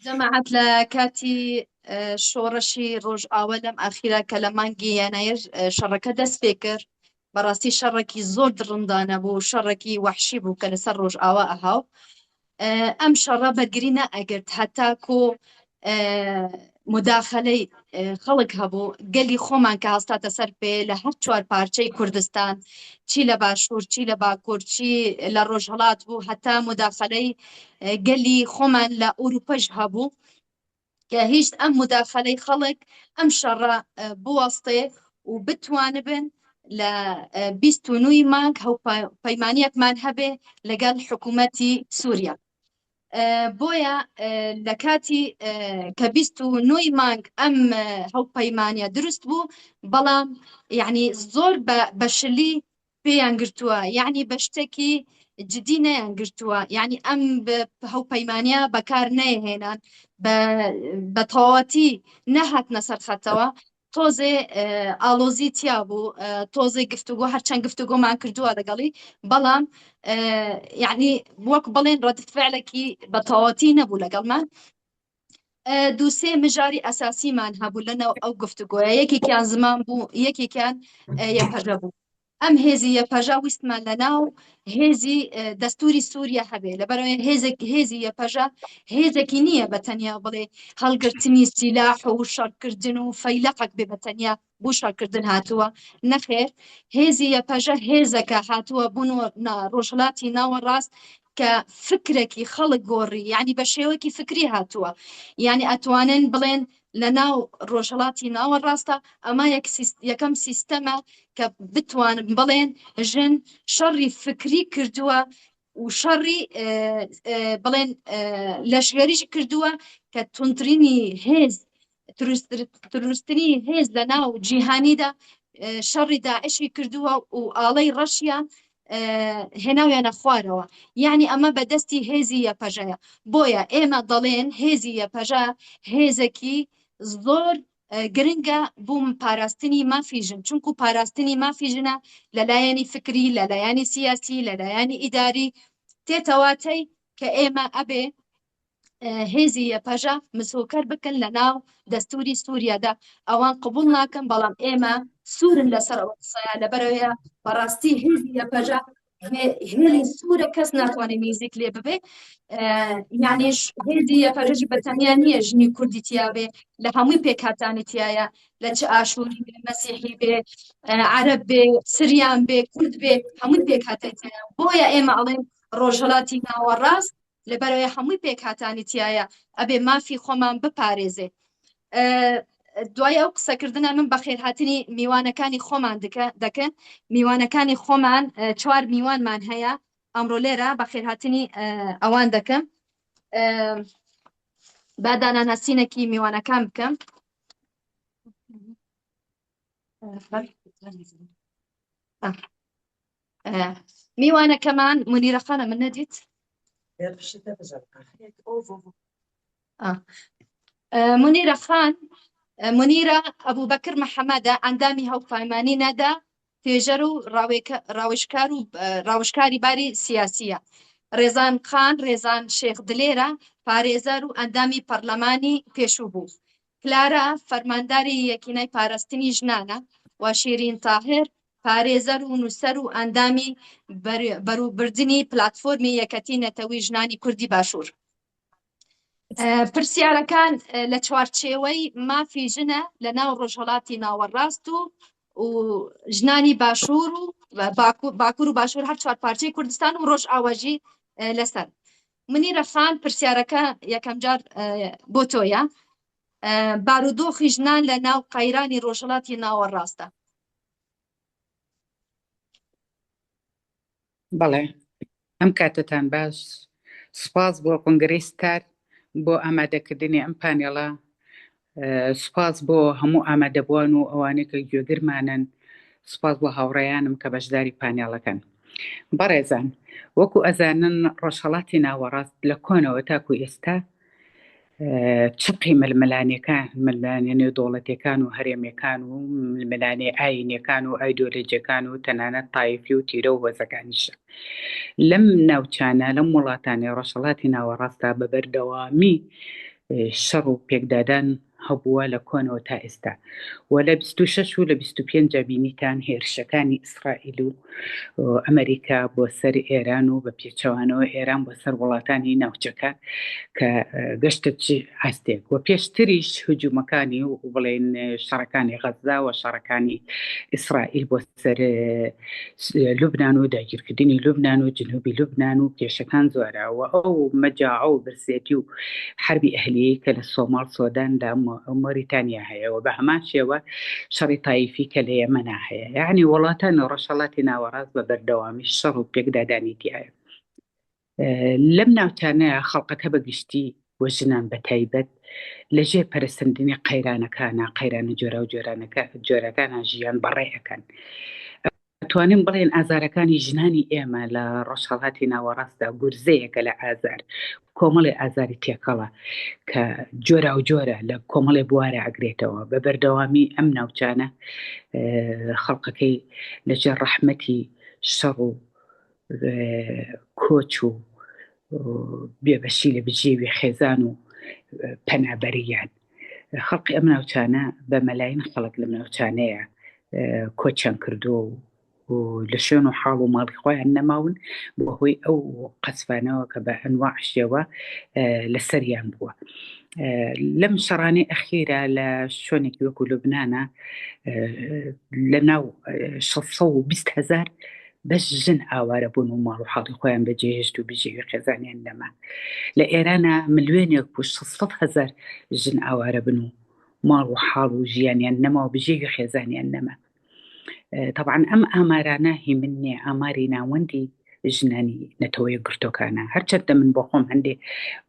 جەماعەت لە کاتی شۆڕشی ڕۆژئاوا لەم ئاخیرا کە لە مانگی یانایەر شەڕەکە دەست پێ کرد بەڕاستی شەڕێکی زۆر دڕندانە بوو شەڕێکی وەحشی بوو کە لەسەر ڕۆژئاوا ئەهاو ئەم شەڕە بەرگری نەئەگرت هەتاکۆ مداخلەی خەڵک هەبوو گەلی خۆمان کە هەستاتە سەر پێ لە هەر چوار پارچەی کوردستان چی لە باشوور چی لە باکوور چی لە ڕۆژهڵات بوو هەتا مداخلەی گەلی خۆمان لە ئەوروپەش هەبوو کە هیچ ئەم مداخلەی خەڵک ئەم شەڕە بوەستێ و بتوانبن لە 29 مانگ هەوپەیمانیەکمان هەبێ لەگەڵ حکوومەتی سووریا. بۆیە لە کاتی کە 29 مانگ ئەم هەوپەیمانە دروست بوو بەڵام یعنی زۆر بە شلی پێیان گرتووە یعنی بە شتێکی جدی نەیان گرتووە یعنی ئەم هەوپەیمانە بەکار نەهێنان بە تەواوەتی نەهاتنە سەرخەتەوە تۆزێ ئاڵۆزی تیا بوو تۆزێ گفتوگۆ هەرچەند گفتوگۆمان کردووە لەگەڵی بەڵام یعنی وەک بڵێن ڕەدفعلێکی بە تەواوەتی نەبوو لەگەڵمان دووسێ مژاری ئەساسیمان هەبوو لەناو ئەو گفتوگۆیە یەکێکیان زمان بوو یەکێکیان یەپەژە بوو ئەم هێزی یەپەژە ویستمان لە ناو هێزی دەستوری سووریا هەبێ لەبەرەوەی هێزێک هێزی یەپەژە هێزێکی نییە بە تەنیا بڵێ هەڵگرتنی سیلاح و شەڕکردن و فەیلەقێک بێ بە تەنیا بۆ شەڕکردن هاتووە نەخێر هێزی یەپەژە هێزەکە هاتووە بوون و ڕۆژهڵاتی ناوەڕاست کە فکرێکی خەڵک گۆڕی یعنی بە شێوەکی فکری هاتووە یعنی ئەتوانن بڵێن لە ناو ڕۆژهەڵاتی ناوەڕاستە ئەمە یەکەم سیستەمە کە بتوانن بڵێن ژن شەڕی فکری کردووە و شەڕی بڵێن لەشگەریش کردووە کە تونترینی هێز تروستنی هێز لە ناو جیهانیدا شەڕی داعشی کردووە و ئاڵەی ڕەشیان هێناویانە خوارەوە یعنی ئەمە بە دەستی هێزی یەپەژەیە بۆیە ئێمە دەڵێن هێزی یەپەژە هێزێکی زۆر گرنگە بووم پاراستنی مافی ژن چونکو پاراستنی مافی ژنە لەلایەنی فکری لەلایەنی سیاسی لەلایەنی ئیداری تێتەواتەی کە ئێمە ئەبێ هێزی یەپەژە مسۆکەر بکەن لە ناو دەستوری سووریادا ئەوان قبول ناکەن بەڵام ئێمە سوورن لەسەر ئەوە قسەیە لەبەرەوەیە بەڕاستی هێزی یەپەژە هێلی سوورە کەس ناتوانێت میزیک لێ ببێ یانیش هێزی یەپەژەی بە تەنیا نییە ژنی کوردی تیاابێ لە هەمووی پێکهاتانی تایە لە چ ئاشووری بێ مەسیحی بێ عەرەب بێ سریان بێ کورد بێ هەمووی پێکهاتەی تایە بۆیە ئێمە ئەڵێن ڕۆژهەڵاتی ناوەڕاست لەبەرەوەی هەمووی پێکهاتانی تایە ئەبێ مافی خۆمان بپارێزێ دوای ئەو قسەکردنە من بەخێرهاتنی میوانەکانی خۆمان دەکەن میوانەکانی خۆمان چوار میوانمان هەیە ئەمڕۆ لێرە بەخێرهاتنی ئەوان دەکەم با داناناسینێکی میوانەکان بکەم میوانەکەمان منیرە خانە من نەدیت منیرە خان منیرە ئەبوو بەکر محەممەدە ئەندامی هەوپایمانی نەدا توێژەر و ڕاوێژکار و ڕاوشکاری باری سیاسیە ڕێزان خان ڕێزان شێخ دلێرە پارێزەر و ئەندامی پەرلەمانی پێشوو بوو کلارا فەرمانداری یەکینەی پاراستنی ژنانە و شیرین تاهر پارێزەر و نووسەر و ئەندامی بەروبردنی پلاتفۆرمی یەکەتی نەتەوی ژنانی کوردی باشوور. پرسیارەکان لە چوارچێوەی مافی ژنە لە ناو ڕۆژهەڵاتی ناوەڕاست و و ژنانی باشوور و باکوور و باشوور هەر چوار پارچەی کوردستان و ڕۆژئاواژی لەسەر منیرە خان پرسیارەکە یەکەم جار بۆ تۆیە بارودۆخی ژنان لە ناو قەیرانی ڕۆژهەڵاتی ناوەڕاستە بەڵێ ئەم کاتەتان باش سوپاس بۆ کۆنگرەی ستار بۆ ئامادەکردنی ئەم پانێڵە سوپاس بۆ هەموو ئامادەبووان و ئەوانەی کە گوێگرمانن سوپاس بۆ هاوڕێیانم کە بەشداری پانێڵەکەن بەڕێزان وەکو ئەزانن ڕۆژهەڵاتی ناوەڕاست لە کۆنەوە تاکو ئێستا چەقی ململانێکان، ململانێ نێودەوڵەتیەکان و هەرێمیەکان و ململانێ ئایینیەکان و ئایدۆلۆجیەکان و تەنانەت تایفی و تیرە و هۆزەکانیشە. لەم ناوچانە، لەم وڵاتانەی ڕۆژهەڵاتی ناوەڕاستدا بە بەردەوامی. شەڕ و پێکدادان هەبووە لە کۆنەوە تا ئێستا و لە 26 و لە 25 بینیتان هێرشەکانی ئیسرائیل و ئەمریکا بۆ سەر ئێران و بە پێچەوانەوە ئێران بۆ سەر وڵاتانی ناوچەکە کە گەشتە چ ئاستێک و پێشتریش هجوومەکانی و بڵێن شەڕەکانی غەززا و شەڕەکانی ئیسرائیل بۆ سەر لوبناان و داگیرکردنی لوبناان و جنوبی لوبناان و کێشەکان زۆرە و ئەو مەجاعە و برسێتی و حربی ئەهلیەی کە لە سۆماڵ سۆدان لە مۆریتانیا هەیە و بە هەمان شێوە شەڕی تایفی کە لە یەمەنا هەیە یعنی وڵاتانی ڕۆژهەڵاتی ناوەڕاست بە بەردەوامی شەڕ و پێکدادانی تایە لەم ناوچانە خەڵکەکە بە گشتی و ژنان بە تایبەت لە ژێر پەرەسەندنی قەیرانەکانە قەیرانە جۆراوجۆرانەکە جۆرەکانە ژیان بەڕێ ئەکەن. ئەتوانین بڵێن ئازارەکانی ژنانی ئێمە لە ڕۆژهەڵاتی ناوەڕاستدا گورزەیەکە لە ئازار، کۆمەڵێ ئازاری تێکەڵە کە جۆراوجۆرە لە کۆمەڵێ بوارە ئەگرێتەوە. بە بەردەوامی ئەم ناوچانە خەڵکەکەی لەژێر ڕەحمەتی شەڕ و کۆچ و بێبەشی لە بژێوی خێزان و پەنابەریان خەڵقی ئەم ناوچانە بە مەلاین خەڵک لەم ناوچانەیە کۆچیان کردووە و لە شوێن و حاڵ و ماڵی خۆیان نەماون بەهۆی ئەو قەسفانەوە کە بە ئەنواع شێوە لەسەریان بووە. لەم شەڕانەی ئەخیرا لە شوێنێکی وەکو لوبناە لە ناو 620 هزار بەس ژن ئاوارە بوون و ماڵ و حاڵی خۆیان بەجێهێشت و بژێوی خێزانیان نەما. لە ئێرانا ملیۆنێک و 600 هەزار ژن ئاوارە بن و ماڵ و حاڵ و ژیانیان نەما و بژێوی خێزانیان نەما. تەبعەن ئەم ئامارانە هی من نییە، ئاماری ناوەندی ژنانی نەتەوە یەکگرتووەکانە. هەرچەندە من بۆ خۆم هەندێ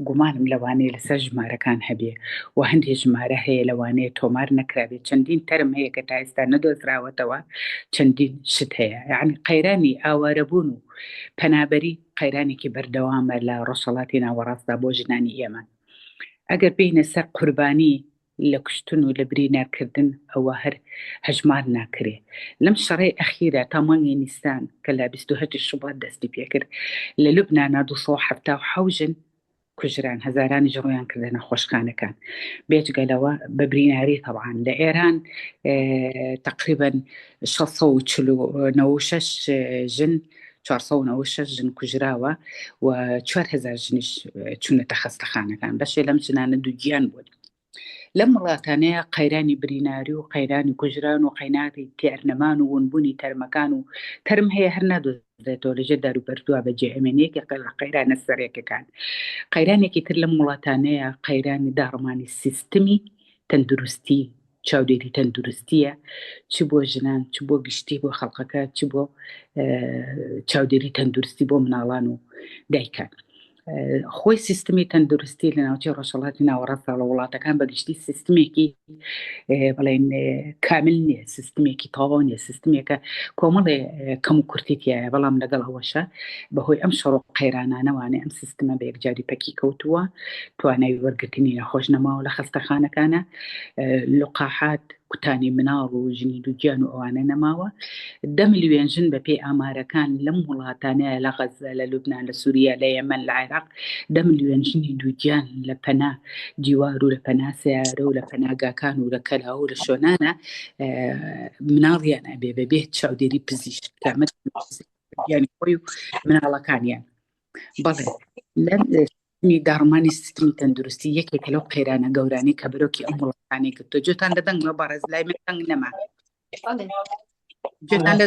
گومانم لەوانەیە لەسەر ژمارەکان هەبێ و هەندێ ژمارە هەیە لەوانەیە تۆمار نەکرابێ، چەندین تەرم هەیە کە تا ئێستا نەدۆزراوەتەوە، چەندین شت هەیە. یەعنی قەیرانی ئاوارەبوون و پەنابەری قەیرانێکی بەردەوامە لە ڕۆژهەڵاتی ناوەڕاستدا بۆ ژنانی ئێمە. ئەگەر بێینە سەر قوربانی لە کوشتن و لە برینارکردن ئەوە هەر هەژمار ناکرێ. لەم شەڕەی ئەخیرا تا مانگی نیسان کە لە 28 شوبات دەستی پێکرد لە لوبنانا 277 ژن کوژران، هەزارانیش ڕوویان کردە نەخۆشخانەکان. بێجگە لەوە بە بریناری تەبعەن لە ئێران تەقریبەن 646 ژن 496 ژن کوژراوە و 4000 ژنیش چوونەتە خەستەخانەکان. بەشێ لەم ژنانە دووگیان بوون. لەم وڵاتانەیە قەیرانی بریناری و قەیرانی کوژران و قەیناری تێرنەمان و ونبوونی تەرمەکان و تەرم هەیە هەر نادۆزرێتەوە لەژێر داروپەردووە بەجێ ئەمێنێ یەکێکە لە قەیرانە سەرەکەکان. قەیرانێکی تر لەم وڵاتانەیە قەیرانی داڕمانی سیستمی تەندروستی چاودێری تەندروستیە چ بۆ ژنان چ بۆ گشتی بۆ خەڵقەکە چ بۆ چاودێری تەندروستی بۆ مناڵان و دایکان. خۆی سیستمی تەندروستی لە ناوچەی ڕۆژهەڵاتی ناوەڕاستدا لە وڵاتەکان بە گشتی سیستمێکی بڵێن کامل نییە سیستمێکی تەواو نییە سیستمێکە کۆمەڵێ کەم و کورتی تایە بەڵام لەگەڵ ئەوەشە بەهۆی ئەم شەڕ و قەیرانانەوانێ ئەم سیستمە بە یەکجاری پەکی کەوتووە توانای وەرگرتنی نەخۆش نەماوە لە خەستەخانەکانە لقاحات کوتانی مناڵ و ژنی دووگیان و ئەوانە نەماوە. دە ملیۆن ژن بە پێی ئامارەکان لەم وڵاتانەیە لە غەززە، لە لوبنان، لە سووریا، لە یەمەن، لە عێراق دە ملیۆن ژنی دووگیان لە پەنا دیوار و لە پەنا سەیارە و لە پەناگاکان و لە کەلاوە و لە شۆنانە مناڵیان ئەبێ بەبێ چاودێری پزیشک کامە گیانی خۆی و مناڵەکانیان. بەڵێ لەم سیستمی داڕمانی سیستمی تەندروستی یەکێکە لەو قەیرانە گەورانەی کە بەرۆکی ئەم وڵاتانەی گرتووە. جێتان لە دەنگمە بەڕێز؟ لای من دەنگ نەما. جێتان لە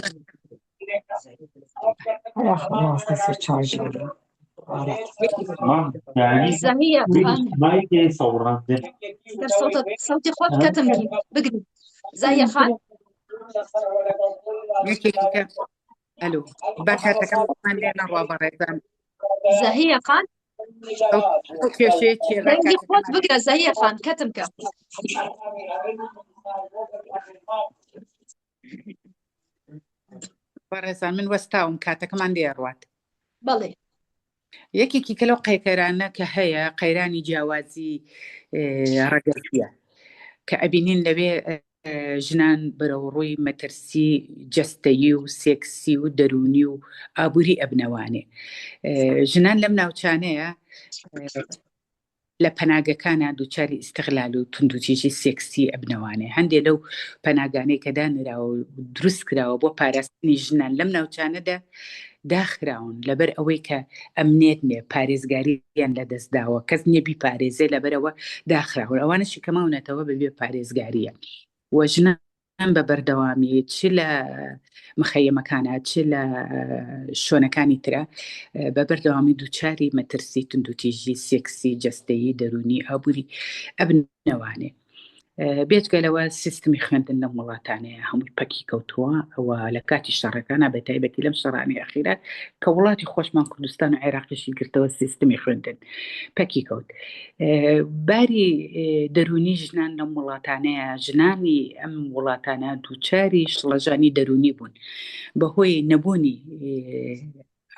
صوتي خۆت کەتم بگری زاهیە خان یەکێکی کە ئەلو با کاتەکەمان لێ نەڕوا بەڕێزان زەهیە خان ئەو کێشەیە چییە با دەنگی خۆت کاتەکەمان بگرە زەهیە خان کەتم کە بەڕێزان من وەستاوم کاتەکەمان لێ ڕوات بەڵێ یەکێکی کە لەو قەیرانە کە هەیە قەیرانی جیاوازی ڕەگەزیە کە ئەبینین لەوێ ژنان بەرەوڕووی مەترسی جەستەیی و سێکسی و دەروونی و ئابووری ئەبنەوانێ. ژنان لەم ناوچانەیە. لە پەناگەکانا دووچاری ئیستغلال و توندوتیژی سێکسی ئەبنەوانێ. هەندێ لەو پەناگانەی کە دانراوە و دروست کراوە بۆ پاراستنی ژنان لەم ناوچانەدا داخراون لەبەر ئەوەی کە ئەمنیەت نیە، پارێزگاریان لە دەست داوە، کەس نیە بیپارێزێ لەبەرئەوە داخراون. ئەوانەشی کە ماونەتەوە بەبێ پارێزگاریە و ژنان بە بەردەوامی چ لە مخەیەمەکانە چ لە شوێنەکانی ترە بە بەردەوامی دووچاری مەترسی توندوتیژی سێکسی جەستەیی دەرونی ئابووری ئەبنەوانێ بێجگە لەوە سیستمی خوێندن لەم وڵاتانەیە هەمووی پەکی کەوتووە و لە کاتی شەڕەکانە بە تایبەتی لەم شەڕانی ئەخیرە کە وڵاتی خۆشمان کوردستان و عێراقیشی گرتەوە سیستمی خوێندن پەکی کەوت. باری دەروونی ژنان لەم وڵاتانەیە ژنانی ئەم وڵاتانە دووچاری شڵەژانی دەروونی بوون بەهۆی نەبوونی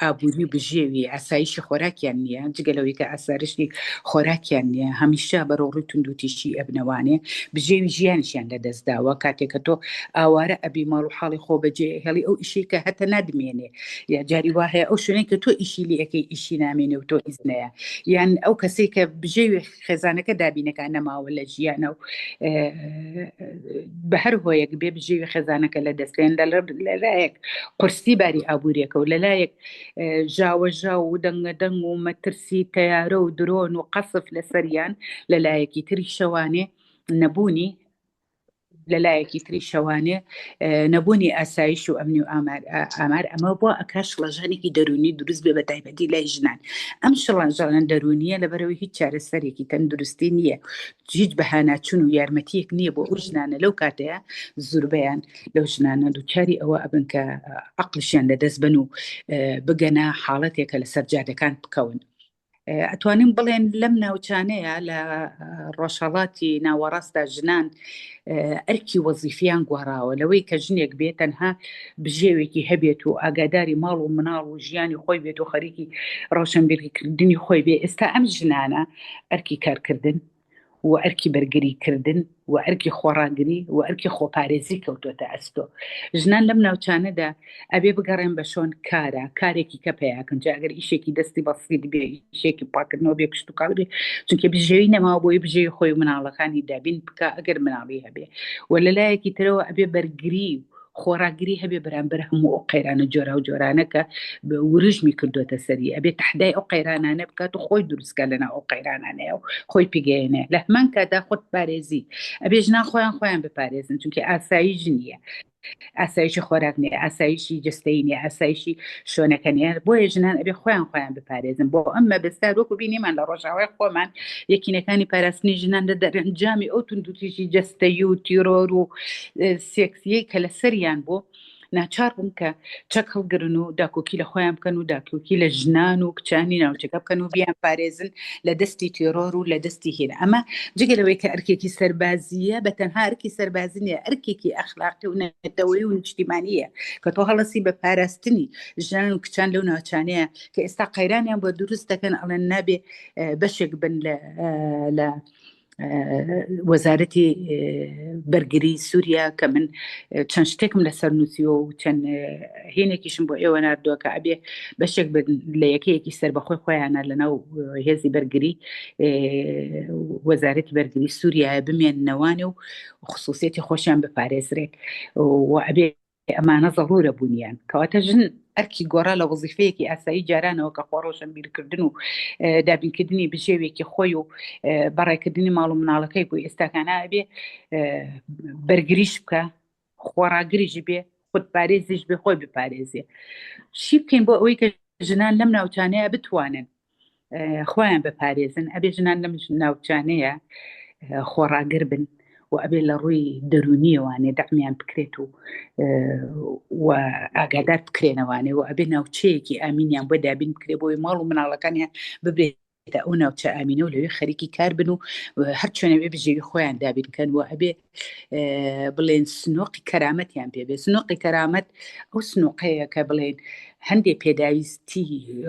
ئابووری و بژێوی ئاسایشی خۆراکیان نییە جگە لەوەی کە ئاسارشی خۆراکیان نییە هەمیشە بەرەوڕووی توندوتیژی ئەبنەوانێ بژێوی ژیانیشیان لەدەست داوە کاتێک کە تۆ ئاوارە ئەبی ماڵ و حاڵی خۆ بەجێ هێڵی ئەو ئیشەی کە هەتە نادمێنێ یا جاری وا هەیە ئەو شوێنەی کە تۆ ئیشی لێ ئەکەی ئیشی نامێنێ و تۆ ئیزنەیە یان ئەو کەسەی کە بژێوی خێزانەکە دابینەکە نەماوە لە ژیانە و بە هەر هۆیەک بێ بژێوی خێزانەکە لە دەستێن لەلایەک قورسی باری ئابووریەکە و لەلایەک ژاوەژاو و دەنگە دەنگ و مەترسی تەیارە و درۆن و قەسف لەسەریان لەلایەکی تری شەوانێ نەبوونی لەلایەکی تری شەوانێ نەبوونی ئاسایش و ئەمنی و ئامار ئامار ئەمە بۆ ئەکا شڵەژانێکی دەرونی دروست بێ بە تایبەتی لای ژنان ئەم شڵەژانە دەرونیە لەبەرەوەی هیچ چارەسەرێکی تەندروستی نییە هیچ بەهاناچون و یارمەتیەک نییە بۆ ئەو ژنانە لەو کاتەیە زوربەیان لەو ژنانە دووچاری ئەوە ئەبن کە عقلشیان لەدەست بن و بگەنە حاڵەتێکە لەسەر جادەکان بکەون. ئەتوانین بڵێن لەم ناوچانەیە لە ڕۆژهەڵاتی ناوەڕاستدا ژنان ئەرکی وەزیفیان گۆڕاوە لەوەی کە ژنێک بێت تەنها بژێوێکی هەبێت و ئاگاداری ماڵ و مناڵ و ژیانی خۆی بێت و خەریکی ڕۆشنبیریکردنی خۆی بێ ئێستا ئەم ژنانە ئەرکی کارکردن و ئەرکی بەرگری کردن و ئەرکی خۆڕاگری و ئەرکی خۆپارێزی کەوتۆتە ئەستۆ. ژنان لەم ناوچانەدا ئەبێ بگەڕێن بە شۆن کارا، کارێکی کە پەیاکەن، جا ئەگەر ئیشێکی دەستی بەسیت بێ، ئیشێکی پاکردنەوە بێ، کشتوکاڵ بێ، چونکە بژێوی نەماوە بۆی بژێوی خۆی و مناڵەکانی دابین بکا ئەگەر مناڵی هەبێ و لە لایەکی ترەوە ئەبێ بەرگری خۆڕاگری هەبێ بەرامبەر هەموو ئەو قەیرانە جۆراوجۆرانە کە وروژمی کردوتە سەری ئەبێ تەحدای ئەو قەیرانانە بکات و خۆی دروستکە لەناو ئەو قەیرانانەیە و خۆی پگەیەنێ لە هەمان کاتدا خۆت پارێزی ئەبێ ژنان خۆیان خۆیان بپارێزن چونکە ئاسایش نییە ئاسایشی خۆراک نیە ئاسایشی جستەی نیە ئاسایشی شوێنەکە نیە بۆیە ژنان ئەبێ خۆیان خۆیان بپارێزن بۆ ئەم مەبەستە وەکو بینیمان لە ڕۆژاوای خۆمان یەکینەکانی پاراستنی ژنان لە دەرەنجامی ئەو توندوتیژی جەستەیی و تیرۆر و سێکسیەی کە لەسەریان بوو ناچار بوون کە چەک هەڵگرن و داکۆکی لە خۆیان بکەن و داکۆکی لە ژنان و کچانی ناوچەکە بکەن و بیان پارێزن لە دەستی تێرۆر و لە دەستی هێن ئەمە جگە لەوەی کە ئەرکێکی سەربازیە بە تەنها ئەرکی سەربازی نیە ئەرکێکی ئەخلاقی و نەتەوەی و نیشتیمانیە کە تۆ هەڵەسی بە پاراستنی ژنان و کچان لەو ناوچانەیە کە ئێستا قەیرانیان بۆ دروست دەکەن ئەڵێن نابێ بەشێک بن لە لە وەزارەتی بەرگری سووریا کە من چەند شتێکم لەسەر نووسیوە و چەند هینێکیشم بۆ ئێوە ناردووە کە ئەبێ بەشێک لە یەکەیەکی سەربەخۆی خۆیانە لەناو هێزی بەرگری وەزارەتی بەرگری سووریایە بمێننەوانێ و خصوصیەتی خۆشیان بپارێزرێت و ئەبێ ئەمانە زەڕوورە بوونیان. کەواتە ژن ئەرکی گۆڕا لە وەزیفەیەکی ئاسایی جارانەوە کە خۆ ڕۆشنبیرکردن و دابینکردنی بژێوێکی خۆی و بەڕێکردنی ماڵ و مناڵەکەی بوو ئێستاکانە ئەبێ بەرگریش بکە خۆڕاگریش بێ خودپارێزیش بێ خۆی بپارێزێ چی بکەین بۆ ئەوەی کە ژنان لەم ناوچانەیە بتوانن خۆیان بپارێزن ئەبێ ژنان لەم ناوچانەیە خۆڕاگر بن و ئەبێ لە ڕووی دەرونیەوانێ دەعمیان بکرێت و و ئاگادار بکرێنەوانێ و ئەبێ ناوچەیەکی ئامینیان بۆ دابین بکرێ بۆی ماڵ و مناڵەکانیان ببرێت ئەو ناوچە ئامینە و لەوێ خەریکی کار بن و هەر چۆنەوێ بژێوی خۆیان دابین کەن و ئەبێ بڵێن سنۆقی کەرامەتیان پێ بێ سنۆقی کەرامەت ئەو سنوقەیە کە بڵێن هەندێک پێداویستی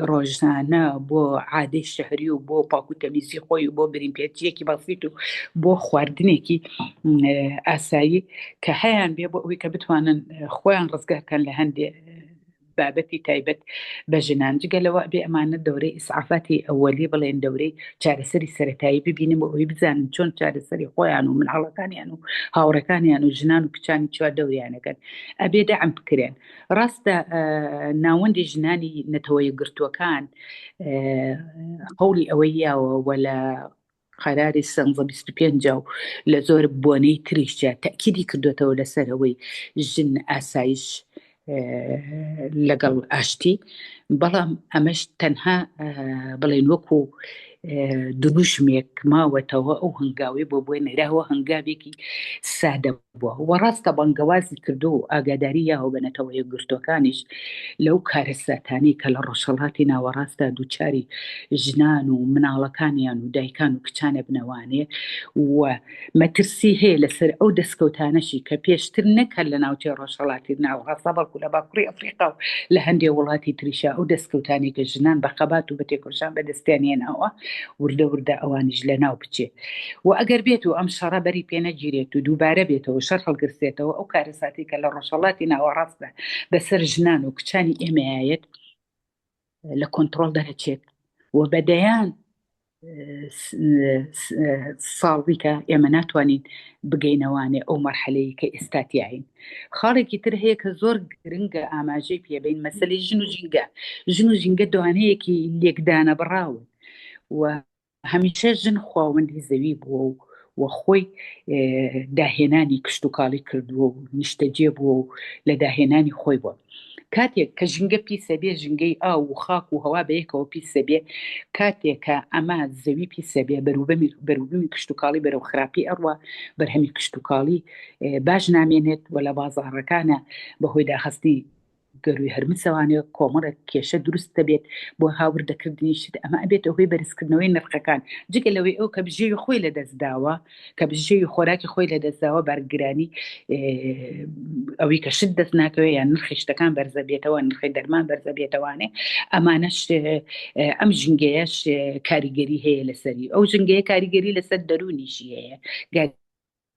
ڕۆژانە بۆ عادەی شەهری و بۆ پاک و تەمیزی خۆی و بۆ برینپێچیەکی بەسیت و بۆ خواردنێکی ئاسایی کە هەیان بێ بۆ ئەوەی کە بتوانن خۆیان ڕزگارکەن لە هەندێ. بابەتی تایبەت بە ژنان. جگە لەوە ئەبێ ئەمانە دەورەی ئیسعافاتی ئەوەلی بڵێن دەورەی چارەسەری سەرەتایی ببینن بۆ ئەوەی بزانن چۆن چارەسەری خۆیان و مناڵەکانیان و هاوڕێکانیان و ژنان و کچانی چوار دەوریانەکەن ئەبێ دەعم بکرێن. ڕاستە ناوەندی ژنانی نەتەوە یەکگرتووەکان قەولی ئەوەی یاوە و لە قەراری 1325 و لە زۆر بۆنەی تریشدا تەئکیدی کردوێتەوە لەسەر ئەوەی ژن ئاسایش لەگەڵ ئاشتی بەڵام ئەمەش تەنها بڵێن وەکو دروشمێک ماوەتەوە ئەو هەنگاوی بۆ بۆی نراوە هەنگاوێکی سادە بووە و ڕاستە بانگەوازی کردو و ئاگاداری یاوە بە نەتەوە یەکگرتووەکانیش لەو کارەساتانەی کە لە ڕۆژهەڵاتی ناوەڕاستدا دووچاری ژنان و مناڵەکانیان و دایکان و کچان ئەبنەوانێ و مەترسی هەیە لەسەر ئەو دەستکەوتانەشی کە پێشتر نەک هەر لە ناوچەی ڕۆژهەڵاتی ناوەڕاستدا بەڵکو لە باکووری ئەفریقا و لە هەندێ وڵاتی تریشا ئەو دەستکەوتانەی کە ژنان بە خەبات و بە تێکۆشان بەدەستیان هێناوە وردە وردە ئەوانیش لەناو بچێ. و ئەگەر بێت و ئەم شەڕە بەری پێ نەگیرێت و دووبارە بێتەوە و شەڕ هەڵگرسێتەوە ئەو کارەساتەی کە لە ڕۆژهەڵاتی ناوەڕاستدا بەسەر ژنان و کچانی ئێمەیایەت لە کۆنتڕۆڵ دەرەچێت و بە دەیان ساڵی کە ئێمە ناتوانین بگەینەوانێ ئەو مەرحەلەی کە ئێستا تیاین خاڵێکی تر هەیە کە زۆر گرنگە ئاماژەی پێبین مەسەلەی ژن و ژینگە ژن و ژینگە دوانەیەکی لێکدانە بڕاون و هەمیشە ژن خواوەندی زەوی بووە و و خۆی داهێنانی کشتوکاڵی کردووە و نیشتەجێ بووە و لە داهێنانی خۆی بووە. کاتێک کە ژینگە پیسە بێ ژینگەی ئاو و خاک و هەوا بەیەکەوە پیسە بێ کاتێک کە ئەمە زەوی پیسە بێ بەروبەمی بەروبوومی کشتوکاڵی بەرەو خراپی ئەڕوا بەرهەمی کشتوکاڵی باش نامێنێت و لە بازاڕەکانە بەهۆی داخستنی گەرووی هەرمسەوانێ کۆمەڵێک کێشە دروست دەبێت بۆ هاوردەکردنی شت ئەمە ئەبێتە هۆی بەرزکردنەوەی نرخەکان جگە لەوەی ئەو کە بژێوی خۆی لەدەست داوە کە بژێوی خۆراکی خۆی لەدەست داوە بارگرانی ئەوەی کە شت دەست ناکەوێت یان نرخی شتەکان بەرزە بێتەوە نرخی دەرمان بەرزە بێتەوانێ ئەمانەش ئەم ژینگەیەش کاریگەری هەیە لەسەری ئەو ژینگەیە کاریگەری لەسەر دەروونیشی هەیە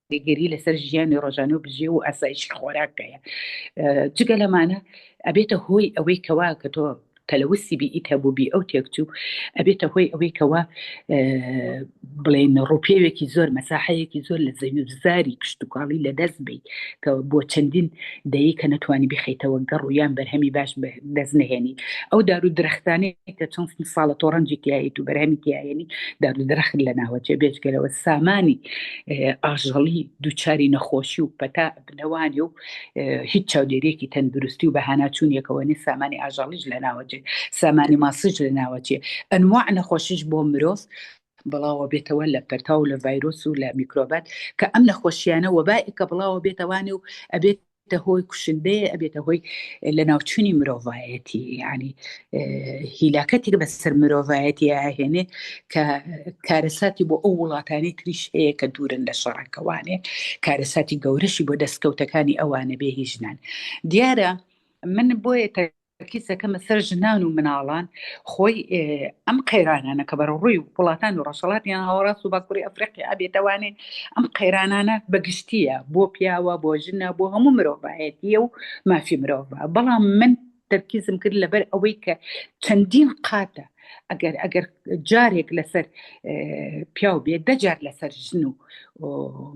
کاریگەری لەسەر ژیانی ڕۆژانە و بژێو و ئاسایشی خۆراک هەیە جگە لەمانە ئەبێتە هۆی ئەوەی کەوا کە تۆ تەلەوسی بیئیت هەبوو بی ئەو تێکچوو ئەبێتە هۆی ئەوەی کەوا بڵێن ڕوپێوێکی زۆر مەساحەیەکی زۆر لە زەوی و زاری کشتتوکاڵی لە دەست بی کە بۆ چەندین دەیە کە نەتوانی بخیتەوە گەڕ و یان بەرهەمی باش دەست نهێنی ئەو دار و درەختانەی کە چەند ساڵە تۆ ڕەنجی تیاییت و بەرهەمی تیایەنی دار و درەخت لە ناوەچێ بێجگەلەوە سامانی ئاژەڵی دووچاری نەخۆشی و پەتا بنەوانی و هیچ چاودێریەکی تەندروستی و بەهاناچوونیەکەوە نی سامانی ئاژەڵیش لە ناوەچێ سامانی ماسیش لە ناوەچێ ئەنواع نەخۆشیش بۆ مرۆڤ بڵاوە بێتەوە لە پەرتاو لە ڤایرۆس و لە میکرۆبات کە ئەم نەخۆشیانە وەبائێکە بڵاوە بێتەوانێ و ئەبێت ئەبێتە هۆی کوشندەیە ئەبێتە هۆی لەناوچوونی مرۆڤایەتی یعنی هیلاکەتێک بەسەر مرۆڤایەتی ئاهێنێ کە کارەساتی بۆ ئەو وڵاتانی تریش هەیە کە دوورن لە شەڕەکەوانێ کارەساتی گەورەشی بۆ دەستکەوتەکانی ئەوانە بێ هی ژنان دیارە من بۆیە تەرکیزەکەمە سەر ژنان و مناڵان خۆی ئەم قەیرانانە کە بەرەوڕووی وڵاتان و ڕۆژهەڵاتی ناوەڕاست و باکووری ئەفریقیا ئەبێتەوانێ ئەم قەیرانانە بەگشتیە بۆ پیاوە بۆ ژنە بۆ هەموو مرۆڤایەتیە و مافی مرۆڤە بەڵام من تەرکیزم کرد لەبەر ئەوەی کە چەندین قاتە ئەگەر ئەگەر جارێک لەسەر پیاو بێت دەجار لەسەر ژن و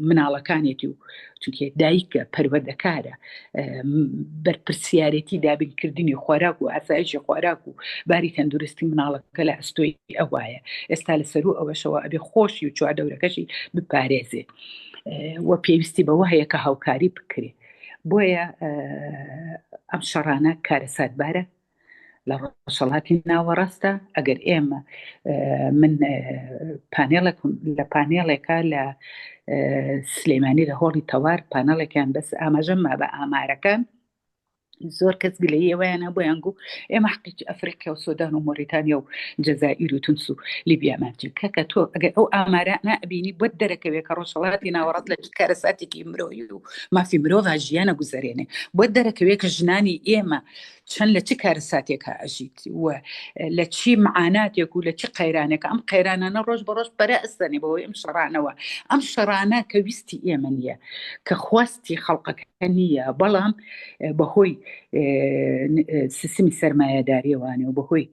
مناڵەکانێتی و چونکێ دایکە پەروەردەکارە بەرپرسیارەتی دابینکردنی خۆراک و ئاسایشی خۆراک و باری تەندروستی مناڵەکە لە ئەستۆی ئەوایە ئێستا لە سەرو ئەوەشەوە ئەبێ خۆشی و چواردەورەکەشی بپارێزێ و پێویستی بەوە هەیە کە هاوکاری بکرێ بۆیە ئەم شەڕانە کارەساتبارە لە ڕۆژهەڵاتی ناوەڕاستە ئەگەر ئێمە من پانێڵێک لە پانێڵێکە لە سلێمانی لە هۆڵی تەوار پانەڵێکیان بەس ئاماژەم ما بە ئامارەکان زۆر کەس گلەیی ئەوەیان هەبوو گو ئێمە حقیقی ئەفریقیا و سۆدان و مۆریتانیا و جەزائیر و تونس و لیبیامان چی کاکە تۆ ئەگەر ئەو ئامارانە ئەبینی بۆت دەرەکەوێت کە ڕۆژهەڵاتی ناوەڕاست لە چ کارەساتێکی مرۆیی و مافی مرۆڤ ژیانە گوزەرێنێ بۆت دەرەکەوێت کە ژنانی ئێمە چەند لە چ کارەساتێکا ئەژیت و لە چی معاناتێک و لە چی قەیرانێکە ئەم قەیرانانە ڕۆژ بە ڕۆژ پەرە ئەستەنێ بەهۆی ئەم شەڕانەوە ئەم شەڕانە کە ویستی ئێمە نییە کە خواستی خەڵقەکە نییە بەڵام بەهۆی. سیستمی سەرمایەداریەوانێ و بەهۆی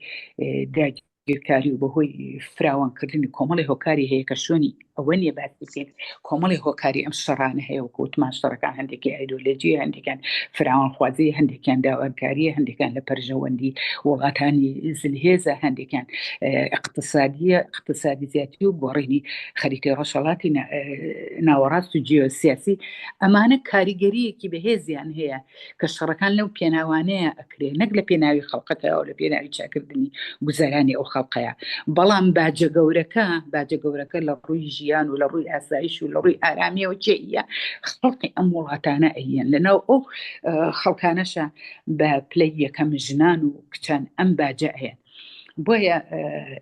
داگیرکاری و بەهۆی فراوانکردنی کۆمەڵی هۆکاری هەیە کە شوێنی ئەوە نییە باسی بکەین. کۆمەڵی هۆکاری ئەم شەڕانە هەیە وەکو وتمان شەڕەکان هەندێکی ئایدۆلۆژیە، هەندێکیان فراوانخوازی، هەندێکیان داواکاریە، هەندێکیان لە پەرژەوەندی وڵاتانی زلهێزە، هەندێکیان ئیقتسادیە، ئیقتسادی زیاتری و گۆڕینی خەریتەی ڕۆژهەڵاتی ناوەڕاست و جیۆسیاسی، ئەمانە کاریگەرییەکی بەهێزیان هەیە کە شەڕەکان لەو پێناوانەیە ئەکرێ نەک لە پێناوی خەڵقەکە و لە پێناوی چاکردنی گوزەرانی ئەو خەڵقەیە، بەڵام باجە گەورەکە باجە گەورەکە لە ڕووی ژیان و لە ڕووی ئاسایش و لە ڕووی ئارامیەوە کێیە؟ خەڵقی ئەم وڵاتانە ئەیەن. لەناو ئەو خەڵکانەشە بە پلەی یەکەم ژنان و کچان ئەم باجە ئەیەن. بۆیە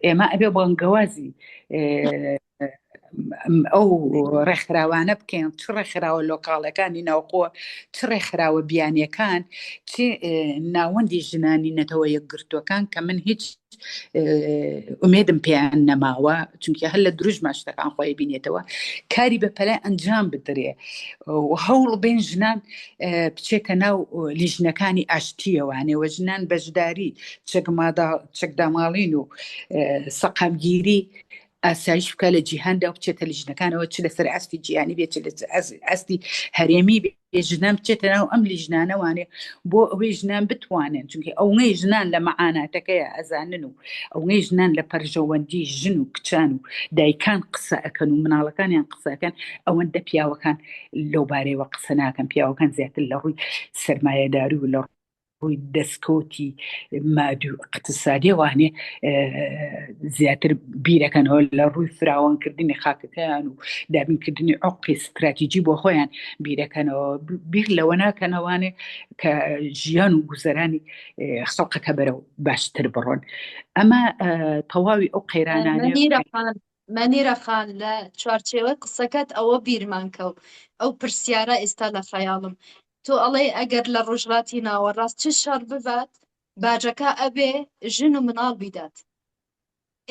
ئێمە ئەبێ بانگەوازی ئەو ڕێکخراوانە بکەین، چ ڕێکخراوە لۆکاڵەکانی ناوخۆ، چ ڕێکخراوە بیانیەکان، چ ناوەندی ژنانی نەتەوە یەکگرتووەکان کە من هیچ ئومێدم پێیان نەماوە، چونکە هەر لە دروشما شتەکان خۆی بینێتەوە، کاری بە پەلە ئەنجام بدرێ و هەوڵ بێن ژنان بچێتە ناو لیژنەکانی ئاشتیەوانێ و ژنان بەشداری چەکداماڵین و سەقامگیری ئاسایش بکە لە جیهاندا و بچێتە لیژنەکانەوە، چ لەسەر ئاستی جیهانی بێت چ لەسەر ئاستی هەرێمی بێت، ژنان بچێتە ناو ئەم لیژنانەوانێ بۆ ئەوەی ژنان بتوانن، چونکە ئەوەی ژنان لە مەعاناتەکەیە ئەزانن و ئەوەی ژنان لە پەرژەوەندی ژن و کچان و دایکان قسە ئەکەن و مناڵەکانیان قسە ئەکەن، ئەوەندە پیاوەکان لەو بارەیەوە قسە ناکەن. پیاوەکان زیاتر لە ڕووی سەرمایەداری و لە ڕووی دەستکەوتی مادی و اقتصادیەوانێ زیاتر بیرەکەنەوە، لە ڕووی فراوانکردنی خاکەکەیان و دابینکردنی عوقی ستراتیجی بۆ خۆیان بیرەکەنەوە، بیر لەوە ناکەنەوانێ کە ژیان و گوزەرانی خەڵقەکە بەرەو باشتر بڕۆن. ئەمە تەواوی ئەو قەیرانانەیە. مەنیرە خان، مەنیرە خان، لە چوارچێوەی قسەکەت ئەوە بیرمان کەوت، ئەو پرسیارە ئێستا لە خەیاڵم، تۆ ئەڵێی ئەگەر لە ڕۆژهەڵاتی ناوەڕاست چ شەڕ ببات باجەکە ئەبێ ژن و مناڵ بیدات،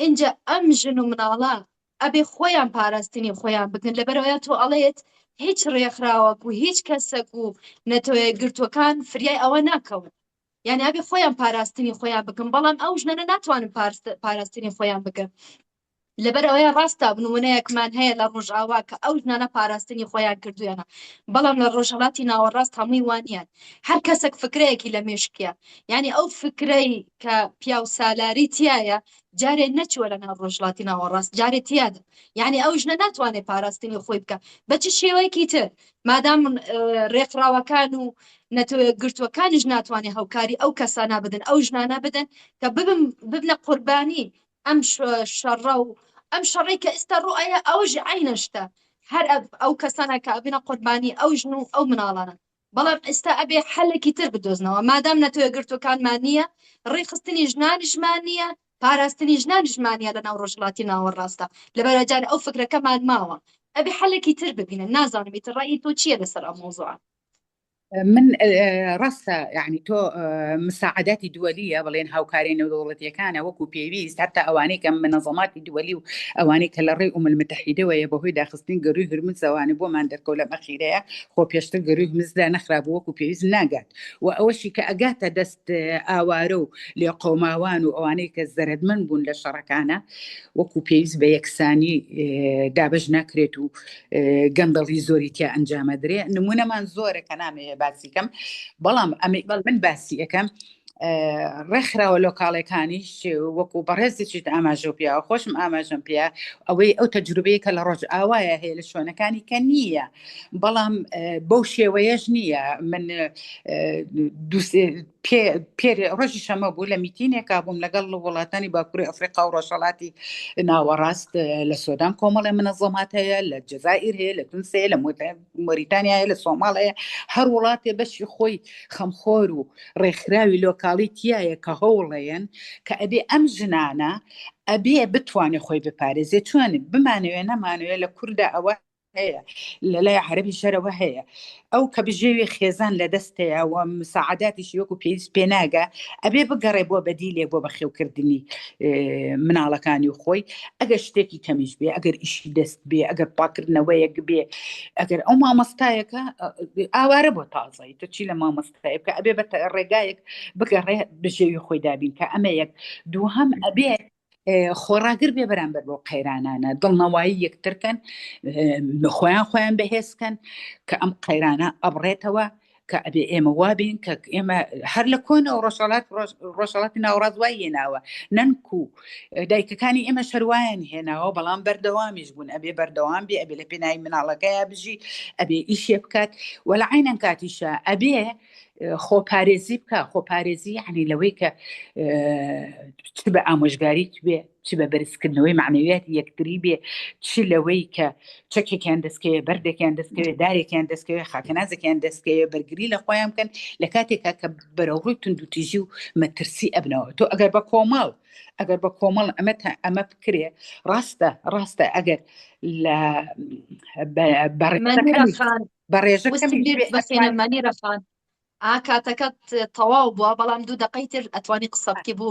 ئینجا ئەم ژن و مناڵە ئەبێ خۆیان پاراستنی خۆیان بکەن، لەبەرئەوەیە تۆ ئەڵێت هیچ ڕێکخراوەک و هیچ کەسەک و نەتەوەیەکگرتووەکان فریای ئەوە ناکەون، یعنی ئەبێ خۆیان پاراستنی خۆیان بکەن، بەڵام ئەو ژنانە ناتوانن پاراستنی خۆیان بکەن. لەبەر ئەوەیە ڕاستە نمونەیەکمان هەیە لە ڕۆژئاوا کە ئەو ژنانە پاراستنی خۆیان کردویانە، بەڵام لە ڕۆژهەڵاتی ناوەڕاست هەمووی وانیان، هەر کەسێک فکرەیەکی لە مێشکیە، یعنی ئەو فکرەی کە پیاو سالاری تایە جارێ نەچووە لە ناو ڕۆژهەڵاتی ناوەڕاست، جارێ تیادە، یعنی ئەو ژنە ناتوانێت پاراستنی خۆی بکە بە چ شێوەیەکی تر، مادام ڕێکخراوەکان و نەتەوە یەکگرتووەکانیش ناتوانێت هاوکاری ئەو کەسانە بدەن، ئەو ژنانە بدەن کە ببن ببنە قوربانی ئەم شەڕە و ئەم شەڕەی کە ئێستا ڕوئەیە، ئەوش عینە شتە، هەر ئەو کەسانە کە ئەبنە قوربانی ئەو ژن و ئەو مناڵانە. بەڵام ئێستا ئەبێ حەلێکی تر بدۆزنەوە، مادام نەتەوە یەکگرتووەکانمان نییە، ڕێکخستنی ژنانیشمان نییە، پاراستنی ژنانیشمان نییە لەناو ڕۆژهەڵاتی ناوەڕاستە، لەبەرە جار ئەو فکرەکەمان ماوە، ئەبێ حەلێکی تر ببینن. نازانم ئیتر ڕەئی تۆ چییە لەسەر ئەم مەوزوعە؟ من ڕاستە یعنی تۆ مساعداتی دووەلیە بڵێن هاوکاری نێودەوڵەتیەکانە وەکو پێویست، حتا ئەوانەی کە منەظەماتی دووەلی و ئەوانەی کە لە ڕێی ئومم المتحیدەوەیە بەهۆی داخستنی گەرووی هورمزەوانە بۆمان دەرکەوت لەم ئەخیرەیە، خۆ پێشتر گەرووی هورمزدا نەخرابوو وەکو پێویست ناگات و ئەوەشی کە ئەگاتە دەست ئاوارە و لێقەوماوان و ئەوانەی کە زەرەدمەند بوون لە شەڕەکانە وەکو پێویست بە یەکسانی دابەش ناکرێت و گەندەڵی زۆری تیا ئەنجامەدرێ. نمونەمان زۆرە کە نامەوێ باسی کەم، بەڵام ئەمەی من باسی ئەەکەم ڕێکخراوە لۆکاڵەکانیش وەکو بەڕێزێکیت ئاماژە پیا خۆشم ئاماژەم پێ ئەوەی ئەو تەجروبەیە کە لە ڕۆژ ئاوایە هەیە لە شوێنەکانی کە نییە، بەڵام بەو شێوەیەش نییە. من پێ ڕۆژی شەمە بوو لە میتینێکا بووم لەگەڵ وڵاتانی باکووری ئەفریقا و ڕۆژهەڵاتی ناوەڕاست، لە سۆدان کۆمەڵێ منەزەمات هەیە، لە جەزائیر هەیە، لە تونس هەیە، لە مۆریتانیا هەیە، لە سۆماڵ هەیە، هەر وڵاتێ بەشی خۆی خەمخۆر و ڕێکخراوی لۆکاڵی تایە کە هەوڵەیەن کە ئەبێ ئەم ژنانە ئەبێ بتوانێ خۆی بپارێزێ. چۆن بمانەوێ نەمانەوێ لە کووردا ئەوە. هەیە لە لای عەرەبی شەرەوە هەیە ئەو کە بژێوی خێزان لە دەستەیە و مساعداتیشی وەکو پێویست پێ ناگا ئەبێ بگەڕێ بۆ بەدیلێک بۆ بەخێوکردنی مناڵەکانی و خۆی ئەگەر شتێکی کەمیش بێ ئەگەر ئیشی دەست بێ ئەگەر پاکردنەوەیەک بێ ئەگەر ئەو مامۆستایەکە ئاوارە بۆ تازایی تۆ چی لە مامۆستای بکە ئەبێ بە ڕێگایەک بگەڕێ بژێوی خۆی دابین کە ئەمە یەک دووهەم ئەبێ خۆڕاگر بێ بەرامبەر بۆ قەیرانانە دڵنەوایی یەکترکەن خۆیان خۆیان بەهێزکەن کە ئەم قەیرانە ئەبڕێتەوە کە ئەبێ ئێمە وابین کە ئێمە هەر لە کۆنەوە ڕۆژهەڵات ڕۆژهەڵاتی ناوەڕاست وای هێناوە نەنکو دایکەکانی ئێمە شەروایان هێناوە بەڵام بەردەوامیش بوون ئەبێ بەردەوام بێ ئەبێ لە پێناوی مناڵەکەیا بژی ئەبێ ئیشێ بکات وە لە عینەن کاتیشە ئەبێ خۆپارێزی بکە خۆپارێزی یعنی لەوەی کە چ بە ئامۆژگاری بێ چ بە بەرزکردنەوەی معنەویاتی یەکتری بێ چ لەوەی کە چەکێکیان دەستکەوێ بەردێکیان دەستکەوێ دارێکیان دەستکەوێ خاکەنازێکیان دەستکەوێ بەرگری لە خۆیان بکەن لە کاتێکا کە بەرەوڕووی توندوتیژی و مەترسی ئەبنەوە تۆ ئەگەر بە کۆمەڵ ئەگەر بە کۆمەڵ ئەمە تا ئەمە بکرێ ڕاستە ڕاستە ئەگەر لە مەنیرە خان بە ڕێژە وستم کەمیش بیر بێ بەخێنە ئەتوانین مەنیرە خان ئا کاتەکەت تەواو بووە بەڵام دوو دەقەی تر ئەتوانی قسە بکەی بۆ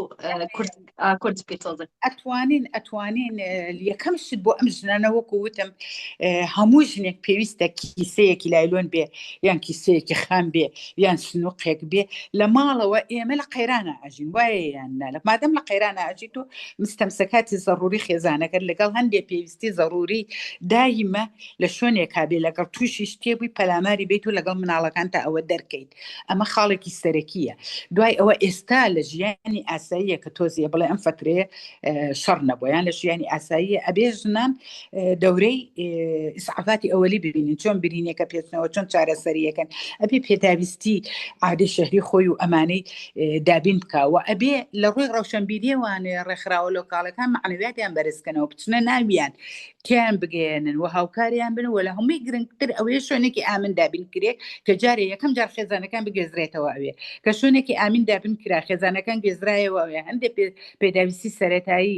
کورت کورت بکەی تۆزێک. ئەتوانین ئەتوانین یەکەم شت بۆ ئەم ژنانە وەکو وتم هەموو ژنێک پێویستە کیسەیەکی لایلۆن بێ یان کیسەیەکی خام بێ یان سنوقێک بێ لە ماڵەوە ئێمە لە قەیرانە ئەژین وایە یان نا لە مادەم لە قەیرانە ئەژیت و مستەمسەکاتی زەڕوری خێزانەکەت لەگەڵ هەندێ پێویستی زەڕوری دایمە لە شوێنێکا بێ لەگەڵ تووشی شتێ بووی پەلاماری بیت و لەگەڵ مناڵەکان تا ئەوە دەرکەیت ئەمە خاڵێکی سەرەکیە دوای ئەوە ئێستا لە ژیانی ئاساییە کە تۆزیە بڵێ ئەم فترەیە شەڕ نەبوو یان لە ژیانی ئاساییە ئەبێ ژنان دەورەی ئیسعافاتی ئەوەلی ببینن چۆن برینێکە پێچنەوە چۆن چارەسەریەکەن ئەبێ پێداویستی عادی شەهری خۆی و ئەمانەی دابین بکەوە ئەبێ لە ڕووی ڕەوشەنبیریەوانێ ڕێکخراوە لۆکاڵەکان معنەویاتیان بەرزکەنەوە بچنە ناویان تیان بگەیەنن و هاوکاریان بن و لە هەمووی گرنگتر ئەوەیە شوێنێکی ئامن دابین کرێ کە جارێ یەکەم جار خێزانەکان بگوێزرێتەوە ئەوێ کە شوێنێکی ئامین دابین کرا خێزانەکان گوێزرایەوە ئەوێ هەندێک پێداویستی سەرەتایی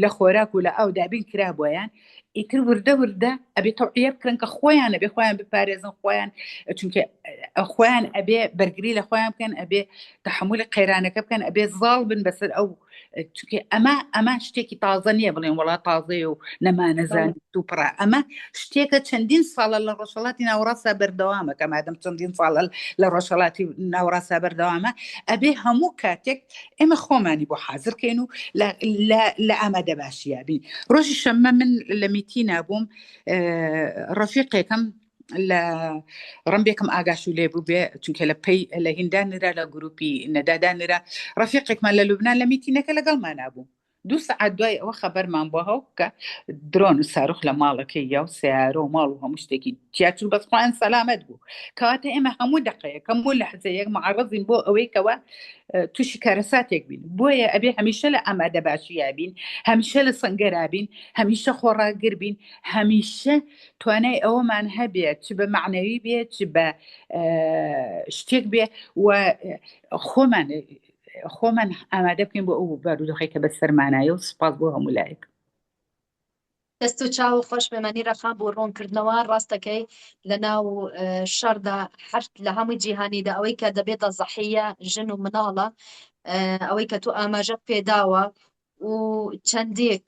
لە خۆراک و لە ئاو دابین کرا بۆیان ئیتر وردە وردە ئەبێ تەوعیە بکرن کە خۆیان ئەبێ خۆیان بپارێزن خۆیان چونکە خۆیان ئەبێ بەرگری لە خۆیان بکەن ئەبێ تەحملی قەیرانەکە بکەن ئەبێ زاڵ بن بەسەر ئەو چونکە ئەمە ئەمە شتێکی تازە نییە بڵێن وڵات تازەیە و نەمانەزان و پڕە ئەمە شتێکە چەندین ساڵە لە ڕۆژهەڵاتی ناوەڕاستدا بەردەوامە کە مادەم چەندین ساڵە لە ڕۆژهەڵاتی ناوەڕاستدا بەردەوامە ئەبێ هەموو کاتێک ئێمە خۆمانی بۆ حازرکەین و لە ئامادە باشیە بین ڕۆژی شەممە من لە میتینا بووم ڕەفیقێکم لە ڕمبێکم ئاگاشو لێ بوو بێ چونکە لە پێی لە هیندان نرا لە گروپی نەدادا نرا ڕەفیقێکمان لە لوبناان لە میتینەکە لەگەڵمانا بوو دوو سەعات دوای ئەوە خەبەرمان بۆ هەو کە درۆن و ساروخ لە ماڵەکەی یا و سیارە و ماڵ و هەموو شتێکی تیاچوو بەس خۆیان سەلامەت بوو کەواتە ئێمە هەموو دقەیەک هەموو لەحزەیەک معرضین بۆ ئەوەی کەوا تووشی کارەساتێک بین بۆیە ئەبێ هەمیشە لە ئامادە باشییا بین هەمیشە لە سەنگەرا بین هەمیشە خۆڕاگر بین هەمیشە توانای ئەوەمان هەبێت چ بە معنەوی بێت چ بە شتێک بێ و خۆمان خۆمان ئامادە بکەین بۆ ئەو بارودۆخێک کە بەسەرمانایە و سوپاس بۆ هەموو لایەک. دەست و چاو خۆش بێ مەنیرە خان بۆ ڕوونکردنەوە ڕاستەکەی لە ناو شەڕدا هەر لە هەموو جیهانیدا ئەوەی کە دەبێتە زەحیە ژن و مناڵە ئەوەی کە تۆ ئاماژە پێداوە و چەندێک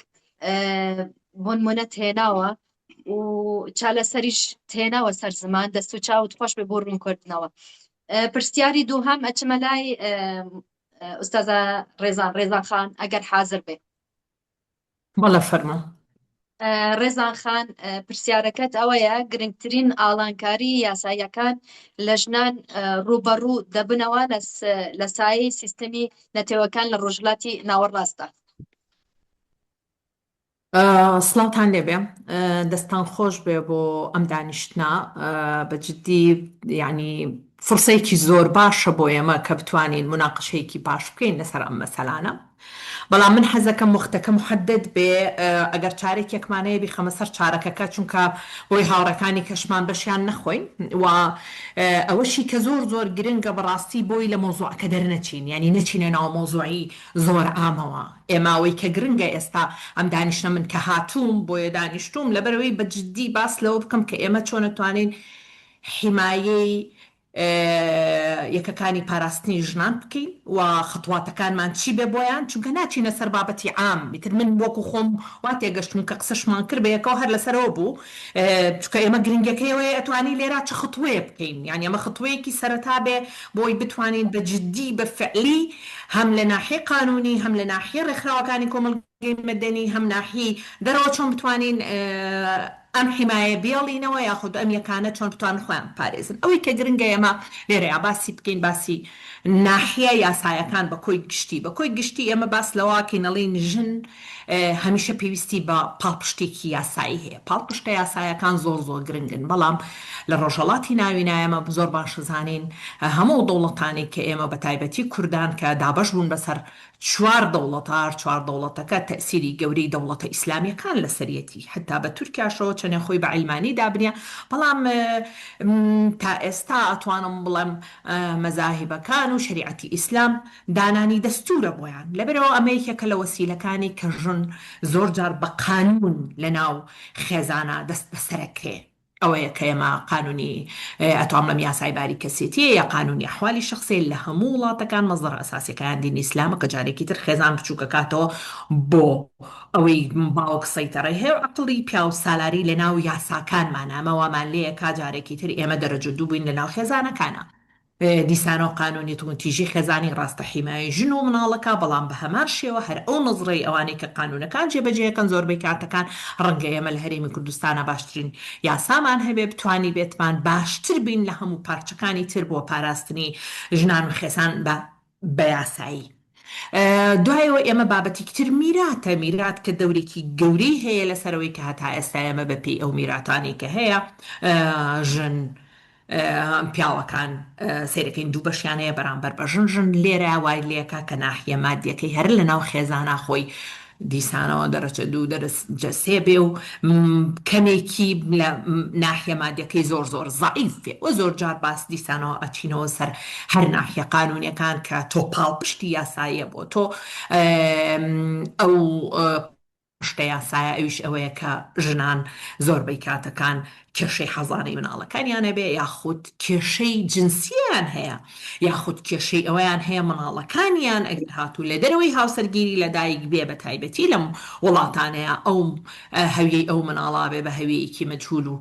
بۆنمونەت هێناوە و چالەسەریش تێناوە سەر زمان دەست و چاوت خۆش بێ بۆ ڕوونکردنەوە پرسیاری دووهەم ئەچمە لای ئوستازە ڕێزان ڕێزان خان ئەگەر حاضر بێ بەڵێ فەرموو. ڕێزان خان پرسیارەکەت ئەوەیە گرنگترین ئاڵانکاری یاساییەکان لە ژنان ڕووبەڕوو دەبنەوە لە سایەی سیستمی نەتەوەکان لە ڕۆژهەڵاتی ناوەڕاستدا. سڵاوتان لێبێ دەستان خۆش بێ بۆ ئەم دانیشتنە بە جدی یعنی فرسەیەکی زۆر باشە بۆ ئێمە کە بتوانین مناقشەیەکی باش بکەین لەسەر ئەم مەسەلانە. بەڵام من حەزەکەم وەختەکە محەدەد بێ ئەگەر چارەکێکمان هەیە بیخەمە سەر چارەکەکە چونکە بۆی هاوڕێکانی کەشمان بەشیان نەخۆین و ئەوەشی کە زۆر زۆر گرنگە بەڕاستی بۆی لە مەوزوعەکە دەرنەچین یانی نەچینە ناو مەوزوعی زۆر عامەوە ئێمە ئەوەی کە گرنگە ئێستا ئەم دانیشتنە من کە هاتووم بۆیە دانیشتووم لەبەرئەوەی بە جدی باس لەوە بکەم کە ئێمە چۆن ئەتوانین حیمایەی یەکەکانی پاراستنی ژنان بکەین و خەتواتەکانمان چی بێ بۆیان چونکە ناچینە سەر بابەتی عام ئیتر من وەکو خۆم وا تێگەشتم کە قسەشمان کرد بەیەکەوە هەر لەسەرەوە بوو چونکە ئێمە گرنگەکەی ئەوەیە ئەتوانی لێرا چ خطوەیە بکەین یانی ئەمە خطوەیەکی سەرەتا بێ بۆی بتوانین بە جدی بە فعلی هەم لە ناحیەی قانونی هەم لە ناحیەی ڕێکخراوەکانی کۆمەڵگەی مەدەنی هەم ناحیەی دەرەوە چۆن بتوانین ئەم حیمایە بێڵینەوە یاخود ئەم یەکانە چۆن بتوانن خۆیان بپارێزن ئەوەی کە گرنگە ئێمە لێرەیا باسی بکەین باسی ناحیە یاسایەکان بە کۆی گشتی بە کۆی گشتی ئێمە باس لەوەکەین ئەڵێین ژن هەمیشە پێویستی بە پاڵپشتێکی یاسایی هەیە پاڵپشتە یاسایەکان زۆر زۆر گرنگن بەڵام لە ڕۆژهەڵاتی ناوینا ئێمە زۆر باش زانین هەموو دەوڵەتانی کە ئێمە بە تایبەتی کوردان کە دابەش بوون بەسەر چوار دەوڵەتە هەر چوار دەوڵەتەکە تەئسیری گەورەی دەوڵەتە ئیسلامیەکان لەسەریەتی حەتا بە تورکیاشەوە چەنێ خۆی بە عیلمانی دابنێ بەڵام تا ئێستا ئەتوانم بڵێم مەزاهیبەکان و شەریعەتی ئیسلام دانانی دەستورە بۆیان لەبەرئەوە ئەمە یەکێکە لە وەسیلەکانی کە ژن زۆر جار بە قانون لەناو خێزانا دەست بەسەرەکرێ. ئەوەیە کە ئێمە قانونی ئەتوانم بڵێم یاسای باری کەسێتیە یا قانونی ئەحوالی شەخسیە لە هەموو وڵاتەکان مەسدەرە ئەساسیەکەیان دینی ئیسلامە کە جارێکی تر خێزان بچوکەکاتەوە بۆ ئەوەی باوک سەیتەڕەی هەیە و عەقڵی پیاو سالاری لە ناو یاساکانمانە ئەمە وامان لێیەکا جارێکی تر ئێمە دەرەجە دوو بووین لە ناو خێزانەکانا. دیسانەوە قانونی توندتیژی خێزانی ڕاستە حیمایەی ژن و مناڵەکە، بەڵام بە هەمان شێوە هەر ئەو نەزڕەی ئەوانەی کە قانونەکان جێبەجێ ئەکەن زۆربەی کاتەکان ڕەنگە ئێمە لە هەرێمی کوردستانا باشترین یاسامان هەبێ بتوانیبێتمان باشتر بین لە هەموو پارچەکانی تر بۆ پاراستنی ژنان و خێزان بە بە یاسایی. دوایەوە ئێمە بابەتیک تر میراتە، میرات کە دەورێکی گەورەی هەیە لەسەرەوەی کە هەتا ئێستا ئێمە بە پێی ئەو میراتانەی کە هەیە ژن پیاوەکان سەیرەکەین دوو بەشیان هەیە بەرامبەر بە ژن، ژن لێرە وای لێکا کە ناحیە مادیەکەی هەر لەناو خێزانا خۆی دیسانەوە دەرەجە دوو دەرەجە سێ بێ و کەمێکی لە ناحیە مادیەکەی زۆر زۆر زەعیف بێ و زۆر جار باس دیسانەوە ئەچینەوە سەر هەر ناحیە قانونیەکان کە تۆ پاڵپشتی یاساییە بۆ تۆ ئەو شتە یاسایە ئەویش ئەوەیە کە ژنان زۆربەی کاتەکان کێشەی حەزانەی مناڵەکانیان هەبێ یاخود کێشەی جنسیان هەیە یاخود کێشەی ئەوەیان هەیە مناڵەکانیان ئەگەر هاتوو لە دەرەوەی هاوسەرگیری لەدایک بێ بە تایبەتی لەم وڵاتانەیە ئەو هەویەی ئەو مناڵە بێ بە هەویەیەکی مەجهول و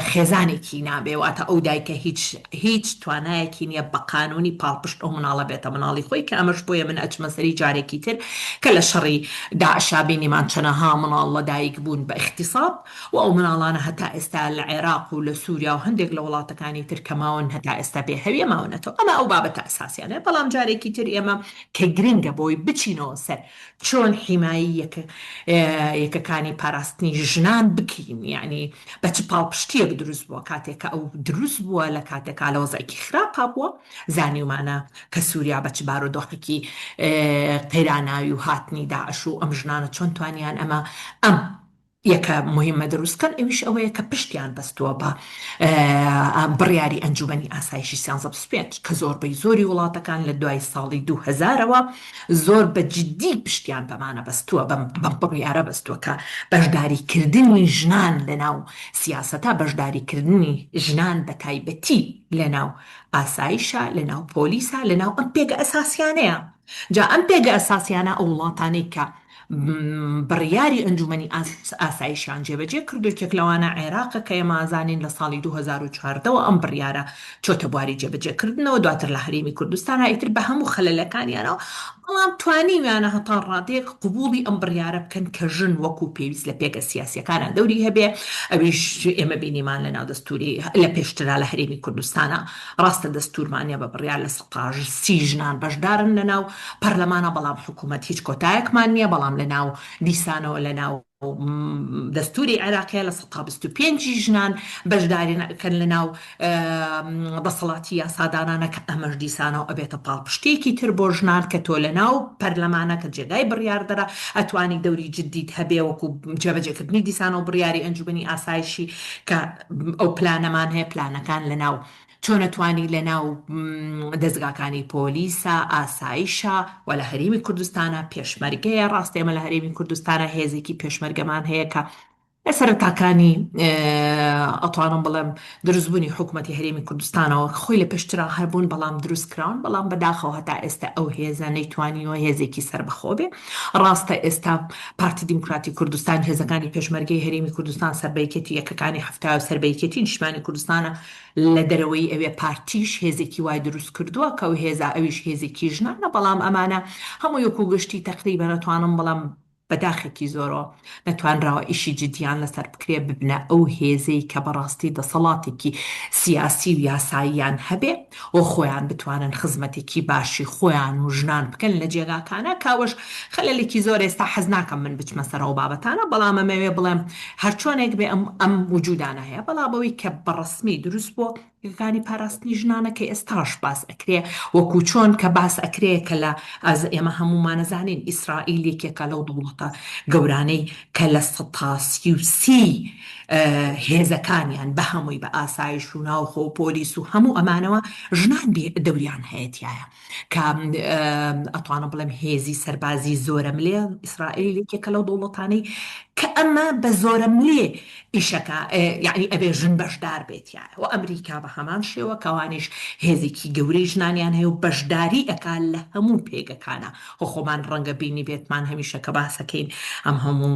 خێزانێکی نابێ واتە ئەو دایکە هیچ هیچ توانایەکی نیە بە قانونی پاڵپشت ئەو مناڵە بێتە مناڵی خۆی کە ئەمەش بۆیە من ئەچمە سەری جارێکی تر کە لە شەڕی داعشا بینیمان چەنەها مناڵ لە دایک بوون بە ئیغتیساب و ئەو مناڵانە هەتا ئێستا لە عێراق و لە سوریا و هەندێک لە وڵاتەکانی تر کە ماون هەتا ئێستا بێ هەویە ماونەتەوە ئەمە ئەو بابەتە ئەساسیانەیە بەڵام جارێکی تر ئێمە کە گرنگە بۆی بچینەوە سەر چۆن حیمایەی یەکە یەکەکانی پاراستنی ژنان بکەین یەعنی بە چ پاڵپشتیەک دروست بووە کاتێک کە ئەو دروست بووە لە کاتێکا لە وەزعێکی خراپا بووە زانیومانە کە سوریا بە چ بارودۆخێکی قەیراناوی و هاتنی داعش و ئەم ژنانە چۆن توانیان ئەمە ئەم یەکە موهیمە دروست کەن ئەویش ئەوەیە کە پشتیان بەستووە بە بڕیاری ئەنجومەنی ئاسایشی 1325 کە زۆربەی زۆری وڵاتەکان لە دوای ساڵی 2000ەوە زۆر بە جدی پشتیان بەمانە بەستووە بەم بڕیارە بەستووە کە بەشداریکردنی ژنان لەناو سیاسەتا بەشداریکردنی ژنان بە تایبەتی لەناو ئاسایشە لەناو پۆلیسە لەناو ئەم پێگە ئەساسیانەیە جا ئەم پێگە ئەساسیانە ئەو وڵاتانەی کە بڕیاری ئەنجومەنی ئاسایشیان جێبەجێ کردو یەکێک لەوانە عێراقە کە ئێمە ئەزانین لە ساڵی 2014 وە ئەم بڕیارە چۆتە بواری جێبەجێکردنەوە دواتر لە هەرێمی کوردستانا ئیتر بە هەموو خەلەلەکانیانەوە بەڵام توانیویانە هەتا ڕادەیەک قبوڵی ئەم بڕیارە بکەن کە ژن وەکو پێویست لە پێگە سیاسیەکانا دەوری هەبێ ئەویش ئێمە بینیمان لە ناو دەستوری لە پێشترا لە هەرێمی کوردستانا ڕاستە دەستورمان نیە بە بڕیار لە 30 ژنان بەشدارن لە ناو پەرلەمانە بەڵام حکوومەت هیچ کۆتایەکمان نییە بەڵام. لە ناو دیسانەوە لە ناو دەستوری عێراقیە 25% ی ژنان بەشداری ئەکەن لە ناو دەسەڵاتی یاسادانانە کە ئەمەش دیسانەوە ئەبێتە پاڵپشتیەکی تر بۆ ژنان کە تۆ لە ناو پەرلەمانە کە جێگای بڕیاردەرە ئەتوانی دەوری جدیت هەبێ وەکو جێبەجێکردنی دیسانەوە بڕیاری ئەنجومەنی ئاسایشی کە ئەو پلانەمان هەیە پلانەکان لە ناو چۆن ئەتوانی لە ناو دەزگاکانی پۆلیسا، ئاسایشا و لە هەرێمی کوردستانا پێشمەرگەیە، ڕاستە ئێمە لە هەرێمی کوردستانا هێزێکی پێشمەرگەمان هەیە کە لە سەرەتاکانی ئەتوانم بڵێم دروستبوونی حکوومەتی هەرێمی کوردستانەوە خۆی لە پێشترا هەبوون بەڵام دروست کراون بەڵام بەداخەوە هەتا ئێستا ئەو هێزە نەیتوانیوە هێزێکی سەربەخۆ بێ ڕاستە ئێستا پارتی دیموکراتی کوردستان هێزەکانی پێشمەرگەی هەرێمی کوردستان سەر بە یەکێتی یەکەکانی 70 و سەر بە یەکێتی نیشتمانی کوردستانە لە دەرەوەی ئەوێ پارتیش هێزێکی وای دروست کردووە کە ئەو هێزە ئەویش هێزێکی ژنانە بەڵام ئەمانە هەمووی وەکو گشتی تەقریبەن ئەتوانم بڵێم بە داخێکی زۆرەوە نەتوانراوە ئیشی جدیان لەسەر بکرێ ببنە ئەو هێزەی کە بەڕاستی دەسەڵاتێکی سیاسی و یاساییان هەبێ و خۆیان بتوانن خزمەتێکی باشی خۆیان و ژنان بکەن لە جێگاکانا کە ئەوەش خەلەلێکی زۆر ئێستا حەز ناکەم من بچمە سەر ئەو بابەتانە بەڵام ئەمەوێ بڵێم هەرچۆنێک بێ ئەم ئەم وجودانە هەیە بەڵام ئەوەی کە بە ڕەسمی دروست بووە یەکەکانی پاراستنی ژنانە کە ئێستاش باس ئەکرێ وەکو چۆن کە باس ئەکرێ کە لە ئەز ئێمە هەموومانە زانین ئیسرائیل یەکێکە لەو دەوڵەتە گەورانەی کە 33% هێزەکانیان بە هەمووی بە ئاسایش و ناوخۆ و پۆلیس و هەموو ئەمانەوە ژنان بێ دەوریان هەیە تیایە کە ئەتوانم بڵێم هێزی سەربازی زۆرەملێ ئیسرائیل یەکێکە لەو دەوڵەتانەی کە ئەمە بە زۆرەملێ ئیشەکە یعنی ئەبێ ژن بەشدار بێت یان و ئەمریکا بە هەمان شێوە کەوانیش هێزێکی گەورەی ژنانیان هەیە و بەشداری ئەکا لە هەموو پێگەکانە خۆ خۆمان ڕەنگە بینی بێتمان هەمیشە کە باسەکەین ئەم هەموو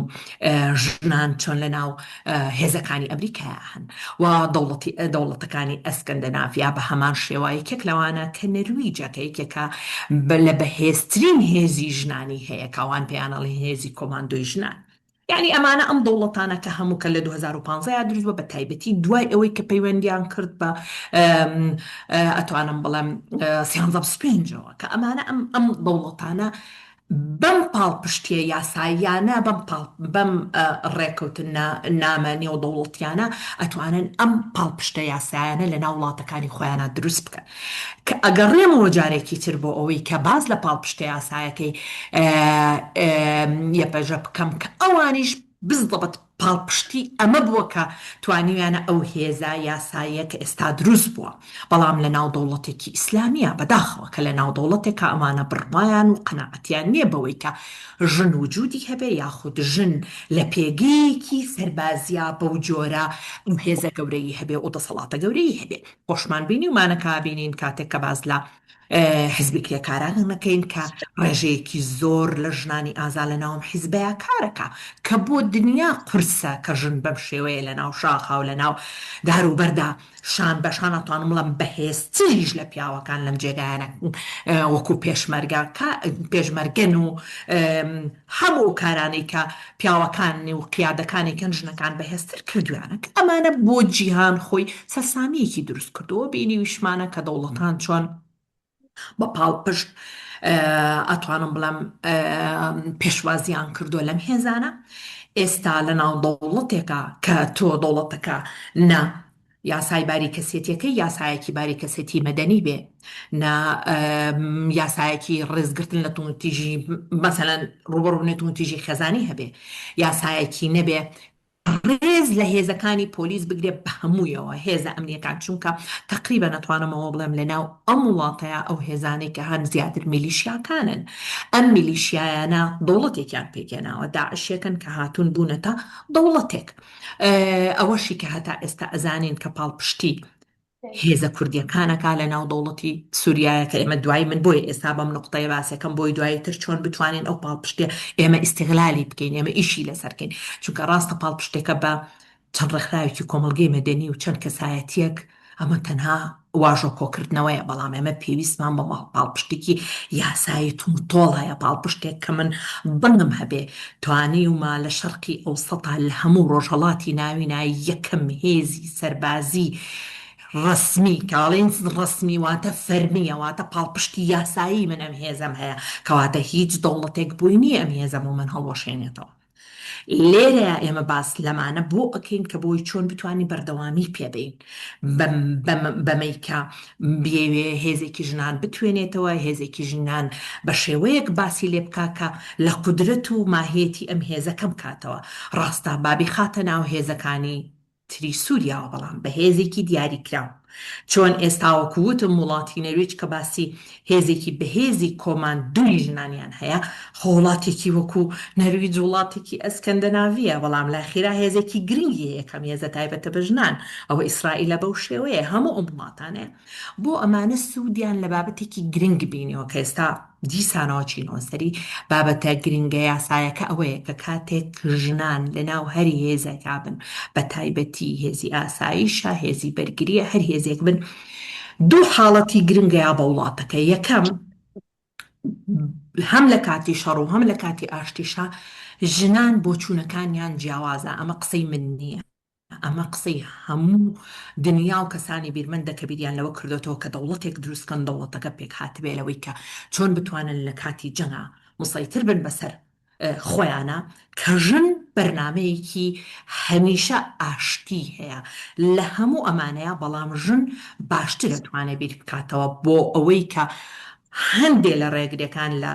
ژنان چۆن لە ناو هێزەکانی ئەمریکایا هەن و دەوڵەتی دەوڵەتەکانی ئەسکەندەنافیا بە هەمان شێوە یەکێک لەوانە کە نەرویجە کە یەکێکە لە بەهێزترین هێزی ژنانی هەیە کە ئەوان پێیان ئەڵێن هێزی کۆماندۆی ژنان یعنی ئەمانە ئەم دەوڵەتانە کە هەموو کە لە 2015 یا دروست بووە بە تایبەتی دوای ئەوەی کە پەیوەندیان کرد بە ئەتوانم بڵێم سیانزە پێنجەوە کە ئەمانە ئەم ئەم دەوڵەتانە بەم پاڵپشتییە یاساییانە، بەم پاڵ بەم ڕێکەوتننامە نێودەوڵەتیانە ئەتوانن ئەم پاڵپشتە یاسایانە لە ناو وڵاتەکانی خۆیانا دروست بکەن. کە ئەگەڕێمەوە جارێکی تر بۆ ئەوەی کە باس لە پاڵپشتە یاسایەکەی یەپەژە بکەم کە ئەوانیش بزڵبت پاڵپشتی ئەمە بووە کە توانیویانە ئەو هێزە یاساییە کە ئێستا دروست بووە بەڵام لە ناو دەوڵەتێکی ئیسلامیە بەداخەوە کە لە ناو دەوڵەتێکا ئەمانە بڕوایان و قەناعەتیان نیە بەوەی کە ژن وجودی هەبێ یاخود ژن لە پێگەیەکی سەربازیا بەو جۆرە ئەو هێزە گەورەی هەبێ و دەسەڵاتە گەورەی هەبێ خۆشمان بینیومانە کە بینین کاتێک کە باس لە حیزبی کرێکاران نەکەین کە ڕێژەیەکی زۆر لە ژنانی ئازا لە ناوم حیزبەیا کارەکا کە بۆ دنیا قورسە کە ژن بەم شێوەیە لە ناو شاخا و لە ناو دار و بەردا شان بە شان ئەتوانم بڵێم بەهێزتریش لە پیاوەکان لەم جێگایانە وەکو پێشمەرگە کە پێشمەرگەن و هەموو ئەو کارانەی کە پیاوەکان و قیادەکانی کەن ژنەکان بەهێزتر کردویانە کە ئەمانە بۆ جیهان خۆی سەرسامییەکی دروست کردووە بینیویشمانە کە دەوڵەتان چۆن بە پاڵپشت ئەتوانم بڵێم پێشوازیان کردووە لەم هێزانە ئێستا لە ناو دەوڵەتێکە کە تۆ دەوڵەتەکە نە یاسای باری کەسێتیەکەی یاسایەکی باری کەسێتی مەدەنی بێ نە یاسایەکی ڕێزگرتن لە توندوتیژی مەسەلەن ڕووبەڕووبوونەوەی توندوتیژی خێزانی هەبێ یاسایەکی نەبێ ڕێز لە هێزەکانی پۆلیس بگرێ بە هەموویەوە هێزە ئەمنیەکان چونکە تەقریبەن ئەتوانم ئەوە بڵێم لە ناو ئەم وڵاتەیا ئەو هێزانەی کە هەن زیاتر میلیشیاکانن ئەم میلیشیایانە دەوڵەتێکیان پێکهێناوە داعشێکن کە هاتوون بوونەتە دەوڵەتێک ئەوەشی کە هەتا ئێستا ئەزانین کە پاڵپشتی هێزە کوردیەکان ئەکا لە ناو دەوڵەتی سوریایە کە ئێمە دوایی من بۆیە ئێستا بەم نوقتەیە باسەکەم بۆی دوایی تر چۆن بتوانین ئەو پاڵپشتیە ئێمە ئیستیغلالی بکەین ئێمە ئیشی لەسەر کەین چونکە ڕاستە پاڵپشتێکە بە چەند ڕێکخراوێکی کۆمەڵگەی مەدەنی و چەند کەسایەتیەک ئەمە تەنها واژۆ کۆکردنەوەیە، بەڵام ئێمە پێویستمان بە پاڵپشتێکی یاسایی توندوتۆڵ هەیە، پاڵپشتێک کە من دەنگم هەبێ، توانیومە لە شەرقی ئەوسەتا لە هەموو ڕۆژهەڵاتی ناوینا یەکەم هێزی سەربازی. ڕەسمی، کە ئەڵێین ڕەسمی واتە فەرمییە، واتە پاڵپشتی یاسایی من ئەم هێزەم هەیە، کەواتە هیچ دەوڵەتێک بۆی نییە ئەم هێزە بۆ من هەڵوەشێنێتەوە. لێرەیا ئێمە باس لەمانە بۆ ئەکەین کە بۆی چۆن بتوانین بەردەوامی پێ بەین بەمەی کە بیەوێ هێزێکی ژنان بتوێنێتەوە، هێزێکی ژنان بە شێوەیەک باسی لێ بکا کە لە قودرەت و ماهیەتی ئەم هێزە کەم کاتەوە. ڕاستە با بیخاتە ناو هێزەکانی تری سوریاوە بەڵام بە هێزێکی دیاریکراو. چۆن ئێستا وەکو وتم وڵاتی نەرویج کە باسی هێزێکی بەهێزی کۆماندۆی ژنانیان هەیە، خۆ وڵاتێکی وەکو نەرویج وڵاتێکی ئەسکەندەناڤییە بەڵام لە ئەخیرا هێزێکی گرنگی هەیە کەم هێزە تایبەتە بە ژنان، ئەوە ئیسرائیلە بەو شێوەیە هەموو ئەم وڵاتانەیە. بۆ ئەمانە سوودیان لە بابەتێکی گرنگ بینیوە کە ئێستا دیسانەوە چینەوە سەری، بابەتە گرنگە یاسایەکە ئەوەیە کە کاتێک ژنان لەناو هەر هێزێکا بن بە تایبەتی هێزی ئاسایشە، هێزی بەرگریە، هەر هێزێک بن دوو حاڵەتی گرنگەیە بە وڵاتەکە، یەکەم هەم لە کاتی شەڕ و هەم لە کاتی ئاشتیشا ژنان بۆچوونەکانیان جیاوازە، ئەمە قسەی من نییە. ئەمە قسەی هەموو دنیا و کەسانی بیرمەندە کە بیریان لەوە کردۆتەوە کە دەوڵەتێک دروست کەن دەوڵەتەکە پێکهاتبێ لەوەی کە چۆن بتوانن لە کاتی جەنگا موسەیتر بن بەسەر خۆیانا کە ژن بەرنامەیەکی هەمیشە ئاشتی هەیە لە هەموو ئەمانەیا بەڵام ژن باشتر ئەتوانێ بیر بکاتەوە بۆ ئەوەی کە هەندێ لە ڕێگریەکان لە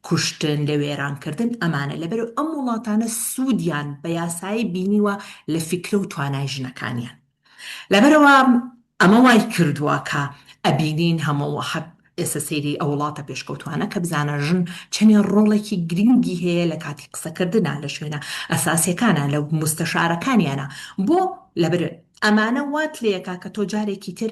کوشتن، لە وێرانکردن، ئەمانە لەبەرئەوەی ئەم وڵاتانە سوودیان بە یاسایی بینیوە لە فیکرە و توانای ژنەکانیان. لەبەرئەوە ئەمە وای کردووە کە ئەبینین هەموو ئێستا سەیری ئەو وڵاتە پێشکەوتوانە کە بزانە ژن چەنێ ڕۆڵێکی گرنگی هەیە لە کاتی قسەکردنا لە شوێنە ئەساسیەکانا لە موستەشارەکانیانا بۆ لەبەر ئەمانە وات لێکا کە تۆ جارێکی تر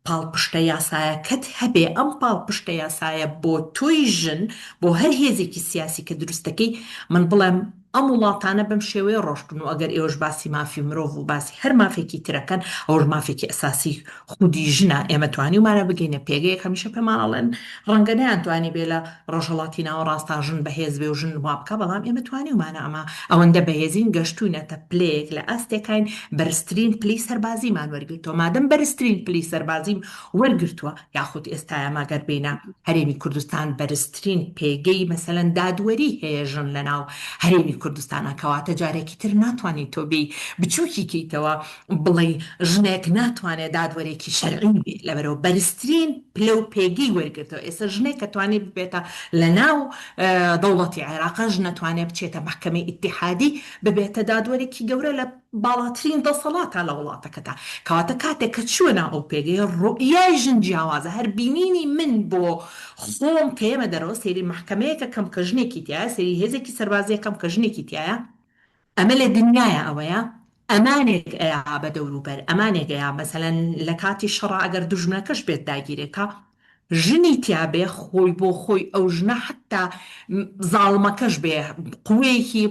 پاڵپشتە یاسایەکەت هەبێ، ئەم پاڵپشتە یاسایە بۆ تۆی ژن، بۆ هەر هێزێکی سیاسی کە دروست دەکەی، من بڵێم ئەم وڵاتانە بەم شێوەیە ڕۆشتن و ئەگەر ئێوەش باسی مافی مرۆڤ و باسی هەر مافێکی ترەکەن، ئەوەش مافێکی ئەساسی خودی ژنە، ئێمە توانیومانە بگەینە پێگەیەک هەمیشە پێمان ئەڵێن ڕەنگە نەیانتوانیبێ لە ڕۆژهەڵاتی ناوەڕاستا ژن بەهێز بێ و ژن وا بکا، بەڵام ئێمە توانیومانە ئەمە ئەوەندە بەهێزین گەشتوینەتە پلەیەک لە ئاستێکاین بەرزترین پلەی سەربازیمان وەرگرتووە، مادەم بەرزترین پلەی سەربازیم وەرگرتووە، یاخود ئێستایا مەگەر بێینە هەرێمی کوردستان بەرزترین پێگەی مەسەلەن دادوەری هەیە ژن لەناو هەرێمی کوردستانا، کەواتە جارێکی تر ناتوانی تۆ بێی بچوکی کەیتەوە بڵێی ژنێک ناتوانێ دادوەرێکی شەرعی بێ، لەبەرئەوە بەرزترین پلە و پێگەی وەرگرتووە، ئێستا ژنێک کە توانی ببێتە لەناو دەوڵەتی عێراقا ژنە توانێ بچێتە مەحکەمەی ئیتیحادی ببێتە دادوەرێکی گەورە لە باڵاترین دەسەڵاتە لە وڵاتەکەدا، کەواتە کاتێک کە چووە ناو ئەو پێگەیە ڕوئیای ژن جیاوازە، هەر بینینی من بۆ خۆم کە یەمە دەرەوە سەیری مەحکەمەیەک ئەکەم کە ژنێکی تیایە، سەیری هێزێکی سەربازی ئەکەم کە ژنێکی تیایە، ئەمە لە دنیایا ئەوەیە ئەمانێک ئەیا بە دەوروبەر ئەمانێک ئەیا مەسەلەن لە کاتی شەڕا ئەگەر دوژمنەکەش بێت داگیرێکا ژنی تیا بێ خۆی بۆ خۆی ئەو ژنە حەتا زاڵمەکەش بێ قوەیەکی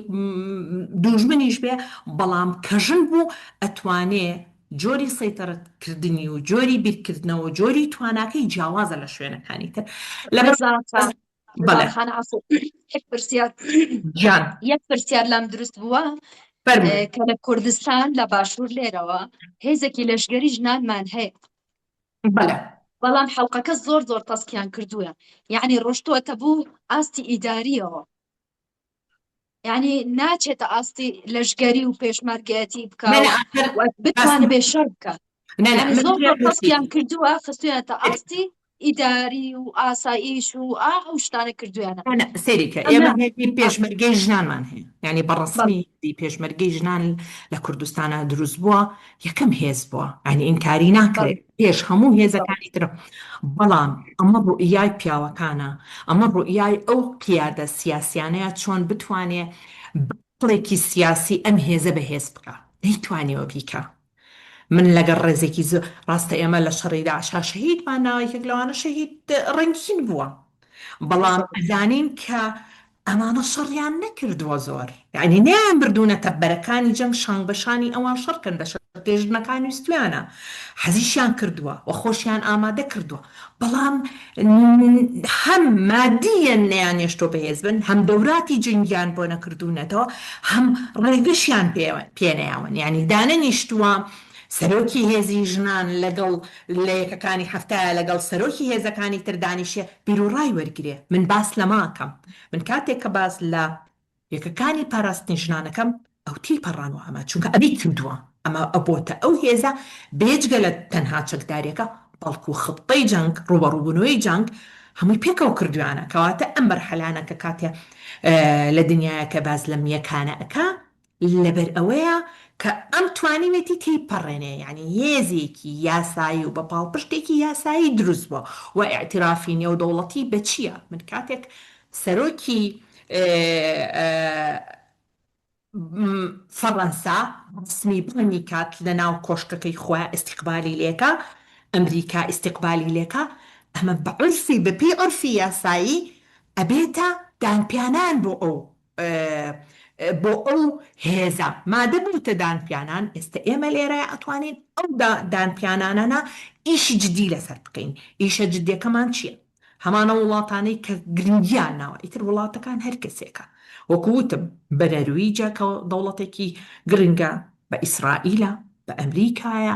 دوژمنیش بێ بەڵام کە ژن بوو ئەتوانێ جۆری سەیتەرە کردنی و جۆری بیرکردنەوە جۆری تواناکەی جیاوازە لە شوێنەکانی تر لەبەر بەڵێ خان عەفو یەک پرسیار گیان یەک پرسیار لام دروست بووە فەرموو کە لە کوردستان لە باشوور لێرەوە هێزێکی لەشگەری ژنانمان هەیە بەڵێ. بەڵام حەڵقەکە زۆر زۆر تەسکیان کردووە یعنی ڕۆشتووەتە بوو ئاستی ئیداریەوە یعنی ناچێتە ئاستی لەشگەری و پێشمەرگایەتی بکە نە نە ئاخر بتوانێ بێ شەڕ بکە نە نە یعنی من زۆر پێم زۆر تەسکیان وتی کردووە خستویانەتە ئاستی ئیداری و ئاسایش و ئا ئەو شتانە کردویانە نە نە سەیری کە ئێمە ئەمە هێزی ئا، پێشمەرگەی ژنانمان هەیە یعنی بە بەڵێ ڕەسمی هێزی پێشمەرگەی ژنان لە کوردستانا دروست بووە یەکەم هێز بووە یعنی ئینکاری بەڵێ ناکرێت پێش هەموو بەڵێ هێزەکانی تر بەڵام ئەمە ڕوئیای پیاوەکانە ئەمە ڕوئیای ئەو قیادە سیاسیانەیە چۆن بتوانێ بە عەقڵێکی سیاسی ئەم هێزە بەهێز بکا نەیتوانیوە بیکا من لەگەڵ ڕێزێکی زۆر ڕاستە ئێمە لە شەڕی داعشا شەهیدمان ناوە یەکێک لەوانە شەهید ڕەنگین بووە بەڵام ئەزانین کە ئەمانە شەڕیان نەکردووە زۆر یانی نەیان بردوونەتە بەرەکانی جەنگ شان بە شانی ئەوان شەڕ کەن بە شەرتێ ژنەکان ویستویانە حەزیشیان کردووە و خۆشیان ئامادە کردووە بەڵام هەم مادیەن نەیانێشتووە بەهێز بن هەم دەوراتی جەنگیان بۆ نەکردوونەتەوە هەم ڕێگەشیان پێ نەیاون یانی دانەنیشتووە. سەرۆکی هێزی ژنان لەگەڵ لە یەکەکانی حەفتایە لەگەڵ سەرۆکی هێزەکانی تر دانیشێ بیروڕای وەرگرێ من باس لەمە ئەکەم من کاتێک کە باس لە یەکەکانی پاراستنی ژنان ئەکەم ئەو تێیپەڕانوە ئەمە چونکە ئەمەی کردووە ئەمە ئەبۆتە ئەو هێزە بێجگە لە تەنها چەکداریەکە بەڵکو خطەی جەنگ ڕووبەڕووبوونەوەی جەنگ هەمووی پێکەوە کردویانە کەواتە ئەم مەرحەلانە کە کاتێ لە دنیایە کە باس لەم یەکانە ئەکا لەبەر ئەوەیە کە ئەم توانیوێتی تێیپەڕێنێ یانی هێزێکی یاسایی و بە پاڵپشتێکی یاسایی دروست بووە و ئیعترافی نێودەوڵەتی بە چییە؟ من کاتێک سەرۆکی فەڕەنسا ڕەسمی بانگی کات لە ناو کۆشکەکەی خۆیا ئیستیقبالی لێکا، ئەمریکا ئیستیقبالی لێکا، ئەمە بە عورفی بە پێی عورفی یاسایی ئەبێتە دانپیانان بۆ ئەو بۆ ئەو هێزە مادە بووتە دانپیانان، ئێستە ئێمە لێرەیا ئەتوانین ئەو دانپیانانانە ئیشی جدی لەسەر بکەین، ئیشە جدیەکەمان چیە؟ هەمان ئەو وڵاتانەی کە گرنگیان ناوە، ئیتر وڵاتەکان هەر کەسێکە، وەکو وتم بە نەرویجە کە دەوڵەتێکی گرنگە، بە ئیسرائیلە، بە ئەمریکایە،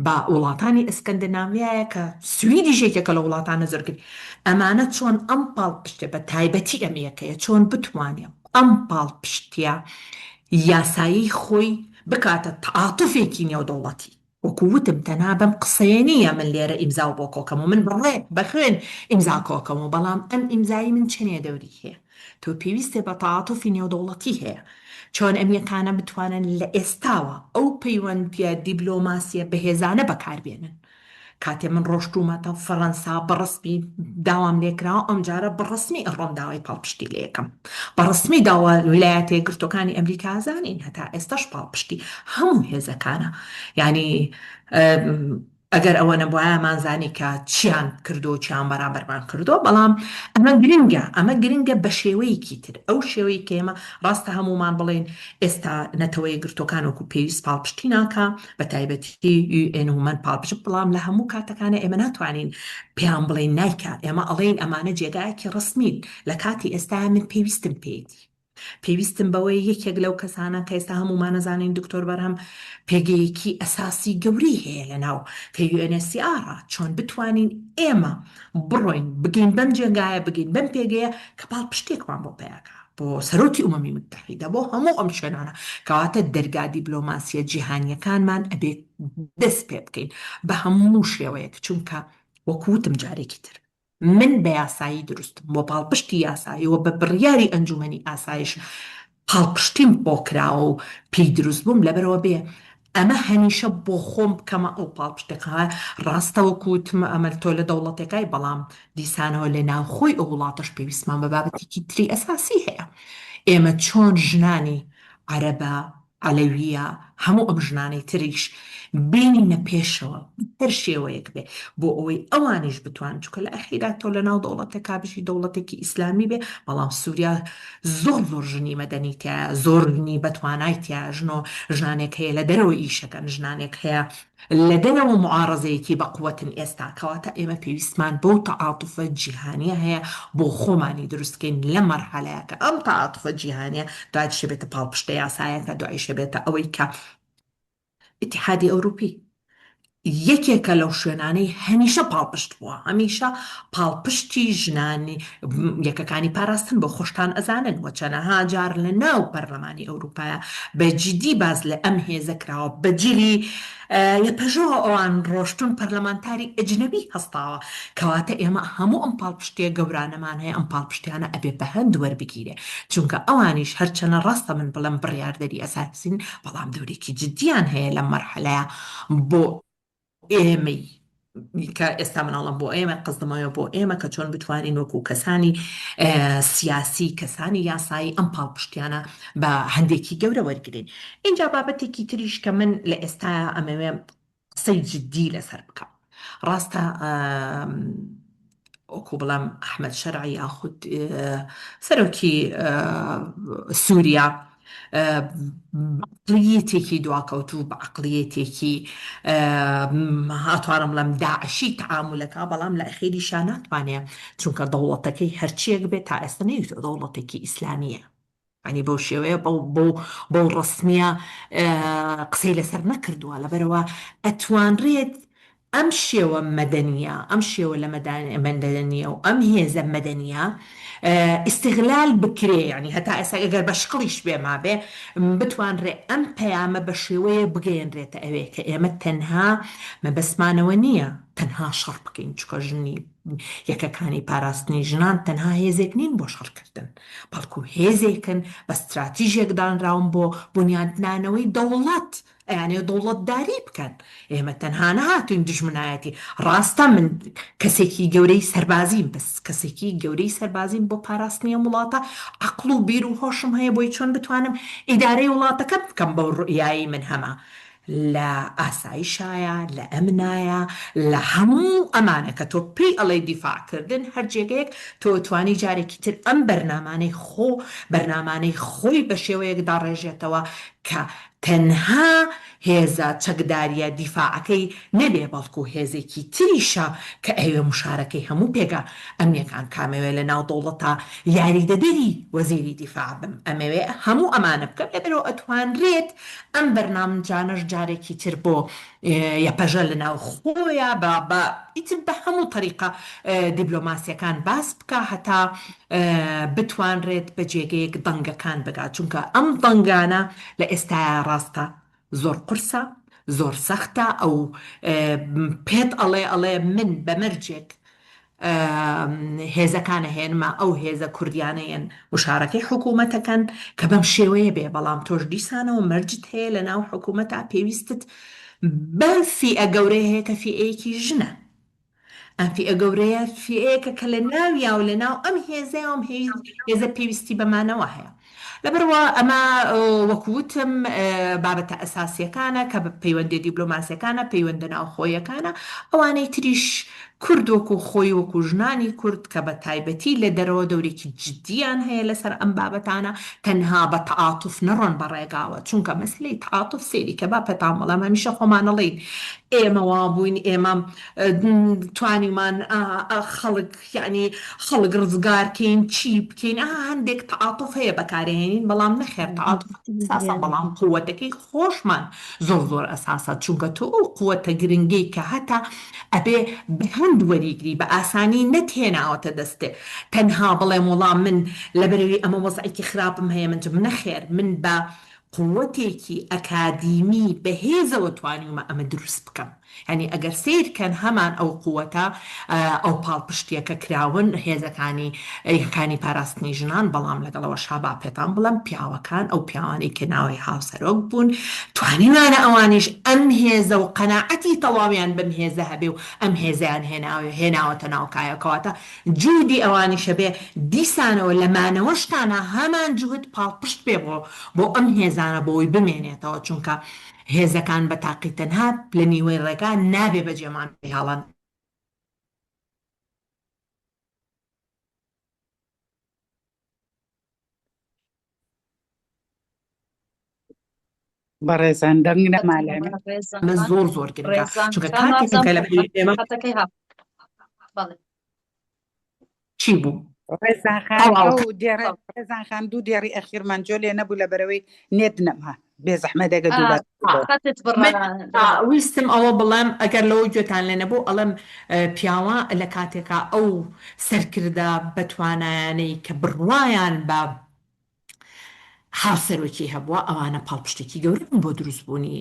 بە وڵاتانی ئەسکەندەناڤیایە کە سویدیش یەکێکە لە وڵاتانە زۆر گرنگ، ئەمانە چۆن ئەم پاڵپشتیە بە تایبەتی ئەم یەکەیە چۆن بتوانێ ئەم پاڵپشتیە یاسایی خۆی بکاتە تەعاتوفێکی نێودەوڵەتی. وەکو وتم تەنها بەم قسەیە نییە من لێرە ئیمزاو بۆ کۆکەم و من بە ڕێک بە خوێن ئیمزا کۆکەم و بەڵام ئەم ئیمزای من چەنێ دەوری هەیە تۆ پێویستێ بە تەعاتوفی نێودەوڵەتی هەیە چۆن ئەم یەکانە بتوانن لە ئێستاوە ئەو پەیوەندیە دیبلۆماسیە بەهێزانە بەکار بێنن کاتێ من ڕۆشتوومەتە فەڕەنسا بە ڕەسمی داوام لێکراوە ئەمجارە بە ڕەسمی ئەڕۆم داوای پاڵپشتی لێکەم بە ڕەسمی داوا ویلایەتە یەکگرتووەکانی ئەمریکا زانین هەتا ئێستاش پاڵپشتی هەموو هێزەکانە یعنی ئەگەر ئەوە نەبوایە مانزانی کە چیان کردو چیان بەرامبەرمان کردو بەڵام ئەمە گرنگە ئەمە گرنگە بە شێوەیەکی تر ئەو شێوەی کە ئێمە ڕاستە هەمومان بڵێن ئێستا نەتەوە یەکگرتووەکان وەکو پێویست پاڵپشتی ناکا بە تایبەتی UN و من پاڵپشت بەڵام لە هەموو کاتەکانە ئێمە ناتوانین پێیان بڵێین نایکا ئێمە ئەڵێین ئەمانە جێگایەکی ڕەسمین لە کاتی ئێستا من پێویستم پێیەتی پێویستم بەوەی یەکێک لەو کەسانە کە ئێستا هەموومانەزانین دکتۆر بەرهەم پێگەیەکی ئەساسی گەورەی هەیە لە ناو کە UNHCR چۆن بتوانین ئێمە بڕۆین بگەین بەم جێگایە بگەین بەم پێگەیە کە پاڵپشتێکمان بۆ پەیاکا بۆ سەرۆکی ئومەمی متحیدە بۆ هەموو ئەم شوێنانە کەواتە دەرگا دیبلۆماسیە جیهانیەکانمان ئەبێ دەست پێ بکەین بە هەموو شێوەیەک چونکە وەکو وتم جارێکی تر من بە یاسایی دروستم بۆ پاڵپشتی یاسایی و بە بڕیاری ئەنجومەنی ئاسایش پاڵپشتیم بۆ کراوە و پێی دروست بووم لەبەرئەوە بێ ئەمە هەمیشە بۆ خۆم بکەمە ئەو پاڵپشتەکە ڕاستە وەکو وتم ئەمە تۆ لە دەوڵەتێکای بەڵام دیسانەوە لە ناوخۆی ئەو وڵاتەش پێویستمان بە بابەتێکی تری ئەساسی هەیە ئێمە چۆن ژنانی عەرەبە عەلەوییە، هەموو ئەم ژنانەی تریش بێنینە پێشەوە بە هەر شێوەیەک بێ بۆ ئەوەی ئەوانیش بتوانن چونکە لە ئەخیرا تۆ لە ناو دەوڵەتێکا بژی دەوڵەتێکی ئیسلامی بێ بەڵام سووریا زۆر زۆر ژنی مەدەنی تیایە زۆر ژنی بەتوانای تیایە ژنۆ ژنانێک هەیە لە دەرەوە ئیشەکەن ژنانێک هەیە لە دەرەوە موعارەزەیەکی بە قوەتن ئێستا، کەواتە ئێمە پێویستمان بەو تەعاتوفە جیهانیە هەیە بۆ خۆمانی دروست کەین لەم مەرحەلەیە کە ئەم تەعاتوفە جیهانیە دوایشە بێتە پاڵپشتە یاسایەکە دوایشە بێتە ئەوەی کە ئیتیحادی ئەوروپی یەکێکە لەو شوێنانەی هەمیشە پاڵپشت بووە هەمیشە پاڵپشتی ژنانی یەکەکانی پاراستن بۆ خۆشتان ئەزانن وە چەنەها جار لە ناو پەرلەمانی ئەوروپایە بە جدی باس لە ئەم هێزە کراوە بە جلی یەپەژەوە ئەوان ڕۆشتون پەرلەمانتاری ئەجنەبی هەستاوە کەواتە ئێمە هەموو ئەم پاڵپشتیە گەورانەمان هەیە ئەم پاڵپشتیانە ئەبێ بە هەند وەربگیرێ چونکە ئەوانیش هەرچەنە ڕاستە من بڵێم بڕیاردەری ئەساسین بەڵام دەورێکی جدیان هەیە لەم مەرحەلەیە بۆ ئێمەی کە ئێستا مناڵم بۆ ئێمە قەزدمەوە بۆ ئێمە کە چۆن بتوانین وەکو کەسانی سیاسی کەسانی یاسایی ئەم پاڵپشتیانە بە هەندێکی گەورە وەرگین اینجا بابەتێکی تریش کە من لە ئێستا ئەمەوێ قسەی جدی لەسەر بکەم ڕاستە وەکو بڵێم ئەحمەد شەرعی یاخود سەرۆکی سووریا عقلیەتێکی دواکەوتوو بە عقلیەتێکی هاتوانم بڵێم داعشی تەعامولەکە بەڵام لە ئەخیریشا ناتوانێ چونکە دەوڵەتەکەی هەرچیەک بێت تا ئێستا نەیوتوە دەوڵەتێکی ئیسلامیە. یانی بەو شێوەیە بەو بەو بەو ڕەسمییە قسەی لەسەر نەکردووە لەبەرئەوە ئەتوانرێت ئەم شێوە مەدەنییە، ئەم شێوە لە مەدەنییە و ئەم هێزە مەدەنییە ئیستغلال بکرێ، یانی هەتا ئێستا ئەگەر بە شکڵیش بێ مابێ، بتوانرێ ئەم پەیامە بە شێوەیەک بگەیەنرێتە ئەوێ کە ئێمە تەنها مەبەستمانەوە نییە تەنها شەڕ بکەین، چونکە ژنی یەکەکانی پاراستنی ژنان تەنها هێزێک نین بۆ شەڕکردن، بەڵکو هێزێکن بە ستراتیژێک دانراون بۆ بونیادنانەوەی دەوڵەت، ئەیانەوێت دەوڵەتداری بکەن، ئێمە تەنها نەهاتووین دوژمنایەتی، ڕاستە من کەسێکی گەورەی سەربازیم، بەس کەسێکی گەورەی سەربازیم بۆ پاراستنی ئەم وڵاتە، عەقڵ و بیر و هۆشم هەیە بۆی چۆن بتوانم ئیدارەی وڵاتەکەم بکەم بەو ڕوئیایەی من هەمە لە ئاسایشایە، لە ئەمنایە، لە هەموو ئەمانە کە تۆ پێی ئەڵێی دیفاع کردن، هەر جێگەیەک تۆ توانی جارێکی تر ئەم بەرنامانەی خۆ بەرنامانەی خۆی بە شێوەیەک داڕێژێتەوە کە تەنها هێزە چەکداریە دیفاعەکەی نەبێ بەڵکو هێزێکی تریشە کە ئەیەوێ مشارەکەی هەموو پێگە ئەمنیەکان بکا ئەمەوێ لە ناو دەوڵەتا یاریدەدەری وەزیری دیفاع بم ئەمەوێ هەموو ئەمانە بکەم لەبەرئەوە ئەتوانرێت ئەم بەرنامجانەش جارێکی تر بۆ یەپەژە لە ناو خۆیا بە بە ئیتر بە هەموو تەریقە دیبلۆماسیەکان باس بکا هەتا بتوانرێت بە جێگەیەک دەنگەکان بگات چونکە ئەم دەنگانە لە ئێستایا ڕاستە زۆر قورسە زۆر سەختە ئەو پێت ئەڵێ ئەڵێ من بە مەرجێک هێزەکان ئەهێنمە ئەو هێزە کوردیانەیەن مشارەکەی حکوومەتەکەن کە بەم شێوەیە بێ بەڵام تۆش دیسانەوە مەرجت هەیە لە ناو حکوومەتا پێویستت بە فیئە گەورەیە هەیە کە فیئەیەکی ژنە ئەم فیئە گەورەیە فیئەیەکە کە لە ناویا و لە ناو ئەم هێزەیا و ئەم هێزە پێویستی بە مانەوە هەیە. لەبەرئەوە ئەمە وەکو وتم بابەتە ئەساسییەکانە کە بە پەیوەندیە دیبلۆماسیەکانە، پەیوەندە ناوخۆیەکانە، ئەوانەی تریش کورد وەکو خۆی وەکو ژنانی کورد کە بە تایبەتی لە دەرەوە دەورێکی جدیان هەیە لەسەر ئەم بابەتانە تەنها بە تەعاتوف نەڕۆن بە ڕێگاوە چونکە مەسەلەی تەعاتوف سەیری کە با پێتان بڵێم هەمیشە خۆمان ئەڵێین ئێمە وابووین ئێمە توانیومان خەڵک یەعنی خەڵک ڕزگار کەین چی بکەین ئا هەندێک تەعاتوف هەیە بەکارێنین بەڵام نەخێر تەعاتوف ئەساسە بەڵام قوەتەکەی خۆشمان زۆر زۆر ئەساسە چونکە تۆ ئەو قوەتە گرنگەی کە هەتە ئەبێ بە هەند وەریگری بە ئاسانی نەتهێناوەتە دەستێ تەنها بڵێم وەڵا من لەبەرەوی ئەمە وەزعێکی خراپم هەیە من نەخێر من بە قوەتێکی ئەکادیمی بەهێزەوە توانیومە ئەمە دروست بکەم. یانی ئەگەر سەیر کەن هەمان ئەو قوەتە ئەو پاڵپشتیە کە کراون هێزەکانی یەکانی پاراستنی ژنان بەڵام لەگەڵ ئەوەشا با پێتان بڵێم پیاوەکان ئەو پیاوانەی کە ناوی هاوسەرۆک بوون توانیویانە ئەوانیش ئەم هێزە و قەناعەتی تەواویان بەم هێزە هەبێ و ئەم هێزەیان هێناوە هێناوەتە ناو کایە کەواتە جوهدی ئەوانیشە بێ دیسانەوە لە مانەوەشتانا هەمان جوهد پاڵپشت بێ بۆ بۆ ئەم هێزانە بۆی بمێنێتەوە چونکە هێزەکان بە تاقی تەنها لە نیوەی ڕێگا نابێ بەجێمان بهێڵن. بەڕێزان دەنگ نەما لای من. ئەمە زۆر زۆر گرنگە چونکە کاتێک کە لە ئێمە چی بوو؟ ڕێزان خان تەواو ئەو دێڕە ڕێزان خان دوو دێڕی ئەخیرمان جۆ لێ نەبوو لە بەرەوەی نێت نەما بێ زەحمەت ئەگە دووبارە بکەیتەوە. خەتت من بڕا ویستم ئەوە بڵێم ئەگەر لەوە گوێتان لێ نەبوو ئەڵێم پیاوە لە کاتێکا ئەو سەرکردە بەتوانایانەی کە بڕوایان بە هاوسەرۆکی هەبووە ئەوانە پاڵپشتێکی گەورە بوون بۆ دروستبوونی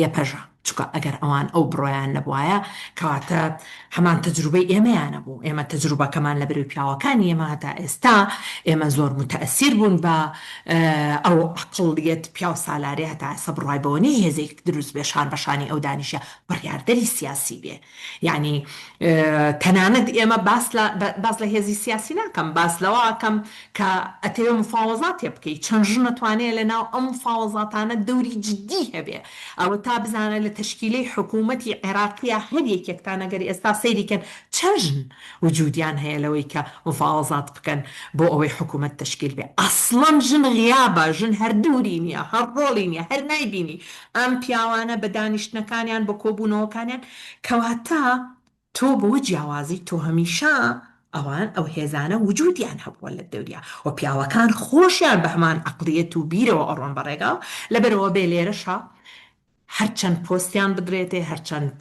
یەپەژە چونکە ئەگەر ئەوان ئەو بڕوایان نەبوایە کەواتە هەمان تەجروبەی ئێمەیان نەبوو ئێمە تەجروبەکەمان لە بەرەی پیاوەکانی ئێمە هەتا ئێستا ئێمە زۆر متەئسیر بوون بە ئەو عەقڵیەت پیاو سالارێ هەتا ئێستا بڕوای بەوە نیە هێزێک دروست بێ شان بە شانی ئەو دانیشە بڕیاردەری سیاسی بێ یانی تەنانەت ئێمە باس لە باس لە هێزی سیاسی ناکەم باس لەوە ئەکەم کە ئەتەوێ مفاوەزاتێ بکەی چەند ژن ئەتوانێ لە ناو ئەم مفاوەزاتانە دەوری جدی هەبێ ئەوە تا بزانە لە تەشکیلەی حکوومەتی عێراقیە هەر یەکێکتان ئەگەر ئێستا سەیری کەن چەند ژن وجودیان هەیە لەوەی کە مفاوەزات بکەن بۆ ئەوەی حکوومەت تەشکیل بێ ئەسڵەن ژن غیابە ژن هەر دووری نیە هەر ڕۆڵی نیە هەر نایبینی ئەم پیاوانە بە دانیشتنەکانیان بە کۆبوونەوەکانیان کەواتە تۆ بەوە جیاوازی تۆ هەمیشە. ئەوان ئەو هێزانە وجودیان هەبووە لە دەوریا و پیاوەکان خۆشیان بە هەمان عەقڵیەت و بیرەوە ئەڕۆن بە ڕێگاوە لەبەرئەوە بێ لێرەشا هەرچەند پۆستیان بدرێتێ هەرچەند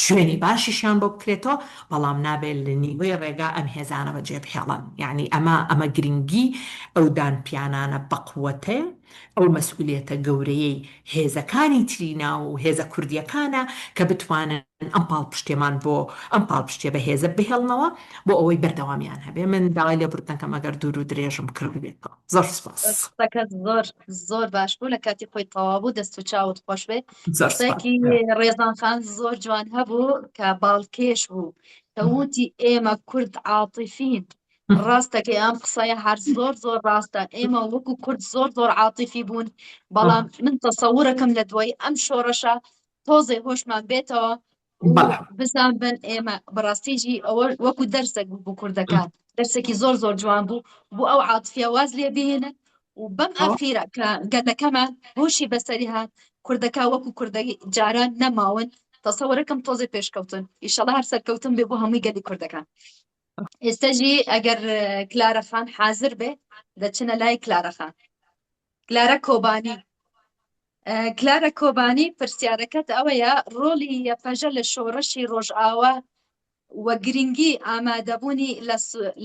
شوێنی باشیشیان بۆ بکرێتەوە بەڵام نابێت لە نیوەی ڕێگا ئەم هێزانە بەجێ بهێڵن یعنی ئەمە ئەمە گرنگی ئەو دانپیانانە بەقوەتەیە ئەو مەسئولیەتە گەورەیەی هێزەکانی تری ناو هێزە کوردیەکانە کە بتوانن ئەم پاڵپشتیەمان بۆ ئەم پاڵپشتیە بەهێزە بهێڵنەوە بۆ ئەوەی بەردەوامیان هەبێ من داوای لێبوردنەکەم ئەگەر دوور و درێژم کردبێتەوە زۆر سپاس. قسەکەت زۆر زۆر باش بوو لە کاتی خۆی تەواو بوو دەست و چاوت خۆش بێ زۆر سپاس. قسەیەکی ڕێزان خان زۆر جوان هەبوو کە باڵکێش بوو کە وتی ئێمە کورد عاتیفین ڕاستەکەی ئەم قسەیە هەر زۆر زۆر ڕاستە ئێمە وەکو کورد زۆر زۆر عاتیفی بوون بەڵام من تەسەورەکەم لە دوای ئەم شۆڕەشە تۆزێ هۆشمان بێتەوە و بەڵێ بزان بن ئێمە بەڕاستیژی ئەوە وەکو دەرسێک بوو بۆ کوردەکان دەرسێکی زۆر زۆر جوان بوو بۆ ئەو عاتفیە واز لێ بهێنن و بەم ئەخیرە کە گەلەکەمان هۆشی بەسەری هات کوردەکە وەکو کوردەی جاران نەماون تەسەوەرەکەم تۆزێ پێشکەوتن ئیشەڵا هەر سەرکەوتن بێ بۆ هەمووی گەلی کوردەکان ئێستاژی ئەگەر کلارە خان حازر بێ دەچنە لای کلارە خان کلارە کۆبانی کلارە کۆبانی پرسیارەکەت ئەوەیە ڕۆڵی یەپەژە لە شۆڕشی ڕۆژئاوا و گرنگی ئامادەبوونی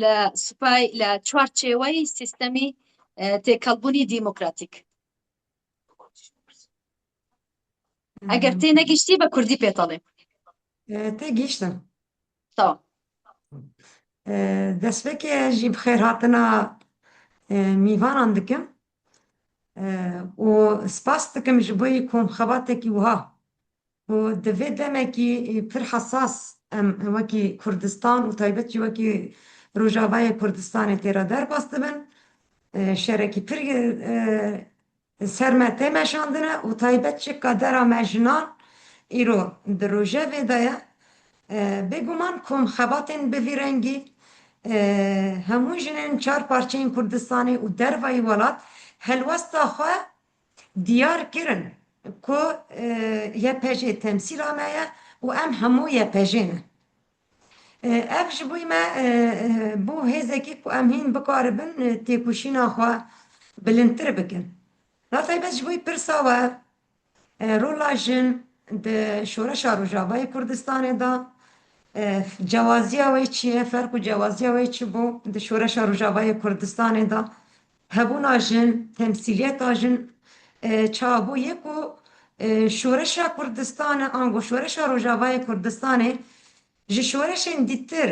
لە سوپای لە چوارچێوەی سیستەمی تێکەڵبوونی دیموکراتیک ئەگەر تێ نەگەیشتی بە کوردی پێتەڵێم تێگەیشتم تەواو. دەستپێکێ ژی بخێرهاتنا میڤانان دکم و سپاس دکم ji bo komxebatekî wiha ku di vê demekî pir hesas em wekî Kurdistan û taybet jî wekî Rojavayê Kurdistanê tê re derbas dibin. Şerekî pir Ser me tê meşandine û taybet jî qedera me jinan îro di rojevê de ye. Bêguman komxebatên bi vî rengî hemû jinên çar parçeyên Kurdistanê û dervayî welat helwesta xwe diyar kirin ku YPJ temsîla me ye û em hemû YPJ ne. Ev ji bo me bû hêzekî ku em hîn bikaribin têkoşîna xwe bilindtir bikin. Na taybet ji bo pirsa we rola jin di şoreşa Rojavayê Kurdistanê de cewaziya wê çi ye, ferq û cewaziya wê çi bû di şoreşa Rojavayê Kurdistanê de hebûna jin, temsîliyeta jin çawa bû yê ku şoreşa Kurdistanê ango şoreşa Rojavayê Kurdistanê ji şoreşên dîtir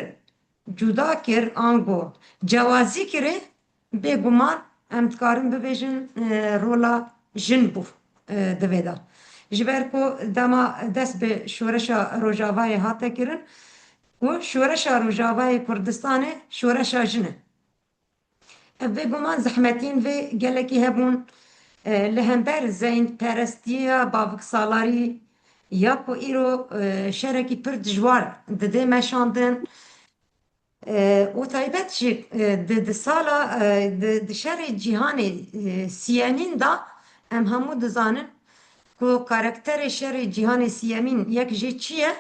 cuda kir ango cewazî kirê bêguman em dikarin bibêjin rola jin bû di vê de. Ji ber ku dema dest bi şoreşa Rojavayê hate kirin ku şoreşa Rojavayê Kurdistanê şoreşa jin e. Ev bêguman zehmetiyên vê gelekî hebûn. Li hember zeyndperestiya baviksalarî ya ku îro şerekî pir dijwar didê meşandin û taybet jî di di sala di şerê cîhanê siyemîn de em hemû dizanin ku karakterê şerê cîhanê siyemîn yek jê çi ye?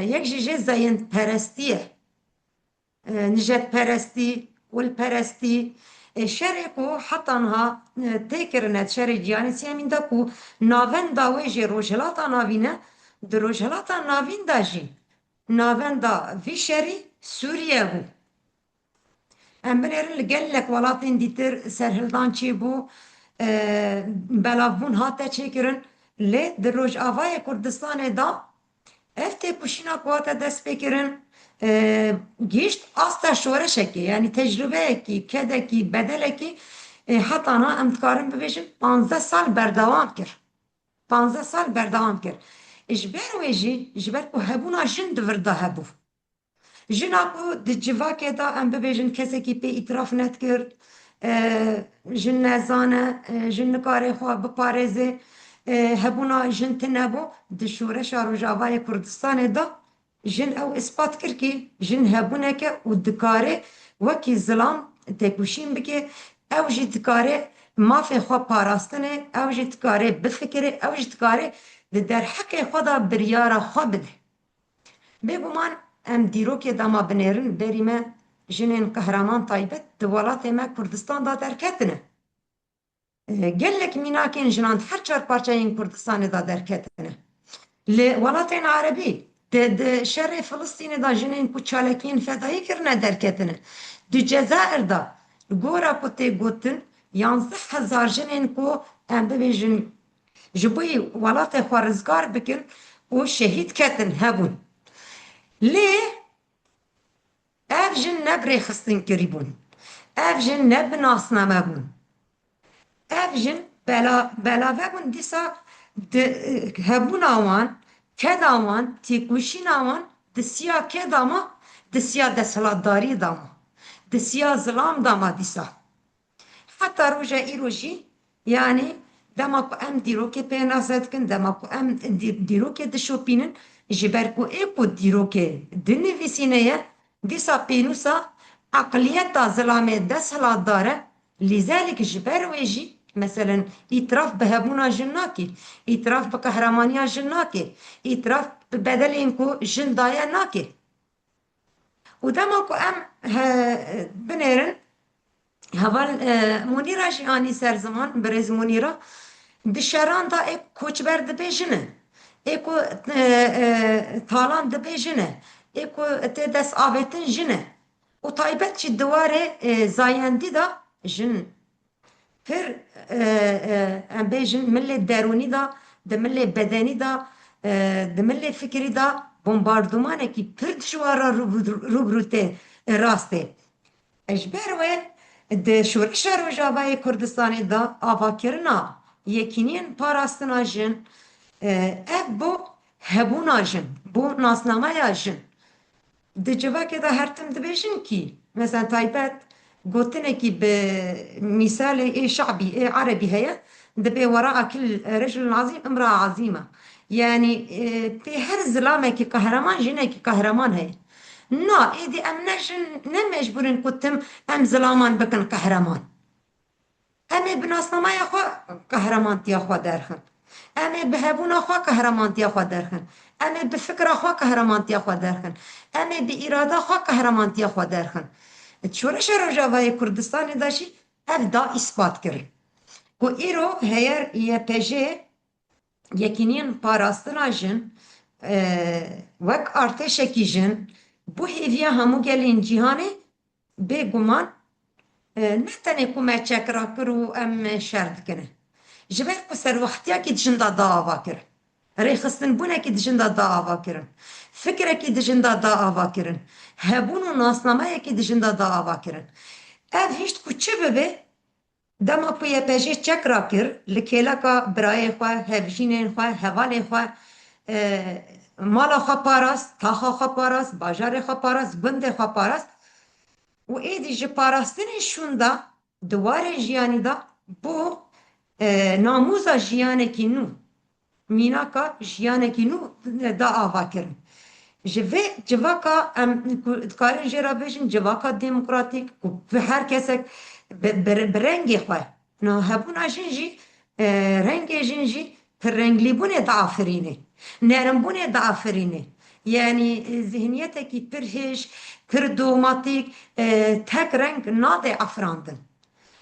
Yek jî jê zeyndperestî ye. Nijetperestî, olperestî, şerê ku heta niha tê kirine di şerê cîhanê sêyemîn de ku navenda wê jî Rojhilata Navîn e, di Rojhilata Navîn de jî navenda vî şerî Sûriye bû. Em binêrin li gelek welatên dîtir serhildan çêbû, belavbûn hate çêkirin lê di Rojavayê Kurdistanê de Ev têkoşîna ku hate destpêkirin gihîşt asta şoreşekê yanî tecrûbeyekî, kedekî, bedelekî heta niha em dikarin bibêjin 15 sal berdewam kir. 15 sal berdewam kir. Ji ber wê jî ji ber ku hebûna jin di vir de hebû. Jina ku di civakê de em bibêjin kesekî pê îtiraf nedikir, jin nezan e, jin nikare xwe biparêze, hebûna jin tune bû, di şoreşa Rojavayê Kurdistanê de jin ew ispat kir kî jin hebûneke û dikare wekî zilam têkoşîn bike, ew jî dikare mafê xwe parastinê, ew jî dikare bifikire, ew jî dikare di derheqê xwe de biryara xwe bide. Bêguman em dîrokê dema binêrin berî me jinên qehreman taybet di welatê me Kurdistan de derketine. Gelek mînakên jinan di her çar parçeyên Kurdistanê de derketine. Li welatên erebî di di şerê Filistînê de jinên ku çalakiyên fedayî kirine derketine. Di Cezair de li gora ku tê gotin 11,000 jinên ku em bibêjin ji bo welatê xwe rizgar bikin û şehîd ketin hebûn. Lê Ev jin ne bi rêxistinkirî bûn. Ev jin ne bi nasname bûn. Ev jin bela belave bûn dîsa di hebûna wan, keda wan, têkoşîna wan di siya kê de ma? Di siya desthilatdariyê de ma. Di siya zilam de ma dîsa. Heta roja îro jî yanî dema ku em dîrokê pênase dikin, dema ku em dîrokê dişopînin ji ber ku ê ku dîrokê dinivîsîne ye dîsa pênûsa eqliyeta zilamê desthilatdar e, lîzelik ji ber wê jî meselen îtiraf bi hebûna jin nake, îtiraf bi qehremaniya jin nake, îtiraf bi bedelên ku jin daye nake. Û dema ku em binêrin heval Munîra jî anî ser ziman, birêz Munîra di şeran de ê koçber dibe jin e, ê ku talan dibe jin e, ê ku tê dest avêtin jin e û taybet jî di warê zayendî de jin Pir em bêjin milê derûnî de, di milê bedenî de, di milê fikirî de bombardûmanekî pir dijwar re rûbirû tê rast tê. Ji ber wê di Şoreşa Rojavayê Kurdistanê de avakirina yekîniyên parastina jin ev bo hebûna jin, bo nasnameya jin Di civakê de her tim dibêjin kî, mesela taybet gotinekî bi mîsalê ê şebî ê erebî heye, dibê wera'a kil rejulin azîm imra'a azîme. Yanî pê her zilamekî qehreman jinekî qehreman heye. Na êdî em ne jin ne mecbûr in ku tim em zilaman bikin qehreman. Em ê bi nasnameya xwe qehremantiya xwe derxin. Em ê bi hebûna xwe qehremantiya xwe derxin. Em ê bi fikra xwe qehremantiya xwe derxin. Em ê bi îrada xwe qehremantiya xwe derxin. Di Şoreşa Rojavayê Kurdistanê de jî ev da îsbatkirin ku îro heyer YPJ Yekîniyên Parastina Jin wek artêşekî jin bû hêviya hemû gelên cîhanê Bê guman ne tenê ku me çek rakir û em şer dikin. Ji ber ku serwextiyekî di jin de da avakirin. Rêxistinbûnekî di jin de da avakirin. Fikrekî di jin de da avakirin. Hebûn û nasnameyekî di jin de da avakirin. Ev hişt ku çi bibe? Dema ku YPJ'ê çek rakir, li kêleka birayê xwe, hevjînên xwe, hevalên xwe mala xwe parast, taxa xwe parast, bajarê xwe parast, gundê xwe parast û êdî ji parastinê şûnda di warê jiyanî de bû namûza jiyanekî nû. Mînaka jiyanekî nû da avakirin. Ji vê civaka em ku dikarin jê re bêjin civaka demokratîk ku bi her kesek bi rengê xwe na hebûna jin jî rengê jin jî pirrenglîbûnê diafirînê, nermbûnê diafirînê. Yanî zîhniyetekî pir hêj, pir dogmatîk, tek reng nade afirandin.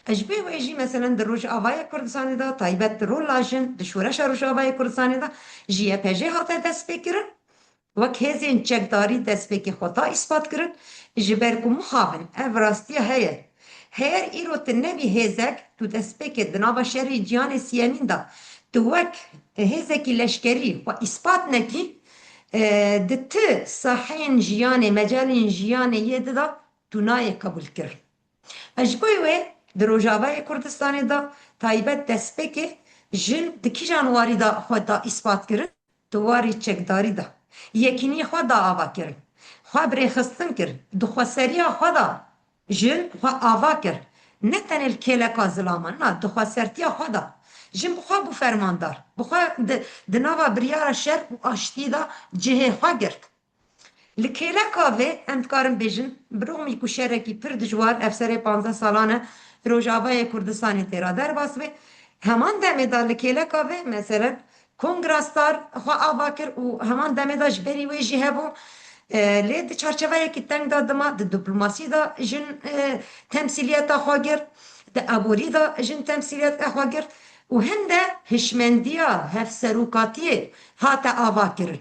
Ji vê wê jî meselen di Rojavayê Kurdistanê de taybet di rola jin di şoreşa Rojavayê Kurdistanê de ji YPJ hate destpêkirin wek hêzên çekdarî destpêkê xwe da îspatkirin ji ber ku mixabin ev rastiya heye heyer îro tu nebî hêzek tu destpêkê di nava şerê cîhanê siyemîn de tu wek hêzekî leşkerî xwe îspat nekî di ti saheyên jiyanê mecalên jiyanê yê di de tu nayê qebûlkirin. Ji bo wê di Rojavayê Kurdistanê de taybet destpêkê jin di kîjan warî de xwe da îspatkirin? Di warê çekdarî de. Yekîniyê xwe da avakirin. Xwe bi rêxistin kir. Di xweseriya xwe de jin xwe ava kir. Ne tenê li kêleka zilaman na, di xwesertiya xwe de. Jin bi xwe bû fermandar. Bi xwe di nava biryara şer û aştiyê de cihê xwe girt. Li kêleka vê em dikarin bêjin bi ruxmî ku şerekî pir dijwar ev serê 15 salan e Rojavayê Kurdistanê tê re derbas bê, heman demê de li kêleka vê meselen Kongra Star xwe ava kir û heman demê de ji berî wê jî hebû. Lê di çarçeveyekî teng de dima, di diplomasî de jin temsîliyeta xwe girt, di aborî de jin temsîliyeta xwe girt û hinde hişmendiya hevserokatiyê hate avakirin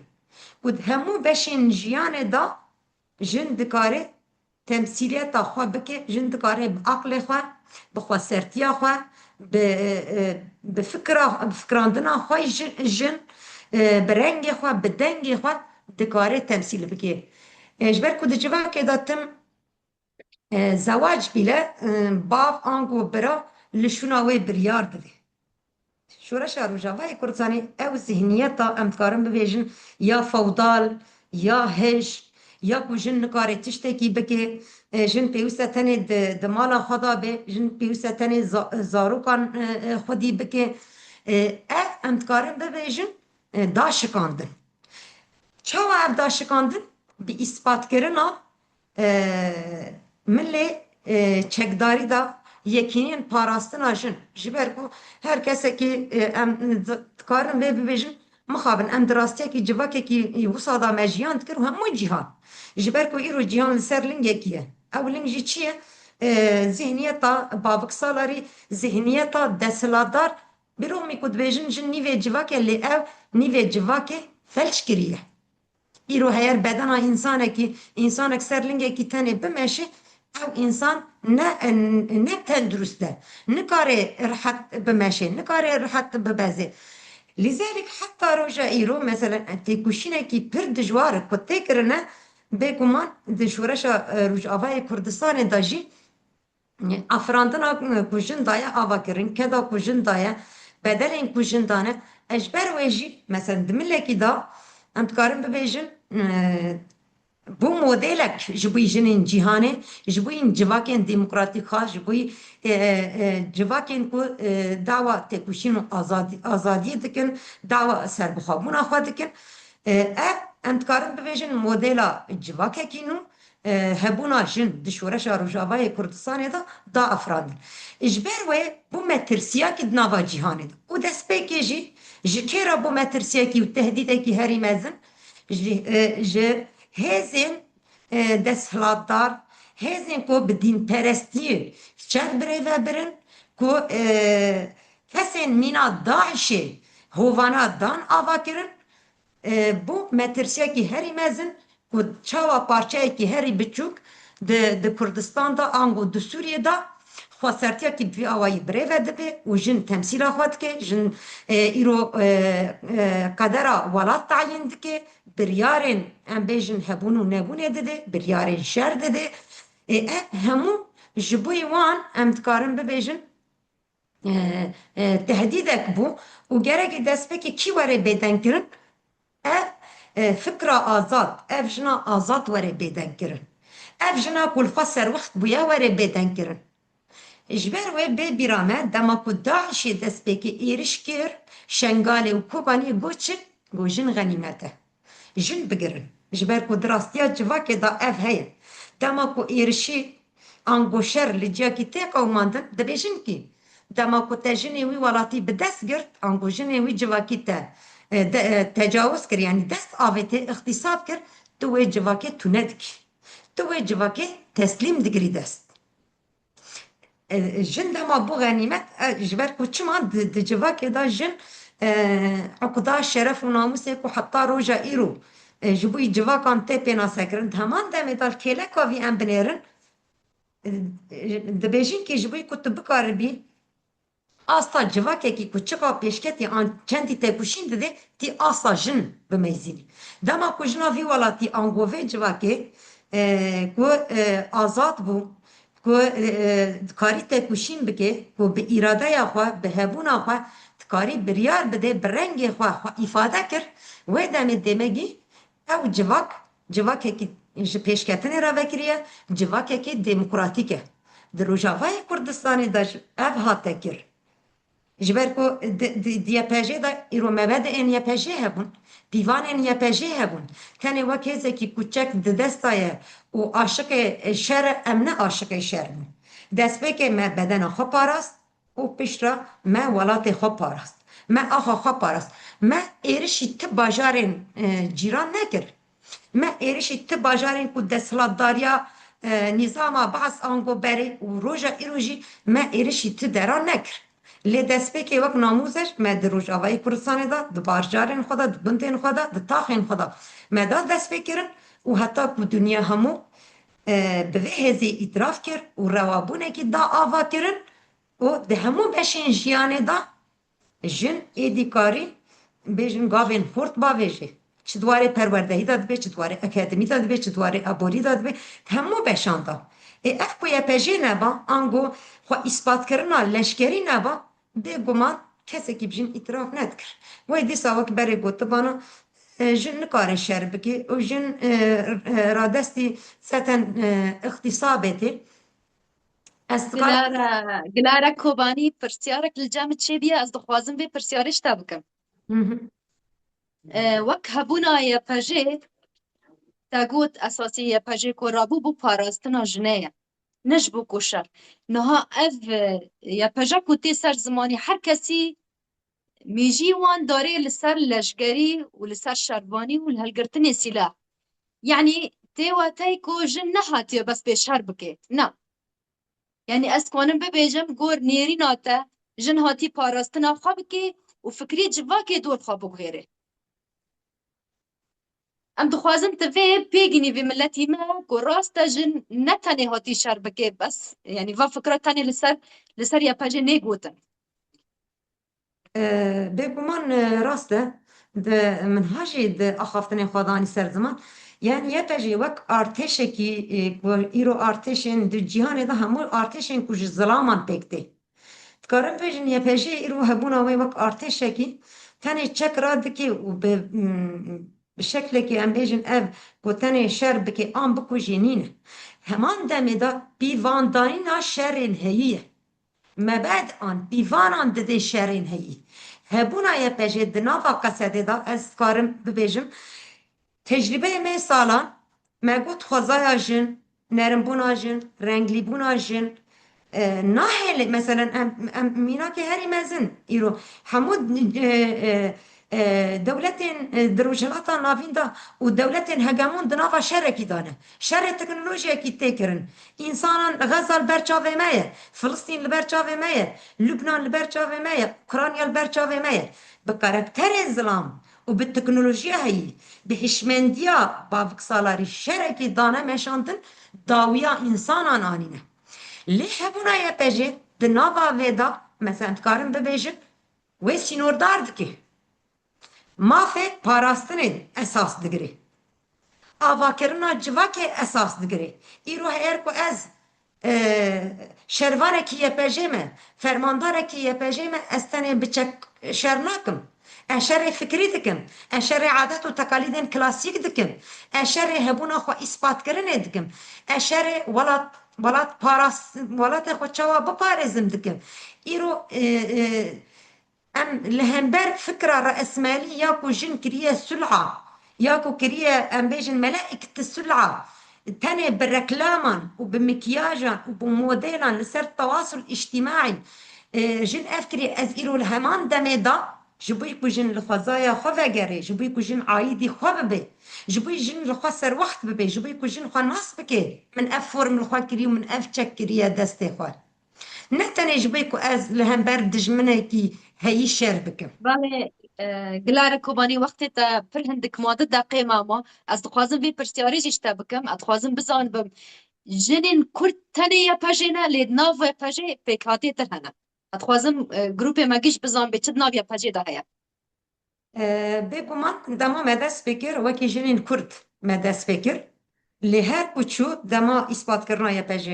ku di hemû beşên jiyanê de Jin dikare temsîliyeta xwe bike, jin dikare bi aqlê xwe, bi xwesertiya xwe, bi bi fikra bi fikirandina xwe jin bi rengê xwe, bi dengê xwe dikare temsîl bike. Ji ber ku di civakê de tim zewac bîle bav ango bira li şûna wê biryar dide. Şoreşa Rojavayê Kurdistanê ew zihniyeta em dikarin bibêjin ya feodal, ya hişk, ya ku jin nikare tiştekî bike, jin pêwîst e tenê di di mala xwe de be, jin pêwîst e tenê zarokan xwedî bike, ev em dikarin bibêjin da şikandin. Çawa ev da şikandin? Bi îspatkirina Milê çekdarî de yekîniyên parastina jin ji ber ku her kesekî em dikarin vê bibêjin mixabin em di rastiyekî civakekî wisa de me jiyan dikir û hemû cîhan ji ber ku îro cîhan li ser lingekî ye ew ling jî çi ye zîhniyeta baviksalarî zîhniyeta desthilatdar bi romî ku dibêjin jin nîvê civakê lê ew nîvê civakê felç kiriye. Îro heyer bedena însanekî, însanek ser lingekî tenê bimeşe, ew însan ne ne tendurist e. Nikare rehet bimeşe, nikare rehet bibeze. Lîzelik heta roja îro meselen têkoşînekî pir dijwar e ku tê kirine, bêguman di şoreşa Rojavayê Kurdistanê de jî Afirandina ku jin daye avakirin, keda ku jin daye, bedelên ku jin dane, ez ji ber wê jî meselen di milekî de em dikarin bibêjin bû modelek ji bo jinên cîhanê, ji bo civakên demokratîkxwaz, ji bo civakên ku dawa têkoşîn û azadiyê dikin, dawa serbixwebûna xwe dikin. Ev em dikarin bibêjin modela civakekî nû Hebûna jin di şoreşa Rojavayê Kurdistanê de da afirandin. Ji ber wê bû metirsiyakî di nava cîhanê de û destpêkê jî ji kê re bû metirsiyekî û tehdîdekî herî mezin? Ji hêzên desthilatdar, hêzên ku bi dînperestiyê şer birêve birin ku kesên mîna DAIŞ'ê hovana dan avakirin Bû metirsiyekî herî mezin ku çawa parçeyekî herî biçûk di di Kurdistan de ango di Sûriyê de xwesertiyekî bi vî awayî birêve dibe û jin temsîla xwe dike, jin îro qedera welat teyîn dike, biryarên em bêjin hebûn û nebûnê dide, biryarên şer dide. Ev hemû ji bo wan em dikarin bibêjin Tehdîdek bû û gerekî destpêkê kî were bêdengkirin? Ev fikra azad, ev jina azad were bêdengkirin. Ev jina ku li xwe serwext bûye were bêdengkirin. Ji ber wê bê bîra me dema ku DAIŞ'ê destpêkê êriş kir Şengalê û Kobaniyê got çi? Got jin xenîmet e. Jin bigirin. Ji ber ku di rastiya civakê de ev heye. Dema ku êrişî ango şer li ciyakî tê qewimandin, dibêjin kî dema ku te jinê wî welatî bi dest girt ango jinê wî civakî te tecawuz kir yanî dest avêtê, îxtîsab kir, tu wê civakê tune dikî. Tu wê civakê teslîm digirî dest. Jin dema bû xenîmet ji ber ku çima di civakê de jin uqda şeref û namûsê ku heta roja îro ji bo civakan tê pênasekirin di heman demê de li kêleka vî em binêrin dibêjin kî ji bo ku tu bikaribî Asta civakekî ku çiqa pêşketî an çendî têkoşîn didê tî asta jin bimeyzînî. Dema ku jina vî welatî ango vê civakê ku azad bû, ku dikarî têkoşîn bike, ku bi îradeya xwe, bi hebûna xwe dikarî biryar bidê, bi rengê xwe xwe îfade kir, wê demê dêmegî ew civak civakekî ji pêşketinê re vekiriye, civakekî demokratîk e. Di Rojavayê Kurdistanê de jî ev hate kir. Ji ber ku di YPJ'ê de îro mebedeyên YPJ'ê hebûn, pîvanên YPJ'ê hebûn. Tenê wek hêzekî ku çek di dest de ye û aşiqê şer e, em ne aşiqê şer bûn. Destpêkê me bedena xwe parast û pişt re me welatê xwe parast. Me axa xwe parast. Me êrişî ti bajarên cîran nekir. Me êrişî ti bajarên ku desthilatdariya nîzama Beas ango berê û roja îro jî me êrişî ti deran nekir. Lê destpêkê wek namûzej me di Rojavayê Kurdistanê de, di bajarên xwe de, di gundên xwe de, di taxên xwe de me da destpêkirin û heta ku dinya hemû bi vê hêzê îtiraf kir û rewabûnekî da avakirin û di hemû beşên jiyanê de Jin êdî karî bêjin gavên xurt bavêjê. Çi di warê perwerdehî de dibe, çi di warê akademî de dibe, çi di warê aborî de dibe, di hemû beşan de. Ê ev ku YPJ neba ango xwe îspatkirina leşkerî neba, bêguman kesekî bi jin îtiraf nedikir. Wê dîsa wek berê gotibana jin nikare şer bike û jin radestî seten îxtîsabê tê. Ez dikarim Gilara, Gilara Kobanî pirsyarek li cem min çêbiye ez dixwazim vê pirsyarê ji te bikim. Wek hebûna YPJ te got esasî YPJ ku rabû bû parastina jinê ye. Ne ji bo ku şer. Niha ev YPJ ku tê ser zimanî her kesî Mêjî wan darê li ser leşgerî û li ser şervanî û li hilgirtinê sîlah. Yanî tê watey ku jin nehatiye bes pê şer bike. Na. Yanî ez dikarim bibêjim gor nêrîna te jin hatî parastina xwe bike û fikrê civakê dor xwe biguhêre. Em dixwazin tu vê pêgînî vê miletî me ku rast e jin ne tenê hatî şer bike bes yanî va fikra tenê li ser li ser YPJ nêgotin. Bêguman rast e. Di min ha jî di axaftinên xwe de anî ser ziman. Yani YPJ wek artêşekî ku îro artêşên di cîhanê de hemû artêşên ku ji zilaman pêk tê. Dikarim bêjin YPJ îro hebûna wê wek artêşekî tenê çek radike û bi bi şeklekî em bêjin ev ku tenê şer bike an bikujê nîne. Heman demê de pîvandanîna şerên heyî ye. Mebed an pîvanan didê şerên heyî. Hebûna YPJ di nava Qesedê de ez dikarim bibêjim tecrîbeyê me salan me got xwezaya jin, nerimbûna jin, renglîbûna jin nahêle meselen em em mînakê herî mezin îro hemû Dewletên di Rojhilata Navîn de û dewletên hegemon di nava şerekî de ne. Şerê teknolojiyekî tê kirin. Însanan Xeza li ber çavê me ye, Filistîn li ber çavê me ye, Lubnan li ber çavê me ye, Ukranya li ber çavê me ye. Bi karakterê zilam û bi teknolojiya heyî, bi hişmendiya baviksalarî şerekî dane meşandin, dawiya însanan anîne. Lê hebûna YPJ di nava vê de, mesela dikarim bibêjim, Wê sînordar dike. Mafê parastinê esas digire. Avakirina civakê esas digire. Îro heyer ku ez şervanekî YPJ me, fermandarekî YPJ me ez tenê bi çek şer nakim. Ez şerê fikrî dikim. Ez şerê adet û tekalîdên klasîk dikim. Ez şerê hebûna xwe îspatkirinê dikim. Ez şerê welat Welat parast welatê xwe çawa biparêzim dikim. Îro em li hember fikra reesmelî ya ku jin kiriye sulha ya ku kiriye em bêjin melaîkti sulha tenê bi reklaman û bi mikyajan û bi modelan li ser tewasul îçtîmaî jin ev kiriye ez îro li heman demê de Ji bo ku jin li xwezaya xwe vegerê, ji bo ku jin aîdî xwe bibe, ji bo jin li xwe serwext bibe, ji bo ku jin xwe nas bike, min ev form li xwe kirî û min ev çek kiriye destê xwe. Ne tenê ji bo ku ez li hember dijminekî heyî şer bikim. Belê Gilare Kobanî wextê te pir hindik ma di deqê me ma. Ez dixwazim vê pirsyarê jî ji te bikim. Ez dixwazim bizanibim jinên Kurd tenê YPJ'ê ne lê di nav YPJ'ê pêkhatê tir hene. Ez dixwazim grûpê me giş bizan bê çi di nav YPJ'ê de heye. Bêguman dema me dest pê kir wekî jinên Kurd me dest pê kir. Lê her ku çû dema îspatkirina YPJ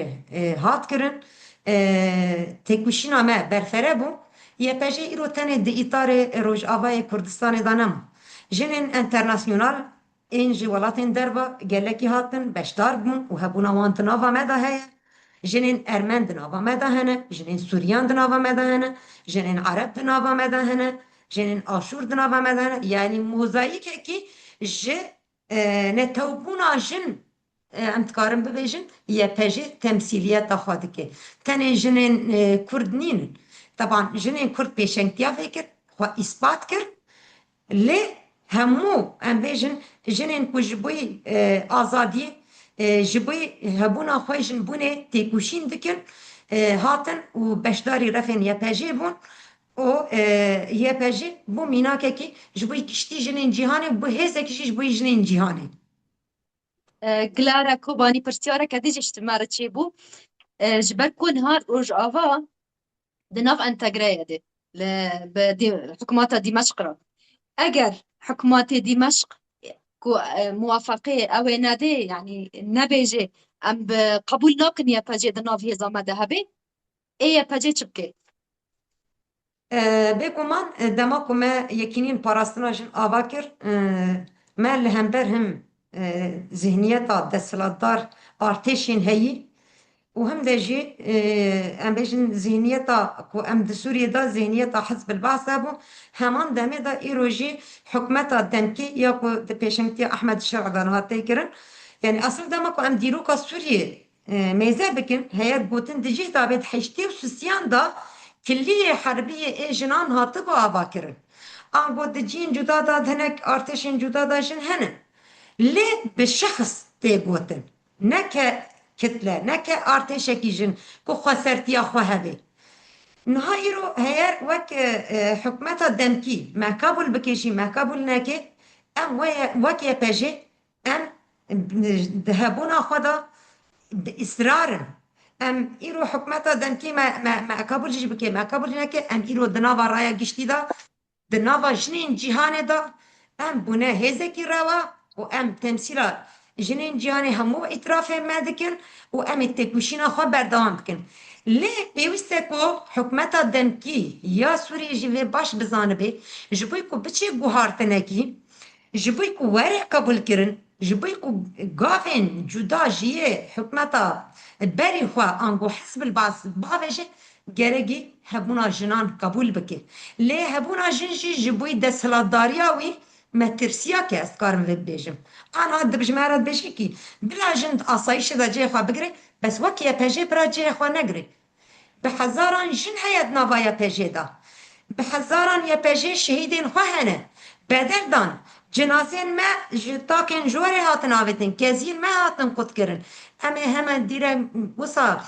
hat kirin têkoşîna me berfere bû. YPJ îro tenê di îtarê Rojavayê Kurdistanê de nema. Jinên enternasyonal Ên ji welatên derve gelekî hatin, beşdar bûn û hebûna wan di nava me de heye. Jinên Ermen di nava me de hene, jinên Sûriyan di nava me de hene, jinên Ereb di nava me de hene, jinên Aşûr di nava me de hene. Yanî mozaîkekî ji netewbûna jin em dikarin bibêjin YPJ temsîliyeta xwe dike. Tenê jinên Kurd nînin. Teban jinên Kurd pêşengtiya vê kir, xwe îspat kir. Lê. هەموو em bêjin jinên ku ji bo azadiyê ji bo hebûna xwe jinbûnê têkoşîn dikin hatin û beşdarî refên YPJ'ê bûn û YPJ bû mînakekî ji bo giştî jinên cîhanê û bû hêzekî jî ji bo jinên cîhanê. Glara Kobanî pirsyareke din jî ji me re çêbû. Ji ber ku niha Rojava di nav entegreye de li bi hikûmeta Dîmeşq re. Eger hikûmetê Dîmeşq ku muwafeqê ew ê nedê yanî nebêje em bi qebûl nakin YPG di nav hêza me de hebe, ê YPG çi bike? Bêguman dema ku me Yekîniyên Parastina Jin ava kir, me li hember him zihniyeta desthilatdar artêşên heyî û him de jî em bêjin zihniyeta ku em di Sûriyê de zihniyeta Hizb el Baas hebû, heman demê de îro jî hikûmeta demkî ya ku di pêşengtiya Ehmed Şer'î de niha tê kirin. Yanî esil dema ku em dîroka Sûriyê Mêze bikin, heyet gotin di cih de bê di 83an de Killiyê Herbiyê ê jinan hatibû avakirin. Ango di cihên cuda de hinek artêşên cuda de jin hene. Lê bi şexs tê gotin. Ne ke kitle, ne ke artêşekî jin ku xwesertiya xwe hebe. Niha îro heyer wek hikûmeta demkî me qebûl bike jî me qebûl neke, em wek YPJ Em di hebûna xwe de bi israr in. Em îro hikûmeta demkî me me me qebûl jî bike, me qebûl jî neke, em îro di nava raya giştî de, di nava jinên cîhanê de em bûne hêzekî rewa û em temsîla jinên cîhanê hemû îtirafên me dikin û em ê têkoşîna xwe berdewam bikin. Lê pêwîst e ku hikûmeta demkî ya Sûriyê jî vê baş bizanibe ji bo ku biçe guhartinekî, Ji bo ku were qebûlkirin, ji bo ku gavên cuda ji yê hikûmeta berî xwe ango Hizb-ul Baas biavêje, gerekî hebûna jinan qebûl bike. Lê hebûna jin jî ji bo desthilatdariya wî metirsiya ke ez dikarim vê bibêjim. Ana dib ji me re dibêje kî bila jin di asayîşê de cihê xwe bigire, bes wek YPJ bira cihê xwe negire. Bi hezaran jin heye di nava YPJ'ê de. Bi hezaran YPJ şehîdên xwe hene. Bedel dan. Cenazeyên me ji takên jorê hatin avêtin, keziyên me hatin qutkirin. Em ê heme dîre wisa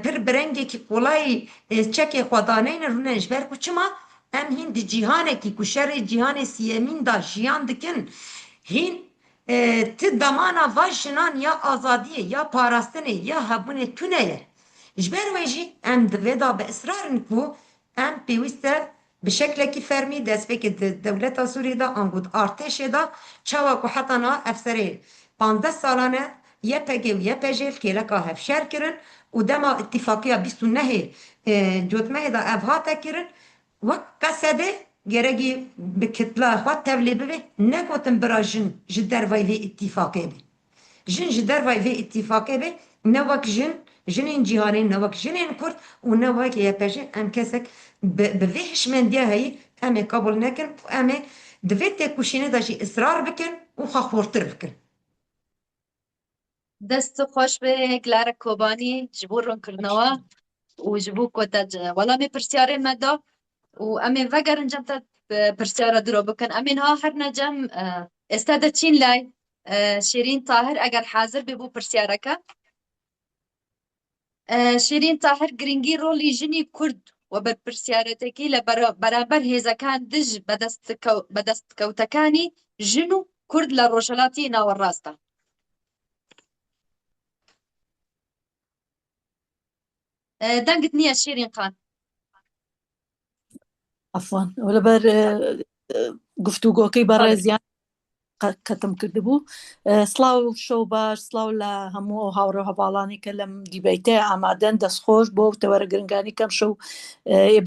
pir bi rengekî qolayî çekê xwe daneynin rûne ji ber ku çima em hîn di cîhanekî ku şerê cîhanê siyemîn de jiyan dikin hîn Ti damana va jinan ya azadiyê, ya parastinê, ya hebûnê tune ye. Ji ber wê jî em di vê de bi israr in ku em pêwîst e bi şeklekî fermî destpêkê di dewleta Sûriyê de ango di artêşê de çawa ku heta niha ev serê panzdeh salan e YPG û YPJ li kêleka hev şer kirin û dema îtîfaqiya 29 ê Cotmehê de ev hate kirin Wek qesedê geregî bi kitla xwe tevlê bibe, negotin bira jin ji dervayî vê îtîfaqê be. Jin ji dervayî vê îtîfaqê be, ne wek jin, jinên cîhanê, ne wek jinên kurd û ne wek YPJ em kesek bi bi vê hişmendiya heyî em ê qebûl nekin û em ê di vê têkoşînê de jî israr bikin û xwe xurtir bikin. Dest xweş be Clara Kobanî ji bo rûnkirinawa û ji bo ku te welamê pirsyarên me da û em ê vegerin cem te pirsyara diro bikin. Em ê niha herine cem êsta de çîn lay Şêrîn Tahir eger hazir bê bo pirsyareke. Şêrîn Tahir girîngî rolî jinî Kurd و berpirsyaretekî li beramber hêzekan dij bedestkewtekanî jin û Kurd li Rojhilatî Nawerast e. Dengit niye Şêrîn Xan. Afwan لەبەر گفتوگۆکەی بەڕێزیان کەتم کردبوو سڵاو شەو باش سڵاو لە هەموو ئەو هاوڕێ و هەواڵانی کە لەم دیبەیتە ئامادەن دەستخۆش بۆ تەوەرە گرنگانی کەم شەو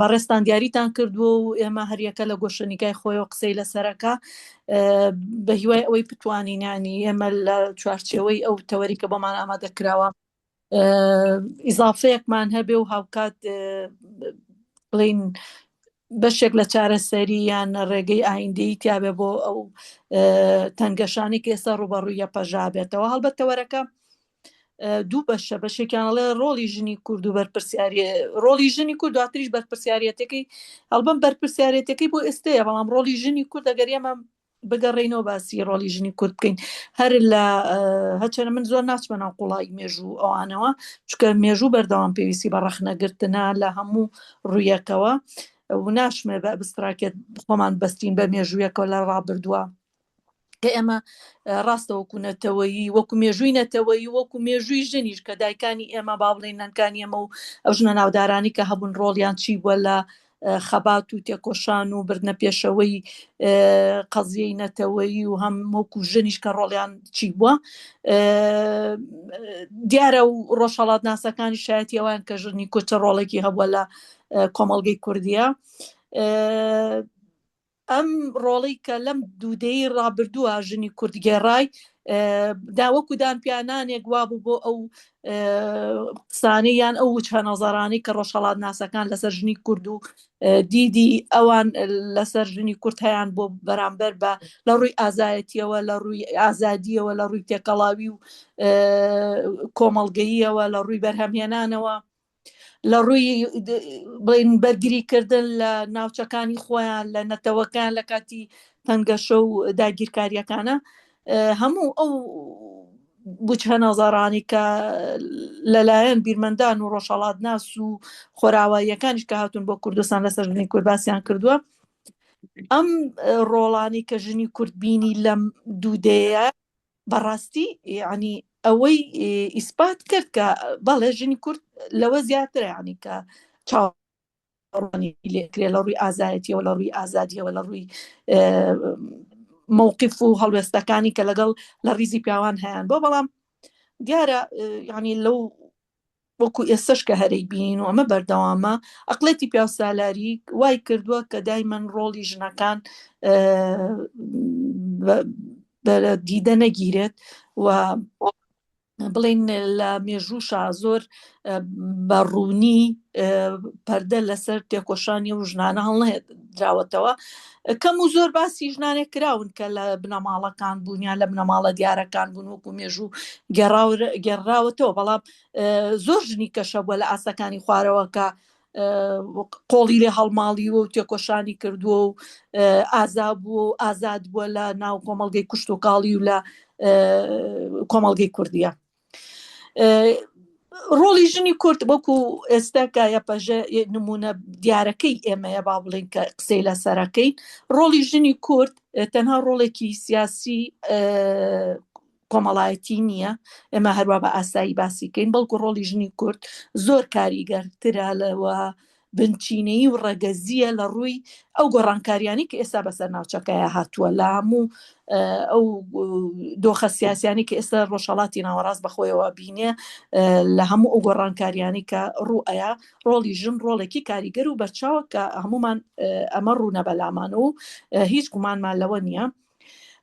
بەڕێزتان دیاریتان کردووە و ئێمە هەریەکە لە گۆشەنیگای خۆیەوە قسەی لەسەرەکە بە هیوای ئەوەی بتوانین ینی ئێمە لە چوارچێوەی ئەو تەوەری کە بۆمان ئامادە کراوە ئیزافەیەکمان هەبێ و هاوکات بڵین بەشێک لە چارەسەری یان ڕێگەی ئایندەی تیاابێ بۆ ئەو تەنگەشانی کە ئێستا ڕوبەڕوویە پەژابێتەوە هەڵبەت تەوەرەکە دوو بەشە بەشێکیان ئەڵێ ڕۆڵی ژنی کورد و بەرپرسیاری ڕۆڵی ژنی کورد دواتریش بەرپرسیارەتەکەی هەڵبەم بەرپرسیارەتەکەی بۆ ئێستەیە بەڵام ڕۆڵی ژنی کورد ئەگەر ئێمە. بگەڕێینەوە باسی ڕۆڵی ژنی کورد بکەین هەر لە هەچەنە من زۆر ناچمە ناو قوڵایی مێژوو ئەوانەوە چونکە مێژوو بەردەوام پێویستی بە ڕەخنەگرتنە لە هەموو ڕوویەکەوە و ناشمێ بە ئەبستراکێت خۆمان بەستین بە مێژوویەکەوە لە ڕابردووە کە ئێمە ڕاستە وەکو نەتەوەیی وەکو مێژووی نەتەوەیی وەکو مێژووی ژنیش کە دایکانی ئێمە با بڵێین نەنکانی ئێمە و ئەو ژنە ناودارانی کە هەبوون ڕۆڵیان چی بووە لە خەبات و تێکۆشان و بردنە پێشەوەی قەزیەی نەتەوەیی و هەم وەکو ژنیش کە ڕۆڵیان چی بووە دیارە و ڕۆژهەڵات ناسەکانی شایەتی ئەوان کە ژنی کورد چ ڕۆڵێکی هەبووە لە کۆمەڵگەی کوردیە ئەم ڕۆڵەی کە لەم دوودەی ڕابردووە ژنی کورد گێڕای دا وەکو دان پیانانێک وابوو بۆ ئەو قسانەی یان ئەو وچە نەزەرانەی کە ڕۆژهەڵات ناسەکان لەسەر ژنی کورد و دیدی ئەوان لەسەر ژنی کورد هەیان بۆ بەرامبەر بە لە ڕووی ئازایەتیەوە لە ڕووی ئازادیەوە لە ڕووی تێکەڵاوی و کۆمەڵگەییەوە لە ڕووی بەرهەمهێنانەوە لە ڕووی بڵین بەرگری کردن لە ناوچەکانی خۆیان لە نەتەوەکان لە کاتی تەنگەشە و داگیرکاریەکانە هەموو ئەو بچە نەزارانی کە لەلایەن بیرمەندان و ڕۆژهڵات ناس و خۆراواییەکانیش کە هاتوون بۆ کوردستان لەسەر ژنی کورد باسییان کردووە ئەم ڕۆڵانی کە ژنی کورد بینی لەم دوودەیە بەڕاستی یعنی ئەوەی ئیسپات کرد کە بەڵێ ژنی کورد لەوە زیاترە یعنی کە چاوەڕوانی لێکرێ لە ڕووی ئازایەتیەوە لە ڕووی ئازادیەوە لە ڕووی مووقف و هەڵوێستەکانی کە لەگەڵ لە ڕیزی پیاوان هەیان بۆ بەڵام دیارە یعنی لەو وەکو ئێستەش کە هەرەی بینین و ئەمە بەردەوامە، ئەقڵێتی پیاوسالاری وای کردووە کە دایمەن ڕۆڵی ژنەکان بە دیدە نەگیرێت و بڵین لە مێژووشا زۆر بە ڕوونی پەردە لەسەر تێکۆشانی و ژنانە هەڵنەدراوەتەوە کەم و زۆر باسی ژنانێک کراون کە لە بنەماڵەکان بوون یان لە بنەماڵە دیارەکان بوون وەکو مێژوو گێڕاوەتەوە بەڵام زۆر ژنی کەشە بووە لە ئاستەکانی خوارەوە کە قۆڵی لێ هەڵماڵیوە و تێکۆشانی کردووە و ئازا بووە و ئازاد بووە لە ناو کۆمەڵگەی کوشت و کاڵی و لە کۆمەڵگەی کوردیە. ڕۆڵی ژنی کورد وەکو ئێستا کە یەپەژە نمونە دیارەکەی ئێمەیە با بڵین کە قسەی لەسەرەکەین ڕۆڵی ژنی کورد تەنها ڕۆڵێکی سیاسی کۆمەڵایەتی نییە ئێمە هەروە بە ئاسایی باسیکەین بەڵکو ڕۆڵی ژنی کورد زۆر کاریگەرترە لەوە بنچینەیی و ڕەگەزییە لە ڕووی ئەو گۆڕانکاریانی کە ئێستا بەسەر ناوچەکەیا هاتووە لە هەموو ئەو دۆخە سیاسیانی کە ئێستا ڕۆژهەڵاتی ناوەڕاست بەخۆیەوە بینێ لە هەموو ئەو گۆڕانکاریانی کە ڕوو ئەیا ڕۆڵی ژن ڕۆڵێکی کاریگەر و بەرچاوە کە هەمومان ئەمە ڕوونە بەلامان و هیچ گومانمان لەوە نییە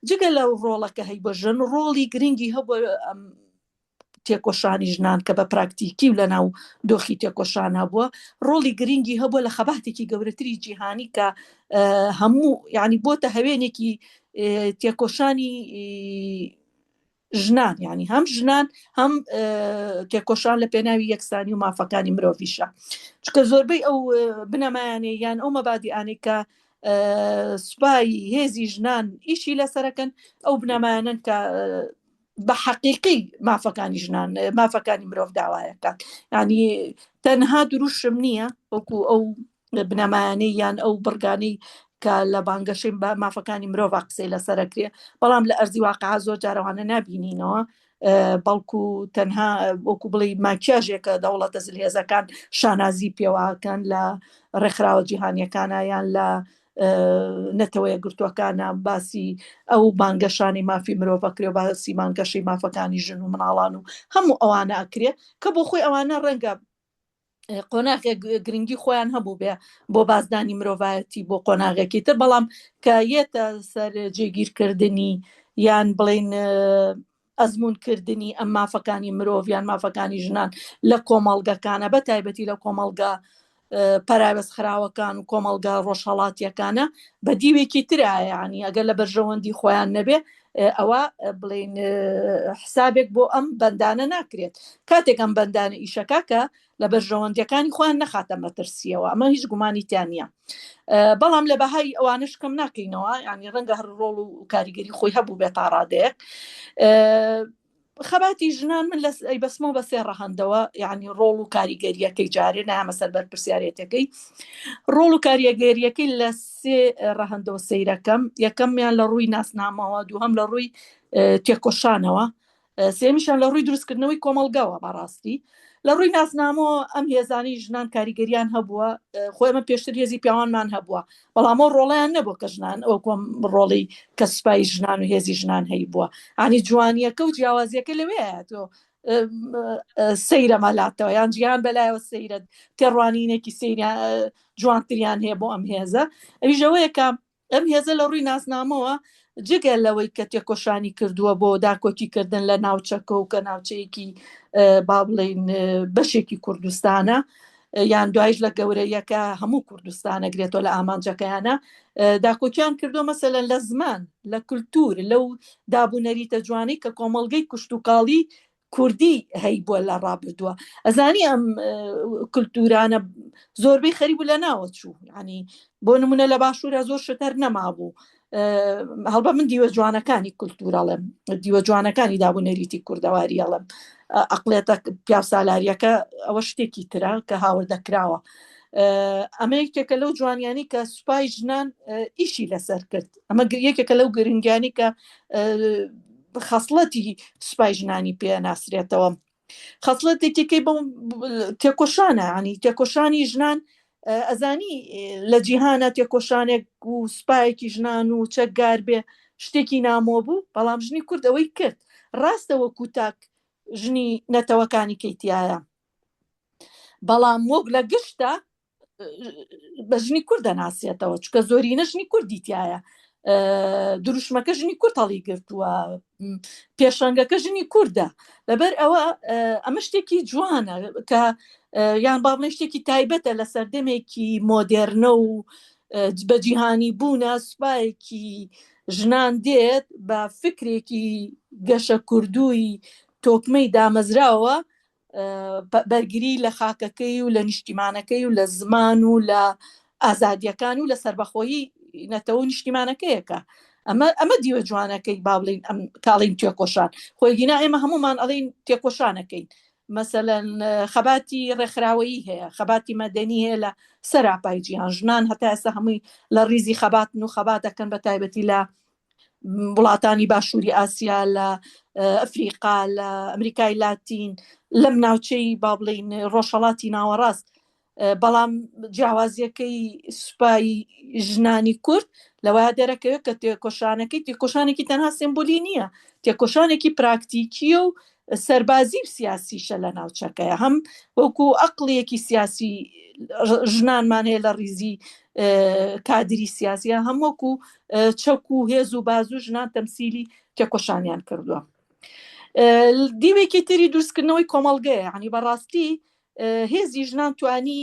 جگە لەو ڕۆڵەکە هەی بە ژن ڕۆڵی گرنگی هەبوو تێکۆشانی ژنان کە بە پراکتیکی و لەناو دۆخی تێکۆشان هەبووە ڕۆڵی گرنگی هەبووە لە خەباتێکی گەورەتری جیهانی کە هەموو یعنی بۆتە هەوێنێکی تێکۆشانی ژنان ینی هەم ژنان هەم تێکۆشان لە پێناوی یەکسانی و مافەکانی مرۆڤیشە چکە زۆربەی ئەو بنەمایانەی یان ئەو مەبادیانەی کە سوپای هێزی ژنان ئیشی لەسەرەکەن ئەو بنەمایانن کە بە حەقیقی مافەکانی ژنان مافەکانی مرۆڤ داوایەکات ینی تەنها دروشم نییە وەکو ئەو بنەمایانەی یان ئەو بڕگانەی کە لە بانگەشەی مافەکانی مرۆڤ قسەی لەسەرەکرێ بەڵام لە ئەرزی واقع زۆر جارەوانە نبینینەوە بەڵکو تەنها وەکو بڵێ ماکیاژێکە دەوڵەتە زلهێزەکان شانازی پێواکەن لە ڕێکخراوە جیهانیەکانە یان لە نەتەوە یەکگرتووەکانە باسی ئەو بانگەشانەی مافی مرۆڤ ئەکرێ و باسی بانگەشەی مافەکانی ژن و مناڵان و هەموو ئەوانە ئەکرێ کە بۆ خۆی ئەوانە ڕەنگە قۆناغێک گرنگی خۆیان هەبوو بێ بۆ بازدانی مرۆڤایەتی بۆ قۆناغێکی تر بەڵام کە یەتە سەر جێگیرکردنی یان بڵین ئەزموون کردنی ئەم مافەکانی مرۆڤ یان مافەکانی ژنان لە کۆمەڵگەکانە بە تایبەتی لە کۆمەڵگە پەراوێز خراوەکان و کۆمەڵگە ڕۆژهەڵاتیەکانە بە دیوێکی ترایانی ئەگەر لە بەرژەوەندی خۆیان نەبێ. ئەوە بڵین حسابێک بۆ ئەم بەندانە ناکرێت کاتێک ئەم بەندانە ئیشەکە کە لە بەرژەوەندیەکانی خۆیان نەخاتە مەترسیەوە ئەمە هیچ گومانی تیا نییە بەڵام لە بەهای ئەوانش کەم ناکەینەوە ینی ڕەنگە هەر ڕۆڵ و کاریگەری خۆی هەبوو بێت تا ڕادەیەک خەباتی ژنان من لە ئەی بەسمەوە بە سێ ڕەهەندەوە یعنی ڕۆڵ و کاریگەریەکەی جارێ نامە سەر بەرپرسیارەتەکەی ڕۆڵ و کاریگەریەکەی لە سێ ڕەهەندەوە سەیرەکەم یەکەمیان لە ڕووی ناسنامەوە دووهەم لە ڕووی تێکۆشانەوە سێمیشان لە ڕووی دروستکردنەوەی کۆمەڵگەوە بەڕاستی لە ڕووی ناسنامەوە ئەم هێزانەی ژنان کاریگەریان هەبووە خۆ ئێمە پێشتر هێزی پیاوانمان هەبووە بەڵام ئەو ڕۆڵیان نەبوو کە ژنان ئەو کۆم ڕۆڵی کە سوپای ژنان و هێزی ژنان هەی بووە ئانی جوانیەکە و جیاوازیەکە لەوێ تۆ سەیرە مەلاتەوە یان جیان بەلایەوە سەیرە تێڕوانینێکی سەیریان جوانتریان هەیە بۆ ئەم هێزە ئەویش ئەوەیە کە ئەم هێزە لە ڕووی ناسنامەوە جگە لەوەی کە تێکۆشانی کردووە بۆ داکۆکی کردن لە ناوچەکە و کە ناوچەیەکی با بڵین بەشێکی کوردستانە یان دوایش لە گەورەیەکە هەموو کوردستانە گرێتەوە لە ئامانجەکەیانە داکۆکیان کردو مەسەلەن لە زمان لە کولتور لەو دابوو نەریتە جوانەی کە کۆمەڵگەی کشتتوکاڵی کوردی هەیبووە لە ڕابردووە ئەزانی ئەم کللتورانە زۆربەی خەریب لە ناوە چوو ینی بۆ نمونە لە باشوورە زۆر شتەر نەمابوو هەڵبە من دیوە جوانەکانی کللتورەڵێم دیوە جوانەکانی دابوو نەریتی کوردەواری ئەڵم ئەقلێتە پیاوسالاریەکە ئەوە شتێکی ترە کە هاوردەکراوە ئەمە یەکێکە لەو جوانیانی کە سوپای ژنان ئیشی لەسەر کرد ئەمە یەکێکە لەو گرنگیانی کە خەسڵەتی سوپای ژنانی پێ ناسرێتەوە خەسڵەتێکیکەی بۆ تێکۆشانە ینی تێکۆشانی ژنان ئەزانی لە جیهانە تێکۆشانێک و سوپایەکی ژنان و چەکگار بێ شتێکی نامۆ بوو بەڵام ژنی کورد ئەوەی کرد ڕاستە وەکو تاک ژنی نەتەوەکانی کەیتایە بەڵام وەک لە گشتە بە ژنی کورد دەناسێتەوە چکە زۆرینە ژنی کوردی تایە دروشمەکە ژنی کورد هەڵی گرتووە پێشەنگەکە ژنی کوردە لەبەر ئەوە ئەمە شتێکی جوانە کە یان با بڵێن شتێکی تایبەتە لە سەردەمێکی مۆدێرنە و بە جیهانی بوونە سوپایەکی ژنان دێت بە فکرێکی گەشە کوردووی تۆکمەی دامەزراوە بەرگری لە خاکەکەی و لە نیشتیمانەکەی و لە زمان و لە ئازادیەکان و لە سربەخۆیی نەتەوە و نیشتیمانەکەیەکە ئەمە ئەمە دیوە جوانەکەی با بڵین ئەم کاڵین تێکۆشان خۆیگینا ئێمە هەمومان ئەڵین تێکۆشانەکەین مەسەەن خەباتی ڕێکخراوەیی هەیە خەباتی مەدەنی هەیە لە سەراپای جیهان ژنان هەتا ئێستا هەمووی لە ڕیزی خەباتن و خەبات دەکەن بە تایبەتی لە وڵاتانی باشووری ئاسیا لە ئەفریقا لە ئەمریکای لاتین لەم ناوچەی با بڵین ڕۆژهڵاتی ناوەڕاست بەڵام جیاوازیەکەی سوپای ژنانی کورد لەوە دەرەکەوێت کە تێکۆشانەکەی تێکۆشانێکی تەنها سمبولی نییە تێکۆشانێکی پراکتیکیە و سەربازی و سیاسیشە لە ناوچەکەیە هەم وەکو ئەقڵیەکی سیاسی ژنانمان هەیە لە ڕیزی کادری سیاسیە هەم وەکو چەک و هێز و بازو ژنان تەمسیلی تێکۆشانیان کردووە دیوێکی تری دروستکردنەوەی کۆمەڵگەیە ینی بەڕاستی هێزی ژنان توانی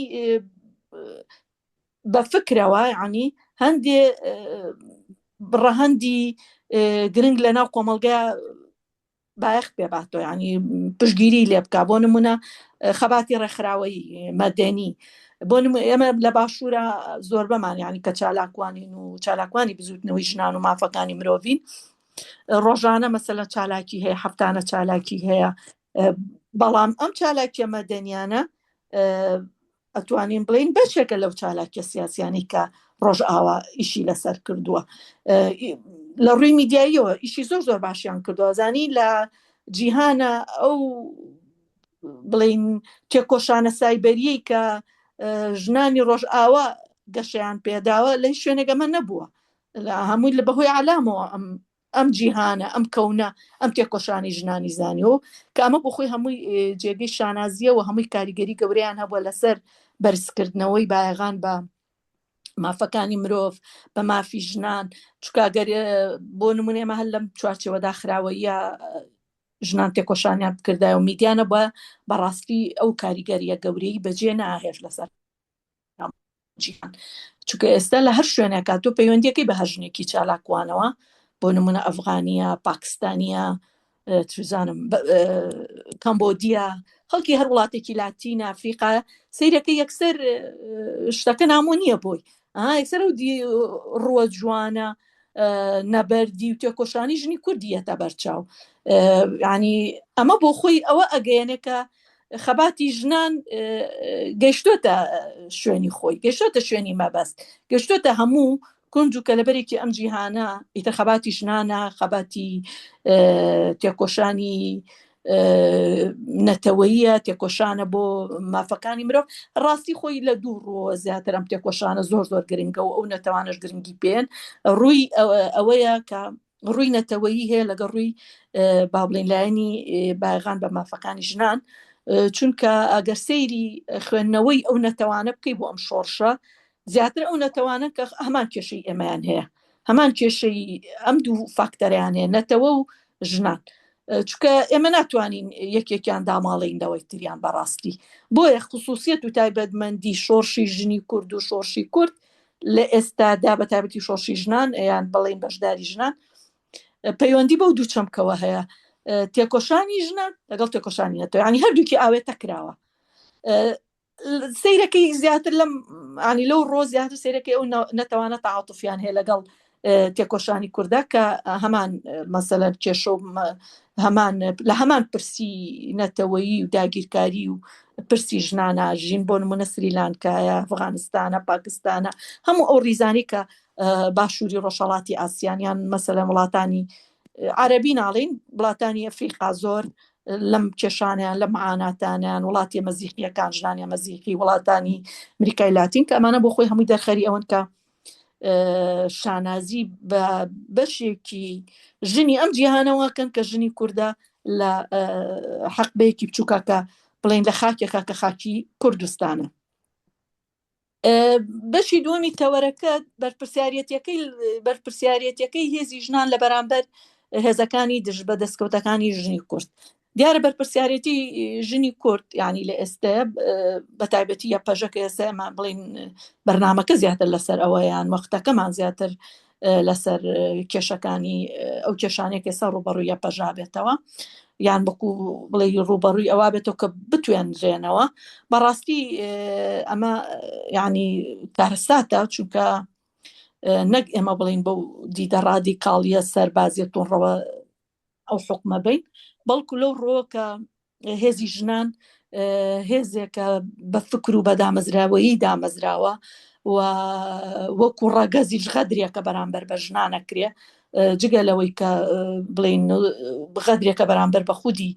بە فکرەوە ینی هەندێ ڕەهەندی گرنگ لە ناو کۆمەڵگە بایەخ پێباتەوە ینی پشگیری لێ بک بۆ نمونە خەباتی ڕێکخراوەی مەدەنی بۆ ئێمە لە باشوورە زۆربەمان ینی کە چالاکوانین و چالاکوانی بزوتنەوەی ژنان و مافەکانی مرۆڤین ڕۆژانە مەسەلە چالاکی هەیە هەفتانە چالاکی هەیە بەڵام ئەم چالاکیە مەدەنیانە ئەتوانین بڵین بەشێکە لەو چالاکیە سیاسیانی کە ڕۆژئاوا ئیشی لەسەر کردووە لە ڕووی میدیاییەوە ئیشی زۆر زۆر باشیان کردووە زانی لە جیهانە ئەو بڵین تێکۆشانە سایبەریەی کە ژنانی ڕۆژئاوا گەشەیان پێداوە لە شوێنێک ئەمە نەبووە لە هەمووی لە بەهۆی عەلامەوە ئەم ئەم جیهانە ئەم کەونە ئەم تێکۆشانی ژنانی زانیەوە کە ئەمە بۆ خۆی هەمووی جێگەی شانازیەوە هەمووی کاریگەری گەورەیان هەبووە لەسەر بەرزکردنەوەی بایەغان بە مافەکانی مرۆڤ بە مافی ژنان چکاگەر بۆ نمونێ ئێمە هەر لەم چوارچێوەدا خراوەیە ژنان تێکۆشانیان بکردایە و میدیانە بە بەڕاستی ئەو کاریگەریە گەورەی بەجێ ناهێشت لەسەر جیهان چونکە ئێستا لە هەر شوێنێکا تۆ پەیوەندیەکەی بە هەر ژنێکی چالاکوانەوە. بۆ نمونە ئەفغانیە، پاکستانیە، چزانم کەمبۆدیە، خەڵکی هەر وڵاتێکی لاتین، ئەفریقا، سەیرەکە یەکسەر شتەکە نامۆ نییە بۆی، یەکسەر ئەو ڕووە جوانە نەبەردی و تێکۆشانی ژنی کوردی یەتە بەرچاو. ینی ئەمە بۆ خۆی ئەوە ئەگەیەنێ کە خەباتی ژنان گەیشتۆتە شوێنی خۆی، گەیشتۆتە شوێنی مەبەست، گەیشتۆتە هەموو کونج و کەلەبەرێکی ئەم جیهانە. ئیتر خەباتی ژنانە، خەباتی تێکۆشانی نەتەوەیە، تێکۆشانە بۆ مافەکانی مرۆڤ. ڕاستی خۆی لە دوو ڕووەوە زیاتر ئەم تێکۆشانە زۆر زۆر گرنگە و ئەو نەتەوانەش گرنگی پێن. ڕووی ئەوەیە کە ڕووی نەتەوەیی هەیە لەگەڵ ڕووی با بڵێین لایەنی بایەخان بە مافەکانی ژنان، چونکە ئەگەر سەیری خوێندنەوەی ئەو نەتەوانە بکەی بۆ ئەم شۆڕشە، زیاتر ئەو نەتەوانە کە هەمان کێشەی ئێمەیان هەیە، هەمان کێشەی ئەم دوو فاکتەریان هەیە، نەتەوە و ژنان، چونکە ئێمە ناتوانین یەکێکیان داماڵین لەوەی تریان بەڕاستی. بۆیە خصوصیت و تایبەتمەندی شۆڕشی ژنی کورد و شۆڕشی کورد لە ئێستادا بە تایبەتی شۆڕشی ژنان یان بڵێین بەشداری ژنان پەیوەندی بەو دوو چەمکەوە هەیە، تێکۆشانی ژنان لەگەڵ تێکۆشانی نەتەوە، ینی هەردووکی ئاوێتە کراوە. سەیرەکەی زیاتر لەم ینی لەو ڕۆ زیاتر سەیرەکەی ئەو نەتەوانە تەعاتوفیان هەیە لەگەڵ تێکۆشانی کووردا کە هەمان مەسەلەن کێشە و هەمان لە هەمان پرسی نەتەوەیی و داگیرکاری و پرسی ژنانە ژین، بۆ نمونە سریلانکایە، ئەفغانستانە، پاکستانە، هەموو ئەو ڕیزانی کە باشووری ڕۆژهەڵاتی ئاسیان یان مەسەلەن وڵاتانی عەربی ناڵین، وڵاتانی ئەفریقا زۆر لەم کێشانیان لە معاناتانیان، وڵاتی مەزیحیەکان، ژنانی مەزیحی وڵاتانی ئەمریکای لاتین، کە ئەمانە بۆ خۆی هەمووی دەرخەری ئەوەن کە شانازی بە بەشێکی ژنی ئەم جیهانەوە کەن کە ژنی کووردە لە حەقبەیەکی بچووکە کە بڵین لە خاکێکە کە خاکی کوردستانە. بەشی دووەمی تەوەرەکە بەرپرسیارەتەکەی بەرپرسیارەتەکەی هێزی ژنان لە بەرامبەر هێزەکانی دژ بە دەستکەوتەکانی ژنی کورد. دیارە بەرپرسیارێتی ژنی کورد یعنی لە ئێستا بە تایبەتی یە پەژەکە ئێستا ئێمە بڵین بەرنمەکە زیاتر لەسەر ئەوەیان وەختەکەمان زیاتر لەسەر کێشەکانی ئەو کێشانێک ئێستا ڕوبەڕووی یە پەژا بێتەوە یان بەکو بڵێ ڕوبەڕووی ئەوە بێتەوە کە بتوێنرێنەوە. بەڕاستی ئەمە یعنی کارەساتە، چونکە نەک ئێمە بڵین بەو دیدە ڕادیکاڵیە سەربازیە توندڕەوە ئەو حکومە بین، بەڵکو لەو ڕۆ کە هێزی ژنان هێزێکە بە فکر و بە دامەزراوەیی دامەزراوە و وەکو ڕەگەزیش غەدرێکە بەرامبەر بە ژنانە کرێ، جگە لەوەی کە بڵین غەدرێکە بەرامبەر بە خودی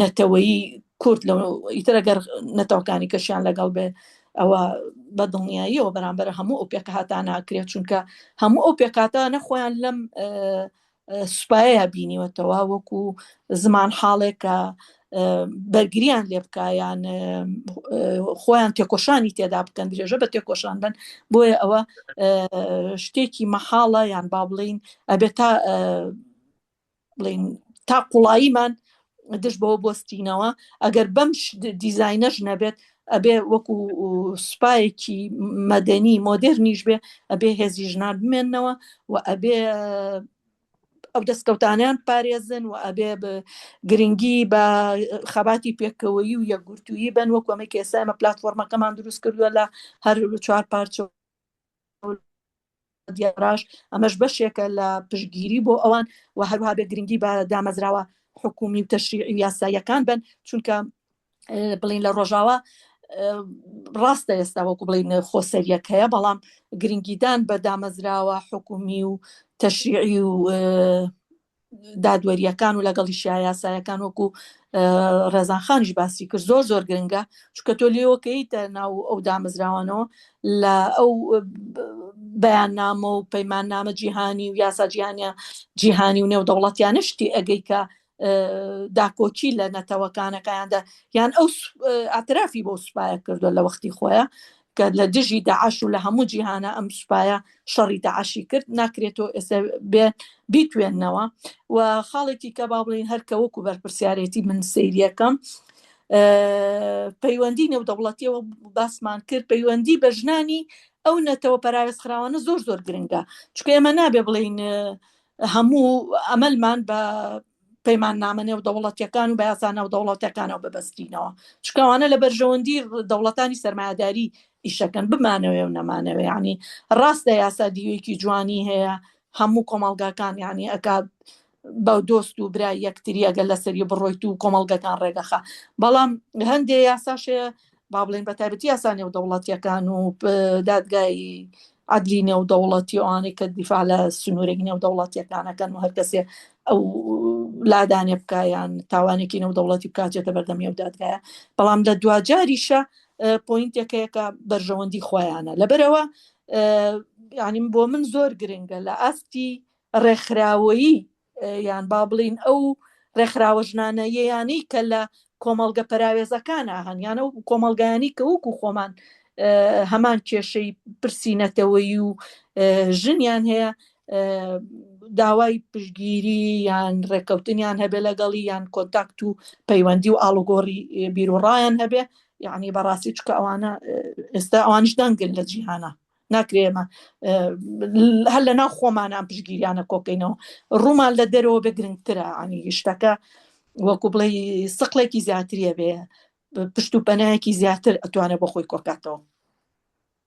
نەتەوەیی کورد لە ئیتر ئەگەر نەتەوەکانی کەشیان لەگەڵ بێ ئەوە بە دڵنیاییەوە بەرامبەر هەموو ئەو پێکهاتانە کرێت، چونکە هەموو ئەو پێکهاتانە خۆیان لەم سوپایەیە بینیوەتەوە وەکو زمان حاڵێک کە بەرگریان لێ بکە یان خۆیان تێکۆشانی تێدا بکەن، درێژە بە تێکۆشان بن. بۆیە ئەوە شتێکی مەحاڵە یان با بڵین ئەبێت تا بڵین تا قوڵاییمان دژ بەوە بۆستینەوە. ئەگەر بەم دیزینەش نەبێت ئەبێ وەکو سوپایەکی مەدەنی مۆدێرنیش بێ، ئەبێ هێزی ژنان بمێننەوە و ئەبێ ئەو دەستکەوتانیان پارێزن و ئەبێ گرنگی بە خەباتی پێکەوەیی و یەکگرتوویی بن، وەکو ئەمەی کە ئێستا ئێمە پلاتفۆرمەکەمان دروست کردووە لە هەر چوار پارچە دیاراش، ئەمەش بەشێکە لە پشتگیری بۆ ئەوان و هەروها بێ گرنگی بە دامەزراوە حکومی و تەشریعی و یاساییەکان بن، چونکە بڵین لە ڕۆژاوا ڕاستە ئێستا وەکو بڵین خۆسەریەک هەیە، بەڵام گرنگیدان بە دامەزراوە حکومی و تەشریعی و دادوەریەکان و لەگەڵیشیا یاسایەکان وەکو ڕێزان خانیش باسی کرد زۆر زۆر گرنگە، چونکە تۆ لێوەکەیتە ناو ئەو دامەزراوانەوە لە ئەو بەیاننامە و پەیماننامە جیهانی و یاسا جیهانیە جیهانی و نێودەوڵەتیانە شتی ئەگەی کە داکۆکی لە نەتەوەکانەکەیاندا یان ئەو ئاعترافی بۆ سوپایە کردووە لە وەختی خۆیان کە لە دژی داعش و لە هەموو جیهانە ئەم سوپایە شەڕی داعشی کرد، ناکرێتەوە ئێستا بێ بیتوێننەوە. و خاڵێکی کە با بڵین هەر کە وەکو بەرپرسیارێتی من سەیریەکەم پەیوەندی نێودەوڵەتیەوە باسمان کرد، پەیوەندی بە ژنانی ئەو نەتەوە پەراوێزخراوانە زۆر زۆر گرنگە، چونکە ئێمە نابێ بڵین. هەموو ئەمەلمان بە پەیماننامە نێودەوڵەتیەکان و بە یاسا نێودەوڵەتیەکانەوە ببەستینەوە چونکە ئەوانە لە بەرژەوەندی دەوڵەتانی سەرمایەداری ئیشەکەن بمانەوێ و نەمانەوێ یعنی ڕاستە یاسا دیوێکی جوانی هەیە هەموو کۆمەڵگاکان یعنی ئەکا بە دۆست و برای یەکتری ئەگەر لەسەری بڕۆیت و کۆمەڵگەکان ڕێگەخە بەڵام هەندێ یاساش هەیە با بڵێن بە تایبەتی یاسا نێودەوڵەتیەکان و دادگای عەدلی نێودەوڵەتی ئەوانەی کە دیفاع لە سنوورێک نێودەوڵەتیەکانەکەن و هەرکەسێ ئەو لادانێ بکە یان تاوانێکی نێودەوڵەتی بکاتێتە بەردەمی ئەو دادگایە بەڵام لە دواجاریشە پۆینتێکەیە کە بەرژەوەندی خۆیانە لەبەرەوە یعنی بۆ من زۆر گرنگە لە ئاستی ڕێکخراوەیی یان با بڵین ئەو ڕێکخراوە ژنانەیەیانەی کە لە کۆمەڵگە پەراوێزەکانە هەن یان ئەو کۆمەڵگایانی کە وەکو خۆمان هەمان کێشەی پرسی نەتەوەیی و ژنیان هەیە داوای پشگیری یان ڕێککەوتنیان هەبێ لەگەڵی یان کۆنتاکت و پەیوەندی و ئاڵوگۆڕی بیرروڕایان هەبێ یعنی بەڕاستی چکە ئەوانە ئێستا ئەوانش دەنگن لە جیهانە ناکرێ ئێمە هەر لە ناو خۆمان ئەم پشگیریانە کۆکەینەوە ڕوومان لە دەرەوە بێ گرنگترە عنی شتەکە وەکو بڵێ سقلێکی زیاتریە بێ پشت و پەنایەکی زیاتر ئەتوانێت بۆ خۆی کۆکاتەوە.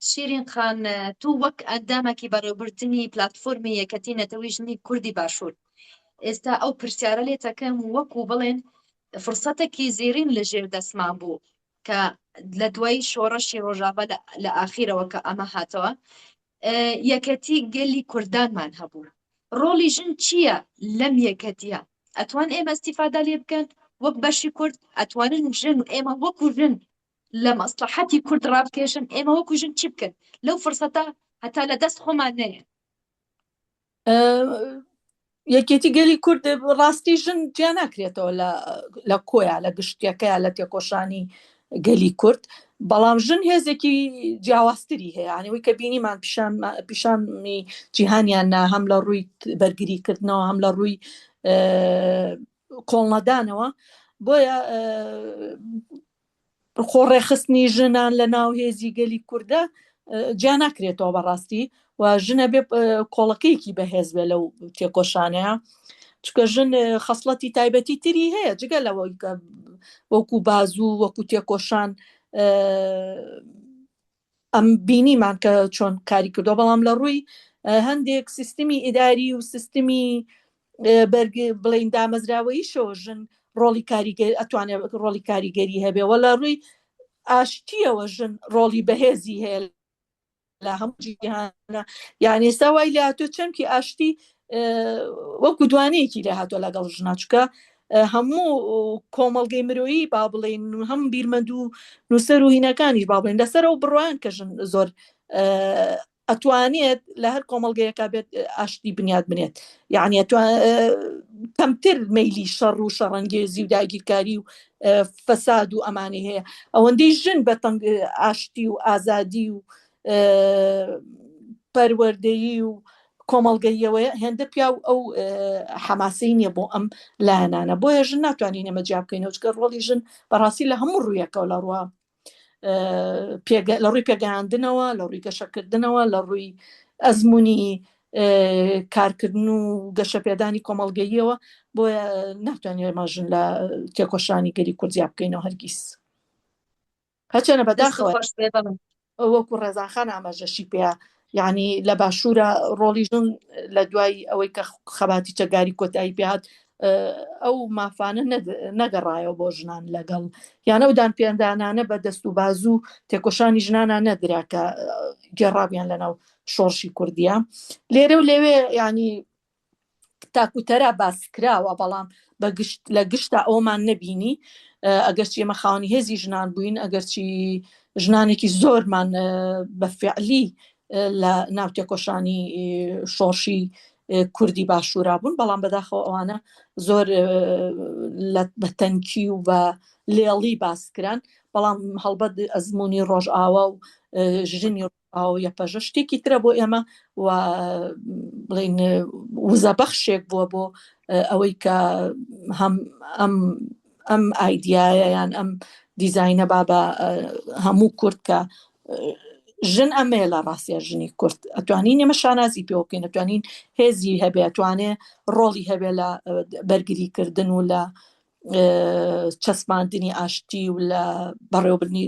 شیرین خان تۆ وەک ئەندامێکی بەڕێوبردنی پلاتفۆرمی یەکەتی نەتەوەی ژنی کوردی باشوور ئێستا ئەو پرسیارە لێتەکەم وەکو بڵێن فرسەتێکی زێرین لە ژێر دەستمان بوو کە لە دوای شۆڕشی ڕۆژاڤا لە ئاخیرەوە کە ئەمە هاتەوە یەکەتی گەلی کوردانمان هەبوو ڕۆڵی ژن چییە لەم یەکەتیە ئەتوان ئێمە ئیستیفادە لێ بکەن وەک بەشی کورد ئەتوانن ژن ئێمە وەکو ژن لە مەسلحەتی کورد ڕابکێشن ئێمە وەکو ژن چی بکەن لەو فرسەتە هەتا لە دەست خۆمان نەیە یەکێتی گەلی کورد ڕاستی ژن جیا ناکرێتەوە لە کۆیا لە گشتیەکەیا لە تێکۆشانی گەلی کورد بەڵام ژن هێزێکی جیاوازتری هەیە ئەوەی کە بینیمان پیشان پیشانی جیهانیان نا هەم لە ڕووی بەرگری کردنەوە هەم لە ڕووی کۆڵنەدانەوە بۆیە خۆڕێکخستنی ژنان لە ناو هێزی گەلی کوردە جیا ناکرێتەوە بەڕاستی و ژنە بێ کۆڵەکەیەکی بەهێز بێ لەو تێکۆشانەیە چکە ژن خەسڵەتی تایبەتی تری هەیە جگە لەوەی کە وەکو بازوو وەکو تێکۆشان ئەم بینیمان کە چۆن کاری کردووە بەڵام لە ڕووی هەندێک سیستمی ئیداری و سیستمی بەرگ بڵین دامەزراوەییشەوە ژن ڕۆڵی کاریگەر ئەتوانێت ڕۆڵی کاریگەری هەبێ وە لە ڕووی ئاشتیەوە ژن ڕۆڵی بەهێزی هەیە لە هەموو جیهانە یعنی ئێستا وای لە هاتووە چەمکی ئاشتی وەکو دوانەیەکی لێ هاتووە لەگەڵ ژنا چکە هەموو کۆمەڵگەی مرۆیی با بڵێین هەم بیرمەند و نووسەر و هینەکانیش با بڵێن لەسەر ئەو بڕوان کە ژن زۆر ئەتوانێت لە هەر کۆمەڵگەیەکە بێت ئاشتی بنیاد بنێت یعنی کەمتر مەیلی شەڕ و شەڕەنگێزی و داگیرکاری و فەساد و ئەمانی هەیە ئەوەندەی ژن بە تەنگ ئاشتی و ئازادی و پەروەردەیی و کۆمەڵگەییەوەیە هێندە پیاو ئەو حەماسەی نییە بۆ ئەم لایەنانە بۆیە ژن ناتوانین ئێمە جیا بکەینەوە چکە ڕۆڵی ژن بەڕاستی لە هەموو ڕوویەکەوە لە ڕووە لە ڕووی پێگەیاندنەوە لە ڕووی گەشەکردنەوە لە ڕووی ئەزمموی کارکردن و گەشەپێدانی کۆمەڵگەییەوە بۆیە ناتوانین ئێمە ژن لە تێکۆشانی گەلی کورد جیا بکەینەوە هەرگیز. هەرچەنە بەداخەوە وەکو ڕێزانخان ئاماژەشی پێ یعنی لە باشوورە ڕۆڵی ژن لە دوای ئەوەی کە خەباتی چەکداری کۆتایی پێهات ئەو مافانە نەگەڕایەوە بۆ ژنان لەگەڵ یانە و دانپێندانانە بە دەست و بازوو تێکۆشانی ژنانە نەدرا کە گێڕابیان لەناو شۆڕشی کوردیە لێرە و لەوێ ینی تاکوتەرا باس کراوە بەڵام بە گشت لە گشتا ئەومان نەبینی ئەگەرچی ئێمە خاوەنی هێزی ژنان بووین ئەگەرچی ژنانێکی زۆرمان بە فعلی لە ناو تێکۆشانی شۆڕشی کوردی باشوورا بوون بەڵام بەداخەوە ئەوانە زۆر بە تەنکی و بە لێڵی باسکران بەڵام هەڵبەت ئەزمموی ڕۆژئاوا و ژنی ئاو یەپەژە شتێکی ترە بۆ ئێمە و بڵین وزە بەخشێک بووە بۆ ئەوەی کە هەم ئەم ئەم ئایدایە یان ئەم دیزینە با بە هەموو کورد کە. ژن ئەمەیە لە ڕاستیا ژنی کورد ئەتوانین ئێمە شانازی پێوە بکەین ئەتوانین هێزی هەبێ ئەتوانێ ڕۆڵی هەبێ لە بەرگری کردن و لە چەسپاندنی ئاشتی و لە بەڕێوەبردنی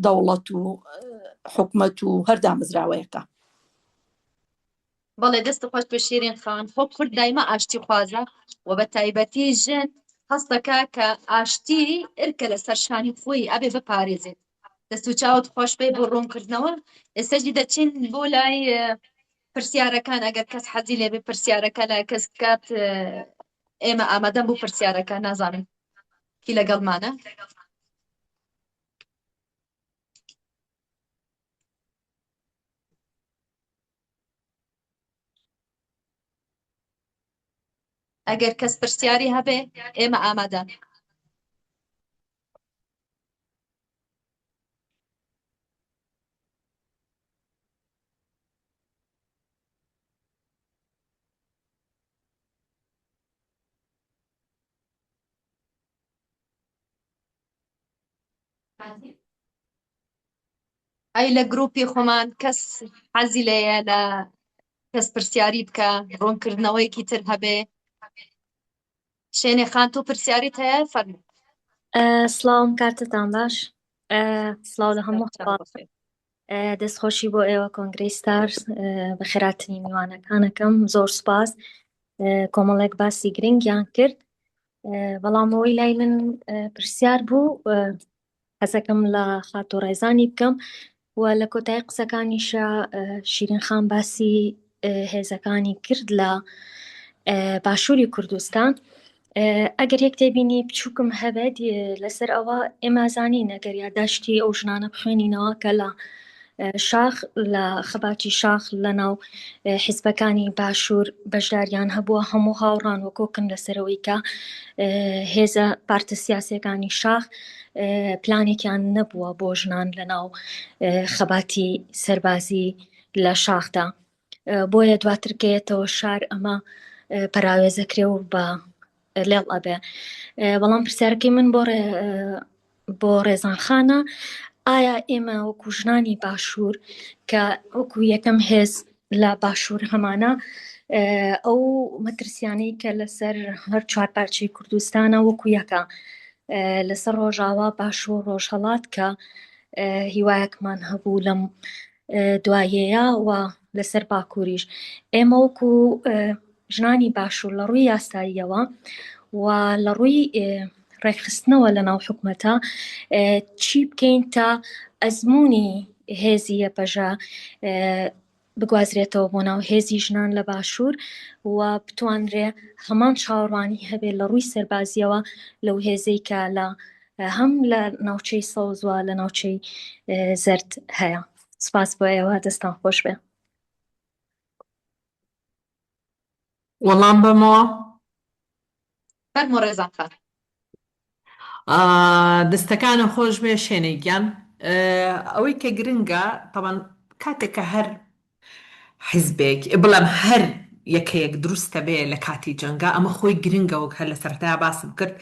دەوڵەت و حکومەت و هەر دامەزراوەیەکە. بەڵێ دەست خۆش بێ شیرین خان خۆ کورد دایمە ئاشتی خوازە و بە تایبەتی ژن هەستەکە کە ئاشتی ئرکە لەسەر شانی خۆی ئەبێ بپارێزێت دەست و چاوت خۆش بێ بۆ ڕوونکردنەوە ئێستاجی دەچین بۆ لای پرسیارەکان ئەگەر کەس حەزی لێبێ پرسیارەکە لە کەس بکات ئێمە ئامادەم بۆ پرسیارەکە نازانم کی لەگەڵمانە ئەگەر کەس پرسیاری هەبێ ئێمە ئامادە. ئەی لە گروپی خۆمان کەس حەزی لێیە لە کەس پرسیاری بکە ڕوونکردنەوەیەکی تر هەبێ شێنێ خان تۆ پرسیاریت هەیە فەرموو. سڵاوم کاتتان باش سڵاو لە هەموو دەستخۆشی بۆ ئێوە کۆنگرەی ستار بەخێراتنی میوانەکانەکەم زۆر سوپاس کۆمەڵێک باسی گرنگیان کرد بەڵام ئەوەی لای من پرسیار بوو حەزەکەم لە خاتوو ڕێزانی بکەم و لە کۆتایی قسەکانیشا شیرین خان باسی هێزەکانی کرد لە باشووری کوردستان ئەگەر یەک تێبینی بچووکم هەبێت لەسەر ئەوە ئێمە زانین ئەگەر یاداشتی ئەو ژنانە بخوێنینەوە کە لە شاخ لە خەباتی شاخ لە ناو حیزبەکانی باشوور بەشداریان هەبووە هەموو هاوڕان و کۆکن لەسەرەوەی کە هێزە پارتە سیاسەکانی شاخ پلانێکیان نەبووە بۆ ژنان لە ناو خەباتی سەربازی لە شاخدا بۆیە دواتر کەیەتەوە شار ئەمە پەراوێزەکرێ و بە لێڵ ئەبێ بەڵام پرسیارەکەی من بۆ بۆ ڕێزان خانە ئایا ئێمە وەکو ژنانی باشوور کە وەکو یەکەم هێز لە باشوور هەمانە ئەو مەترسیانەی کە لەسەر هەر چوار پارچەی کوردستانە وەکو یەکە لەسەر ڕۆژاوا باشوور ڕۆژهەڵات کە هیوایەکمان هەبوو لەم دوایەیە و لەسەر باکووریش ئێمە وەکو ژنانی باشوور لە ڕووی یاساییەوە و لە ڕووی ڕێکخستنەوە لە ناو حکومەتە چی بکەین تا ئەزمموی هێزی یەپەژە بگوازرێتەوە بۆ ناو هێزی ژنان لە باشوور و بتوانرێ هەمان چاوەڕوانی هەبێت لە ڕووی سەربازیەوە لەو هێزەی کە لە هەم لە ناوچەی سەوزوە لە ناوچەی زرد هەیە سپاس بۆ ئێوە دەستان خۆش بێ. وەڵام بەمەوە. فەرموو ڕێزان خان. دەستەکانت خۆش بێ شێنەی گیان ئەوەی کە گرنگە تەبەن کاتێک کە هەر حیزبێک بڵێم هەر یەکەیەک دروستە بێ لە کاتی جەنگا ئەمە خۆی گرنگە وەک هەر لە سەرەتایا باسم کرد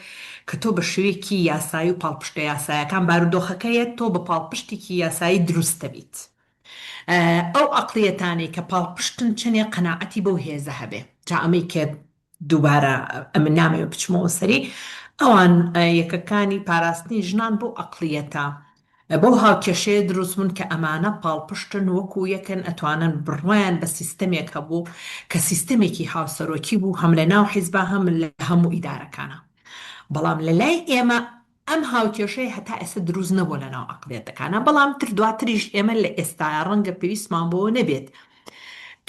کە تۆ بە شێوەیەکی یاسایی و پاڵپشتە یاسایەکان بارودۆخەکەیە تۆ بە پاڵپشتێکی یاسایی دروستە بیت ئەو عەقڵیەتانەی کە پاڵپشتن چەنێ قەناعەتی بەو هێزە هەبێ جا ئەمەی کە دووبارە ئەمن نامەوێ بچمەوە سەری ئەوان یەکەکانی پاراستنی ژنان بەو عەقڵیەتە بەو هاوکێشەیە دروست بوون کە ئەمانە پاڵپشتن وەکو یەکن ئەتوانن بڕوایان بە سیستەمێک هەبوو کە سیستەمێکی هاوسەرۆکی بوو هەم لە ناو حیزبا هەم لە هەموو ئیدارەکانا بەڵام لە لای ئێمە ئەم هاوکێشەیە هەتا ئێستا دروست نەبووە لە ناو عەقڵیەتەکانا بەڵام تر دواتریش ئێمە لە ئێستایا ڕەنگە پێویستمان بەوە نەبێت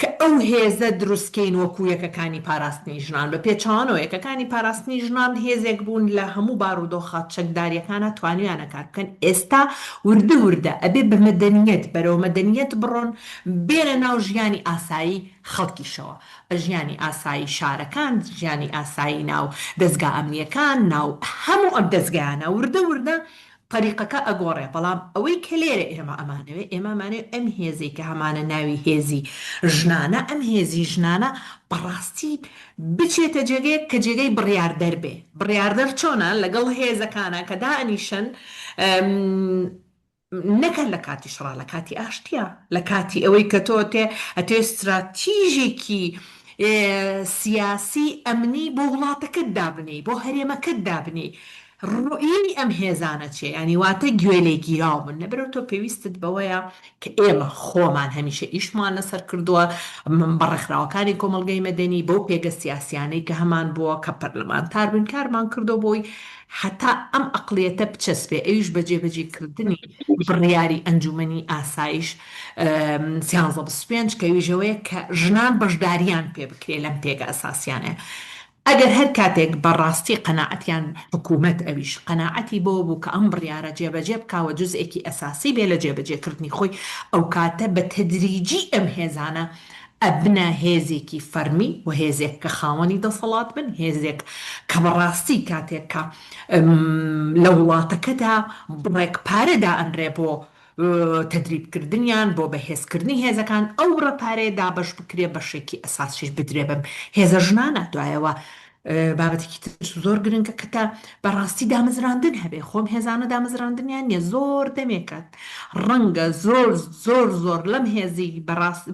کە ئەو هێزە دروست کەین وەکو یەکەکانی پاراستنی ژنان، بە پێچەوانەوە یەکەکانی پاراستنی ژنان هێزێک بوون لە هەموو بارودۆخە چەکداریەکانا توانیویانە کار بکەن، ئێستا وردە وردە ئەبێ بە مەدەنیەت بەرەو مەدەنیەت بڕۆن بێنە ناو ژیانی ئاسایی خەڵکیشەوە، ژیانی ئاسایی شارەکان، ژیانی ئاسایی ناو دەزگا ئەمنیەکان، ناو هەموو ئەم دەزگایانە وردە وردە تەریقەکە ئەگۆڕێ، بەڵام ئەوەی کە لێرە ئێمە ئەمانەوێ، ئێمە ئەمانەوێ ئەم هێزەی کە هەمانە ناوی هێزی ژنانە، ئەم هێزی ژنانە بەڕاستی بچێتە جێگەیەک کە جێگەی بڕیاردەر بێ، بڕیاردەر چۆنە؟ لەگەڵ هێزەکانە کە دائەنیشن. نەک هەر لە کاتی شەڕا لە کاتی ئاشتیا لە کاتی ئەوەی کە تۆ تێ ئەتەوێ ستراتیژێکی سیاسی ئەمنی بۆ وڵاتەکەت دابنێی بۆ هەرێمەکەت دابنێی ڕوئیەی ئەم هێزانە چیە یانی واتە گوێ لێگیراو بن لەبەرئەوە تۆ پێویستت بەوەیە کە ئێمە خۆمان هەمیشە ئیشمان لەسەر کردووە بە ڕێکخراوەکانی کۆمەڵگەی مەدەنی بەو پێگە سیاسیانەی کە هەمان بووە کە پەرلەمانتار بووین کارمان کردووە بۆی هەتا ئەم ئەقڵیەتە بچەسپێ ئەویش بە جێبەجێکردنی بڕیاری ئەنجومەنی ئاسایش 1325 کە ئەویش ئەوەیە کە ژنان بەشداریان پێ بکرێ لەم پێگە ئەساسیانە ئەگەر هەر کاتێک بە ڕاستی قەناعەتیان حکوومەت ئەویش قەناعەتی بەوە بوو کە ئەم بڕیارە جێبەجێ بکا و جوزئێکی ئەساسی بێ لە جێبەجێکردنی خۆی ئەوکاتە بە تەدریجی ئەم هێزانە ئەبنە هێزێکی فەرمی و هێزێک کە خاوەنی دەسەڵات بن، هێزێک کە بەڕاستی کاتێک کە لە وڵاتەکەدا بڕێک پارە دائەنرێ بۆ تەدریبکردنیان، بۆ بەهێزکردنی هێزەکان، ئەو بڕە پارەیە دابەش بکرێ، بەشێکی ئەساسیش بدرێ بەم هێزە ژنانە، دوایەوە بابەتێکی تر زۆر گرنگە کە تا بەڕاستی دامەزراندن هەبێ خۆم هێزانە دامەزراندنیان نیە زۆر دەمێکە ڕەنگە زۆر زۆر زۆر لەم هێزی بەڕاست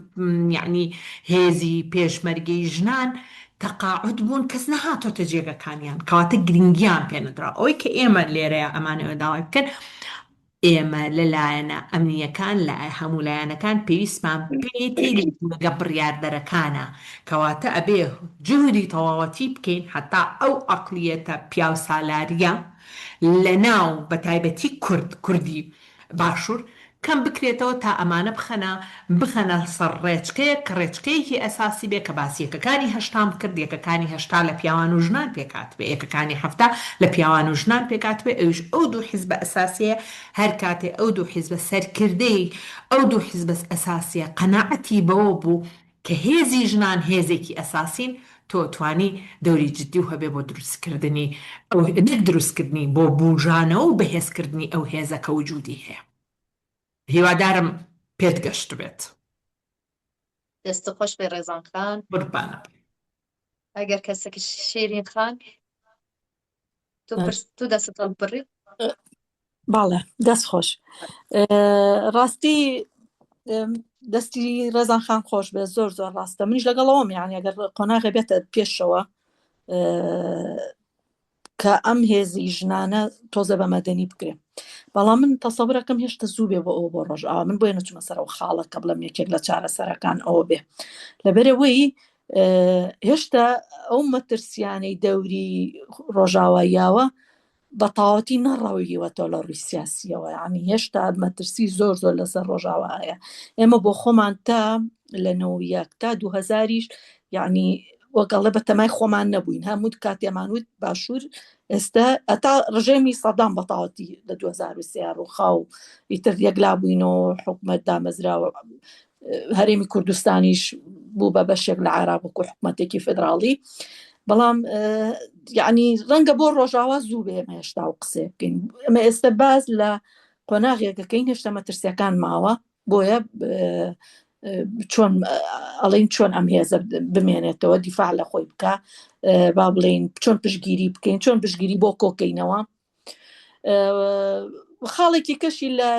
یعنی هێزی پێشمەرگەی ژنان تەقاعد بوون کەس نەهاتۆتە جێگەکانیان کەواتە گرنگیان پێ نەدرا ئەوەی کە ئێمە لێرەیە ئەمانەوە داوای بکەن ئێمە لە لایەنە ئەمنییەکان، لە هەموو لایەنەکان پێویستمان پێیەتی لە جێگە بڕیاردەرەکانە، کەواتە ئەبێ جوهدی تەواوەتی بکەین هەتا ئەو عەقڵیەتە پیاوسالارییە لە ناو بە تایبەتی کورد، کوردی باشوور، کەم بکرێتەوە تا ئەمانە بخەنە بخەنە سەر ڕێچکەیەک کە ڕێچکەیەکی ئەساسی بێ کە باسی یەکەکانی هەشتام کرد، یەکەکانی 80 لە پیاوان و ژنان پێکهاتبێ، یەکەکانی 70 لە پیاوان و ژنان پێکهاتبێ، ئەویش ئەو دوو حیزبە ئەساسیەیە، هەر کاتێ ئەو دوو حیزبە سەرکردەی ئەو دوو حیزبە ئەساسیە قەناعەتی بەوە بوو کە هێزی ژنان هێزێکی ئەساسین، تۆ توانی دەوری جدی و هەبێ بۆ دروستکردنی ئەو نەک دروستکردنی بۆ بوژانەوە و بەهێزکردنی ئەو هێزە کە وجودی هەیە. هیوادارم پێت گەشتبێت. دەست خۆش بێ ڕێزان خان. قوربانت. ئەگەر کەسێک شیرین خان تۆ پرس تۆ دەستت هەڵبڕی. باڵێ دەست خۆش ڕاستی دەستی ڕێزان خان خۆش بێ زۆر زۆر ڕاستە منیش لەگەڵەوەم یان ئەگەر قۆناغێ بێتە پێشەوە کە ئەم هێزی ژنانە تۆزە بە مەدەنی بکرێ بەڵام من تەسەورەکەم هێشتا زوو بێ بۆ ئەوە بۆ ڕۆژئاوا من بۆیە نەچوومە سەر ئەو خاڵە کە بڵێم یەکێک لە چارەسەرەکان ئەوە بێ لەبەرەوەی هێشتا ئەو مەترسیانەی دەوری ڕۆژاواییاوە بە تەواوەتی نەڕەویوەتەوە لە ڕووی سیاسیەوە یعنی هێشتا مەترسی زۆر زۆر لەسەر ڕۆژاوا هەیە ئێمە بۆ خۆمان تا لە 91 تا 2000یش یعنی وەک ئەڵێ بە تەمای خۆمان نەبووین هەموو کاتێمان وت باشوور ئێستا ئەتا ڕژێمی سەدام بەتاوەتی لە 2023 ڕووخا و ئیتر یەکلا بووینەوە حکومەت دامەزراوە هەرێمی کوردستانیش بوو بە بەشێک لە عێراق وەکو حکومەتێکی فدراڵی بەڵام یعنی ڕەنگە بۆ ڕۆژاوا زوو بێ ئێمە هێشتا و قسێ بکەین ئەمە ئێستا باز لە قۆناغێکەکەین هێشتا مەترسیەکان ماوە بۆیە چۆن ئەڵین چۆن ئەم هێزە بمێنێتەوە دیفاع لە خۆی بکە با بڵین چۆن پشگیری بکەین چۆن پشگیری بۆ کۆکەینەوە خاڵێکی کەشی لە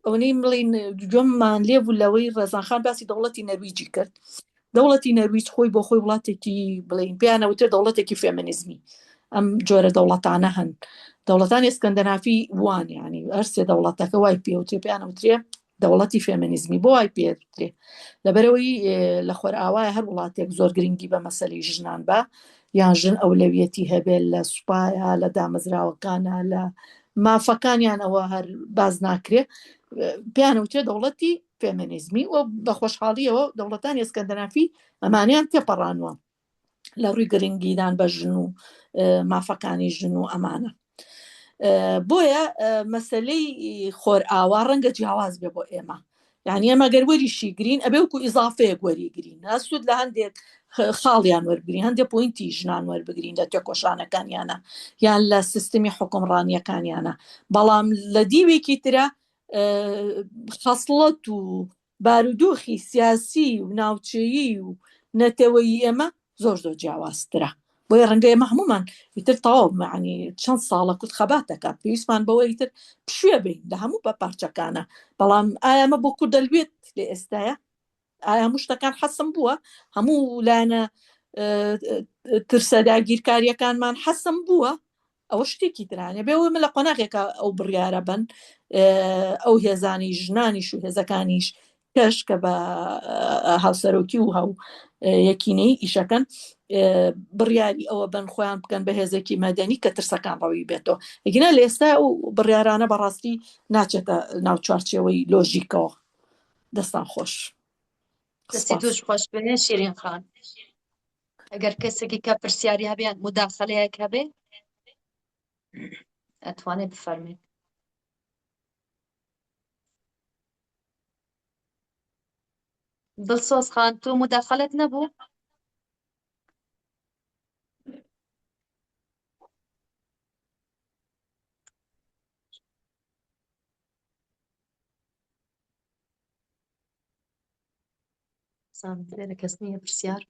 ئەوەی بڵین گوێممان لێ بوو لەوەی ڕێزانخان باسی دەوڵەتی نەرویجی کرد دەوڵەتی نەرویج خۆی بۆ خۆی وڵاتێکی بڵین پێیانەوتر دەوڵەتێکی فێمینیزمی ئەم جۆرە دەوڵەتانە هەن دەوڵەتانی ئەسکەندەنافی وان ینی هەرسێ دەوڵەتەکە وای پێوترێ پێیانەوترێ دەوڵەتی فێمینیزمی بۆ وای پێوترێ لەبەرەوەی لە خۆرئاوای هەر وڵاتێک زۆر گرنگی بە مەسەلی ژنان بە یان ژن ئەولەویەتی هەبێت لە سوپایە لە دامەزراوەکانە لە مافەکانیان ئەوە هەر باز ناکرێ پیانەوترێ دەوڵەتی فێمینیزمی و بە خۆشحاڵیەوە دەوڵەتانی ئەسکەندەنافی ئەمانیان تێپەڕانوە لە ڕووی گرنگیدان بە ژن و مافەکانی ژن و ئەمانە بۆیە مەسلەی خۆرئاوا ڕەنگە جیاواز بێ بۆ ئێمە یعنی ئێمە گەر وەریشی گرین ئەبێ وەکو ئیزافەیەک وەریگرین سوود لە هەندێک خاڵیان وەربگرین هەندێک point ی ژنان وەربگرین لە تێکۆشانەکانیانە یان لە سیستمی حکومڕانیەکانیانە بەڵام لە دیوێکی ترە خەسڵەت و بارودۆخی سیاسی و ناوچەیی و نەتەوەیی ئێمە زۆر زۆر جیاوازترە. بۆیە ڕەنگە ئێمە هەمومان ئیتر تەواو معنی چەند ساڵە کورد خەبات دەکات پێویستمان بەوە ئیتر پشوێ بین لە هەموو بە پارچەکانە بەڵام ئایا ئەمە بۆ کورد دەلوێت لە ئێستاە ئایا هەموو شتەکان حەسم بووە هەموو لایەنە ترسە داگیرکاریەکانمان حەسم بووە ئەوە شتێکی ترانە بێ من لە قۆناغێکە ئەو بڕیارە بن ئەو هێزانی ژنانیش و هێزەکانیش کەش کە بە هاوسەرۆکی و هاو یەکینەی ئیشەکەن بڕیاری ئەوە بن خۆیان بکەن بە هێزێکی مەدەنی کە ترسەکان ڕەوی بێتەوە ئەگینا لە ئێستا ئەو بڕیارانە بەڕاستی ناچێتە ناو چوارچێوەی لۆژیکەوە دەستان خۆش دەستی توش خۆش بێ شیرین خان ئەگەر کەسێکی کە پرسیاری هەبێ یان موداخەلەیەک هەبێ ئەتوانێت بفەرمێت. دڵسۆز خان تۆ موداخەلەت نەبوو؟ لێرە کەس نییە پرسیار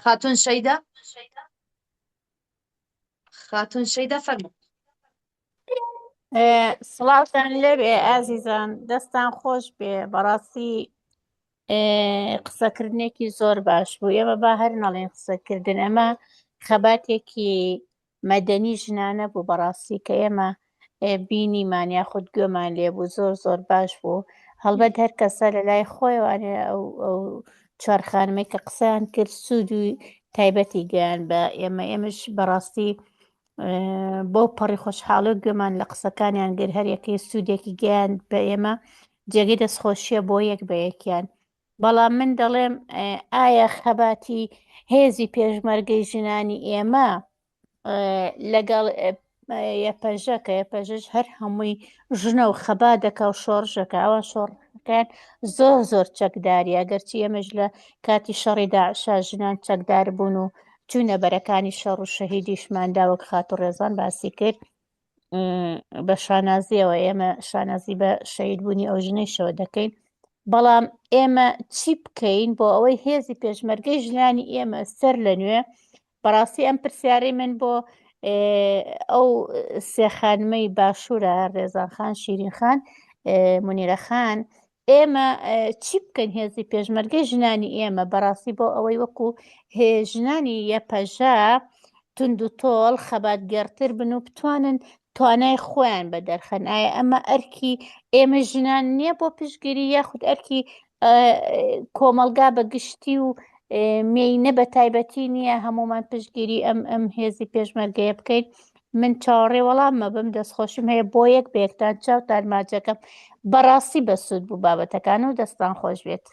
خاتون شەیدا خاتون شەیدا فەرموو سڵاوتان لێبێ ئازیزان دەستان خۆش بێ بەڕاستی قسەکردنێکی زۆر باش بوو ئێمە با هەر نەڵێن قسەکردن ئەمە خەباتێکی مەدەنی ژنانە بوو بەڕاستی کە ئێمە بینیمان یاخود گوێمان لێبوو زۆر زۆر باش بوو هەڵبەت هەر کەسە لە لای خۆیوانێ ئەو ئەو چوار خانمەی کە قسەیان کرد سوود و تایبەتی گەیان بە ئێمە ئێمەش بەڕاستی بۆ پەڕی خۆشحاڵی و گوێمان لە قسەکانیان گر هەریەکەی سوودێکی گەیان بە ئێمە جێگەی دەستخۆشیە بۆ یەک بە یەکیان بەڵام من دەڵێم ئایا خەباتی هێزی پێشمەرگەی ژنانی ئێمە لەگەڵ یەپەژە کە یەپەژەش هەر هەمووی ژنە و خەبا دەکا و شۆڕشەکە ئەوان شۆڕەکان زۆر زۆر چەکداری ئەگەرچی ئێمەش لە کاتی شەڕی داعشا ژنان چەکدار بوون و چوونە بەرەکانی شەڕ و شەهیدیشماندا وەک خاتوو ڕێزان باسی کرد بە شانازیەوە ئێمە شانازی بە شەهید بوونی ئەو ژنەیشەوە دەکەین بەڵام ئێمە چی بکەین بۆ ئەوەی هێزی پێشمەرگەی ژنانی ئێمە سەر لە نوێ بەڕاستی ئەم پرسیارەی من بۆ ئەو سێ خانمەی باشوورە ڕێزان خان شیرین خان منیرە خان ئێمە چی بکەین هێزی پێشمەرگەی ژنانی ئێمە بەڕاستی بۆ ئەوەی وەکو ژنانی یەپەژە تونند و تۆڵ خەباتگەڕتر بن و بتوانن توانای خۆیان بە دەرخەن ئایا ئەمە ئەرکی ئێمە ژنان نییە بۆ پشتگیری یاخود ئەرکی کۆمەڵگا بە گشتی و مێینە بە تایبەتی نییە هەمومان پشتگیری ئەم ئەم هێزی پێشمەرگەیە بکەین من چاوەڕێ وەڵاممە بم دەستخۆشیم هەیە بۆ یەک بە یەکتان چاوتان ماچەکەم بەڕاستی بەسوود بوو بابەتەکان و دەستان خۆش بێت.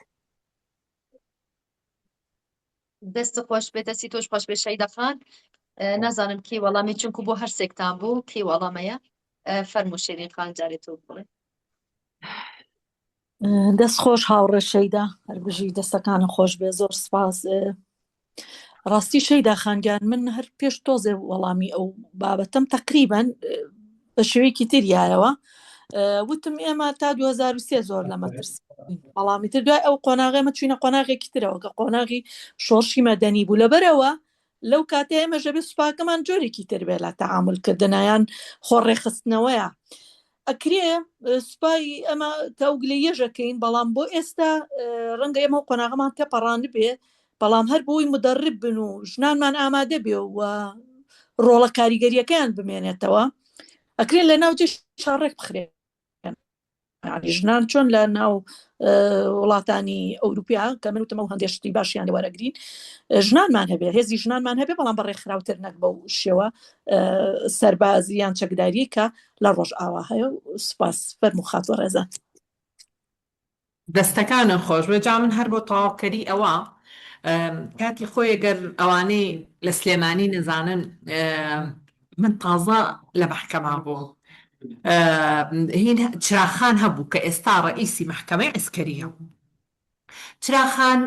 دەست خۆش بێت دەستی تۆش خۆش بێت شەیدا خان نازانم کی وەڵامی چونکو بۆ هەر سێکتان بوو کی وەڵامەیە فەرموو شێرین خان جارێ تۆ بڵێ دەست خۆش هاوڕێ شەیدا هەر بژی دەستەکانە خۆش بێ زۆر سپاس ڕاستی شەیدا خانگیان من هەر پێش تۆزێ وەڵامی ئەو بابەتەم تقریبان بە شێوەیەکی تر یایەوە وتم ئێمە تا 2023 زۆر لە مەترسی بەڵامی تر دوای ئەو قۆناغێ مە چوینە قۆناغێکی ترەوە کە قۆناغی شۆڕشی مەدەنی بوو لەبەرەوە لەو کاتێ ئێمە ژەبێ سوپاکەمان جۆرێکی تر بێ لە تەعامل کردنایان خۆ ڕێخستنەوەیە ئەکرێ سوپای ئەمە کە ئەو گلەییەش ئەکەین بەڵام بۆ ئێستا ڕەنگە ئێمە و قۆناغەمان تێپەڕاندبێ بەڵام هەر بۆی مدەڕب بن و ژنانمان ئامادە بێ و ڕۆڵە کاریگەریەکەیان بمێنێتەوە ئەکرێن لە ناو جێ شاڕێک بخرێن ژنان چۆن لە ناو وڵاتانی ئەوروپیا کە من وتم ئەو هەندێک شتی باشیان لێ وەرەگرین ژنانمان هەبێ هێزی ژنانمان هەبێ بەڵام بە ڕێکخراوتر نەک بەو شێوە سەربازی یان چەکداری کە لە ڕۆژئاوا هەیە و سوپاس فەرموو خاتوو ڕێزان. دەستەکانت خۆش بێ جا من هەر بۆ تەواوکەری ئەوە کاتی خۆی گەر ئەوانەی لە سلێمانی نەزانن من تازە لە مەحکەمە بووم هین چراخان هەبوو کە ئێستا ڕەئیسی مەحکەمەی عەسکەریە چراخان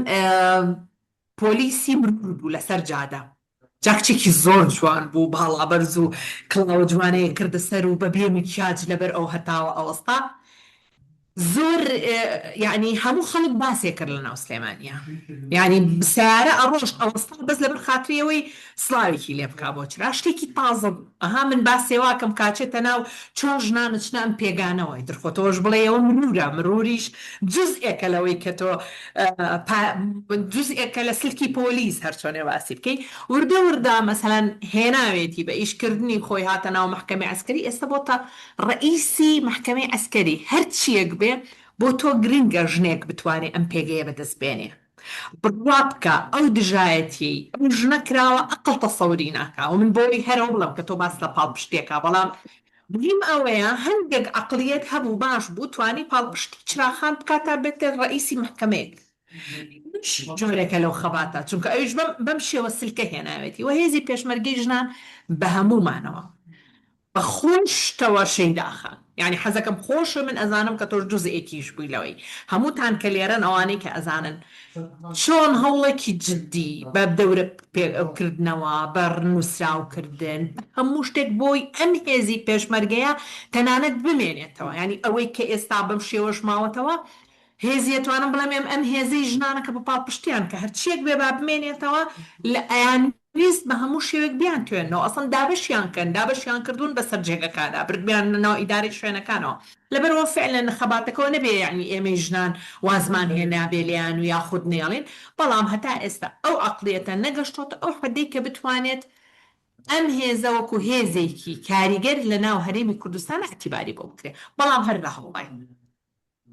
پۆلیسی مرور بوو لەسەر جادە جا کچێکی زۆر جوان بوو باڵا بەرز و کڵاوە جوانەیە کردە سەر و بە بێ مکیاج لەبەر ئەو هەتاوە ئەوەستا. زۆر یەعنی هەموو خەڵک باسێ کرد لەناو سلێمانیا یەعنی سەیارە ئەڕۆشت ئەوەستا بەس لەبەر خاتری ئەوەی سڵاوێکی لێ بکا بۆ چرا شتێکی تازە بوو ئەها من باسێ واکەم کاچێتە ناو چۆن ژنان ئەچنە ئەم پێگانەوە ئیتر خۆ تۆش بڵێی ئەوە مرورە مروریش جوزئێکە لەوەی کە تۆ جوزئێکە لە سلکی پۆلیس هەرچۆنێ باسی بکەی وردە وردە مەسەلەن هێناوێتی بە ئیشکردنی خۆی هاتە ناو مەحکەمەی عەسکەری ئێستا بۆتە ڕەئیسی مەحکەمەی عەسکەری هەرچیەک بێ بۆ تۆ گرنگە ژنێک بتوانێ ئەم پێگەیە بەدەست بێنێ بڕوا بکە ئەو دژایەتیەی ئەو ژنە کراوە ئەقڵ تەسەوری ناکا و من بۆی هەرەوە بڵێم کە تۆ باس لە پاڵپشتیەکا بەڵام مهم ئەوەیە هەندێک عەقڵیەت هەبوو باش بوو توانی پاڵپشتی چراخان بکا تا بێتە ڕەئیسی مەحکەمەیەک ئەمەش جۆرێکە لەو خەباتە چونکە ئەویش بەم بەم شێوە سلکە هێناوێتی وە هێزی پێشمەرگەی ژنان بە هەموومانەوە بە خۆشتەوە شەیدا خان یانی حەزەکەم خۆشە من ئەزانم کە تۆش جوزئێکیش بووی لەوەی هەمووتان کە لێرەن ئەوانەی کە ئەزانن چۆن هەوڵێکی جدی بە دەورە کردنەوە بە نووسراو کردن بە هەموو شتێک بۆی ئەم هێزی پێشمەرگەیە تەنانەت بمێنێتەوە یانی ئەوەی کە ئێستا بەم شێوەش ماوەتەوە هێزی ئەتوانم بڵێم ئێم ئەم هێزەی ژنانە کە بە پاڵپشتیان کە هەرچیەک بێ با بمێنێتەوە لە ئەیان ویست بە هەموو شێوەیەک بیانتوێننەوە ئەسڵەن دابەشیان کەن دابەشیان کردوون بەسەر جێگەکانا بردبیاننە ناو ئیدارەی شوێنەکانەوە لەبەرئەوە فعلەن خەباتەکەوە نەبێ یەعنی ئێمەی ژنان وازمان هێنابێ لێیان و یاخود نەیەڵین بەڵام هەتا ئێستا ئەو عەقڵیەتە نەگەشتۆتە ئەو حەدەی کە بتوانێت ئەم هێزە وەکو هێزێکی کاریگەر لە ناو هەرێمی کوردستان ئیعتیباری بۆ بکرێ بەڵام هەر لە هەوڵاین.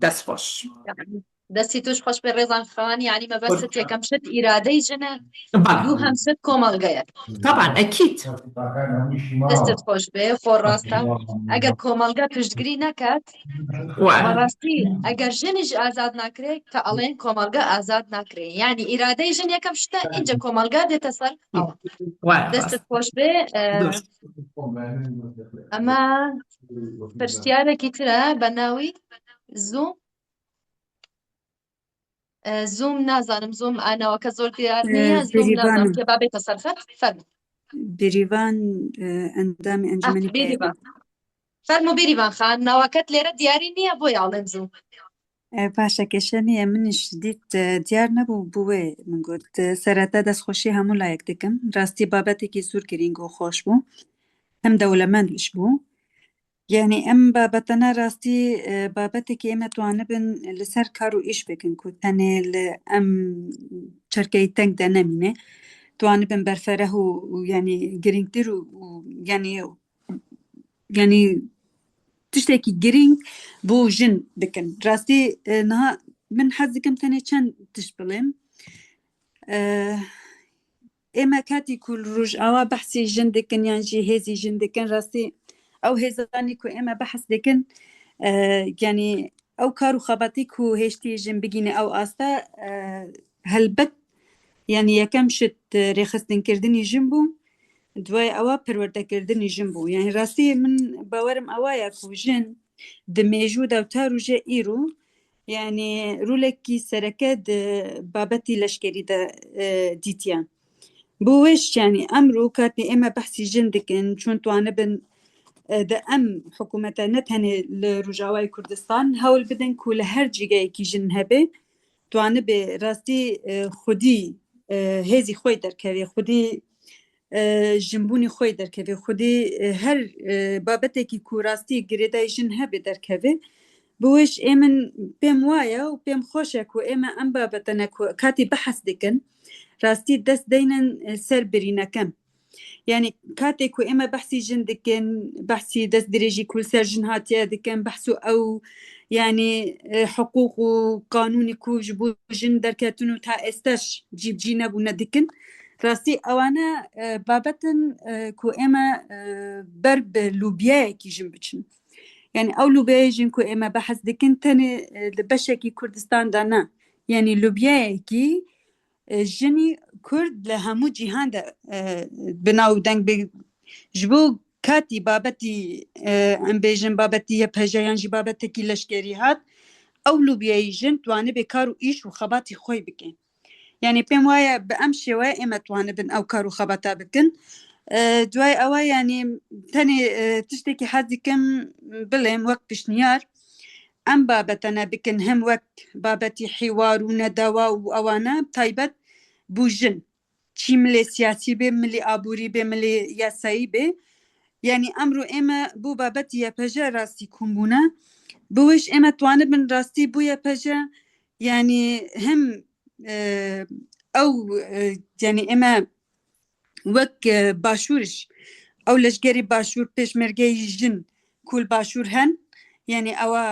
دەست خۆش. دەستی توش خۆش بێ ڕێزان خان یعنی مەبەستت یەکەم شت ئیرادەی ژنە دووهەم شت کۆمەڵگەیە طبعا ئەکید دەستت خۆش بێ خۆ ڕاستە ئەگەر کۆمەڵگە پشتگیری نەکات بەڕاستی ئەگەر ژنیش ئازاد ناکرێت کە ئەڵێن کۆمەڵگە ئازاد ناکرێ یعنی ئیرادەی ژن یەکەم شتە ئینجا کۆمەڵگا دێتە سەر دەستت خۆش بێ ئەمە پرسیارێکی ترە بە ناوی زووم زووم نازانم زووم ئانەوەکە زۆر دیار نییە زووم نازانم کێ با بێتە سەرخەت فەرموو بێریڤان ئەندامی ئەنجومەنی بێریڤان فەرموو بێریڤان خان ناوەکەت لێرە دیاری نییە بۆ یاڵێن زوو باشە کێشە نییە منیش دیت دیار نەبوو بووێ من گوت سەرەتا دەستخۆشی هەموو لایەک دەکەم ڕاستی بابەتێکی زۆر گرینگ و خۆش بوو هەم دەولەمەندیش بوو یعنی ئەم بابەتەنە ڕاستی بابەتێکی ئێمە توانبن لەسەر کار و ئیش بکەن کو تەنێ لە ئەم چرکەی تەنگدا نەمینێ توانبن بەرفەرە و ینی گرنگتر و ینی ینی تشتێکی گرنگ بۆ ژن بکەن ڕاستی نها من حەز دەکەم تەنێ چەند تشت بڵێم ئێمە کاتی کول ڕژئاوا بەحسی ژن دەکەن یان ژی هێزی ژن دەکەن ڕاستی ئەو هێزانی کو ئێمە بەحس دەکەن یعنی ئەو کار و خەباتی کو هێشتی ژن بگینە ئەو ئاستە هەلبەت یعنی یەکەم شت رێخستنکردنی ژن بوو دوای ئەوە پەروەردەکردنی ژن بوو یعنی ڕاستی من باوەرم ئەوەیە کو ژن د مێژوودا و تا روژە ئیرو یعنی رولێکی سەرەکە بابەتی لەشکەریدا دیتیە بۆ وێش یعنی ئەمرو کاتێ ئێمە بەحسی ژن دکن چۆن توانە بن دە ئەم حکوومەتە نەتەنێ لە ڕژاوای کوردستان هەول بدەن کو لە هەر جێگایەکی ژن هەبێ توانبێ ڕاستی خودی هێزی خۆی دەرکەوێ خودی ژنبوونی خۆی دەرکەوێ خودی هەر بابەتێکی کوراستی گرێدای ژن هەبێ دەرکەوێ بۆش ئێمن پێم وایە و پێم خۆشە و ئێمە ئەم بابەتە کاتی بەحەس دەکەن ڕاستی دەست دەینن سەر برینەکەم یعنی کاتێک و ئێمە بەحسی ژن دەکەن بەحسی دەست درێژی کول سەر ژن هاتیە دەکەن بەحس و ئەو یعنی حقوق و قانونی کوژ بۆ ژن دەرکەتن و تا ئێستاش جیبجی نەبوو نەدەکەن ڕاستی ئەوانە بابەتن کو ئێمە بەر بە لوبیایەکی ژن بچن یعنی ئەو لوبیای ژن کو ئێمە بەحس دەکەن تەنێ لە بەشێکی کوردستاندا نا یعنی لوبیایەکی ژنی کورد لە هەموو جیهاندا بناو دەنگ بێ ji bo کاتی بابەتی ئەم بێژن بابەتی یەپەژە یان ژی بابەتێکی لەشکێری هات ئەو لوبیایی ژن توانبێ کار و ئیش و خەباتی خۆی بکەین یعنی پێم وایە بە ئەم شێوەیە ئێمە توانبن ئەو کار و خەباتە بکەن دوای ئەوە ینی تەنێ تشتێکی حەز دکەم بڵێم وەک پشنیار. ئەم بابەتەنە بکن هەم وەک بابەتی حیوار و نەدەوا و ئەوانە تایبەت بو ژن چی ملێ سیاسی بێ ملی ئابووری بێ ملی یاسایی بێ یعنی ئەمڕۆ ئێمە بۆ بابەتی یەپەژە ڕاستی کومبوونە بۆش ئێمە توانبن ڕاستی بۆ یەپەژە یعنی هەم ئەو یعنی ئێمە وەک باشوورش ئەو لەشگەری باشوور پێشمەرگەی ژن کول باشوور هەن یعنی ئەوە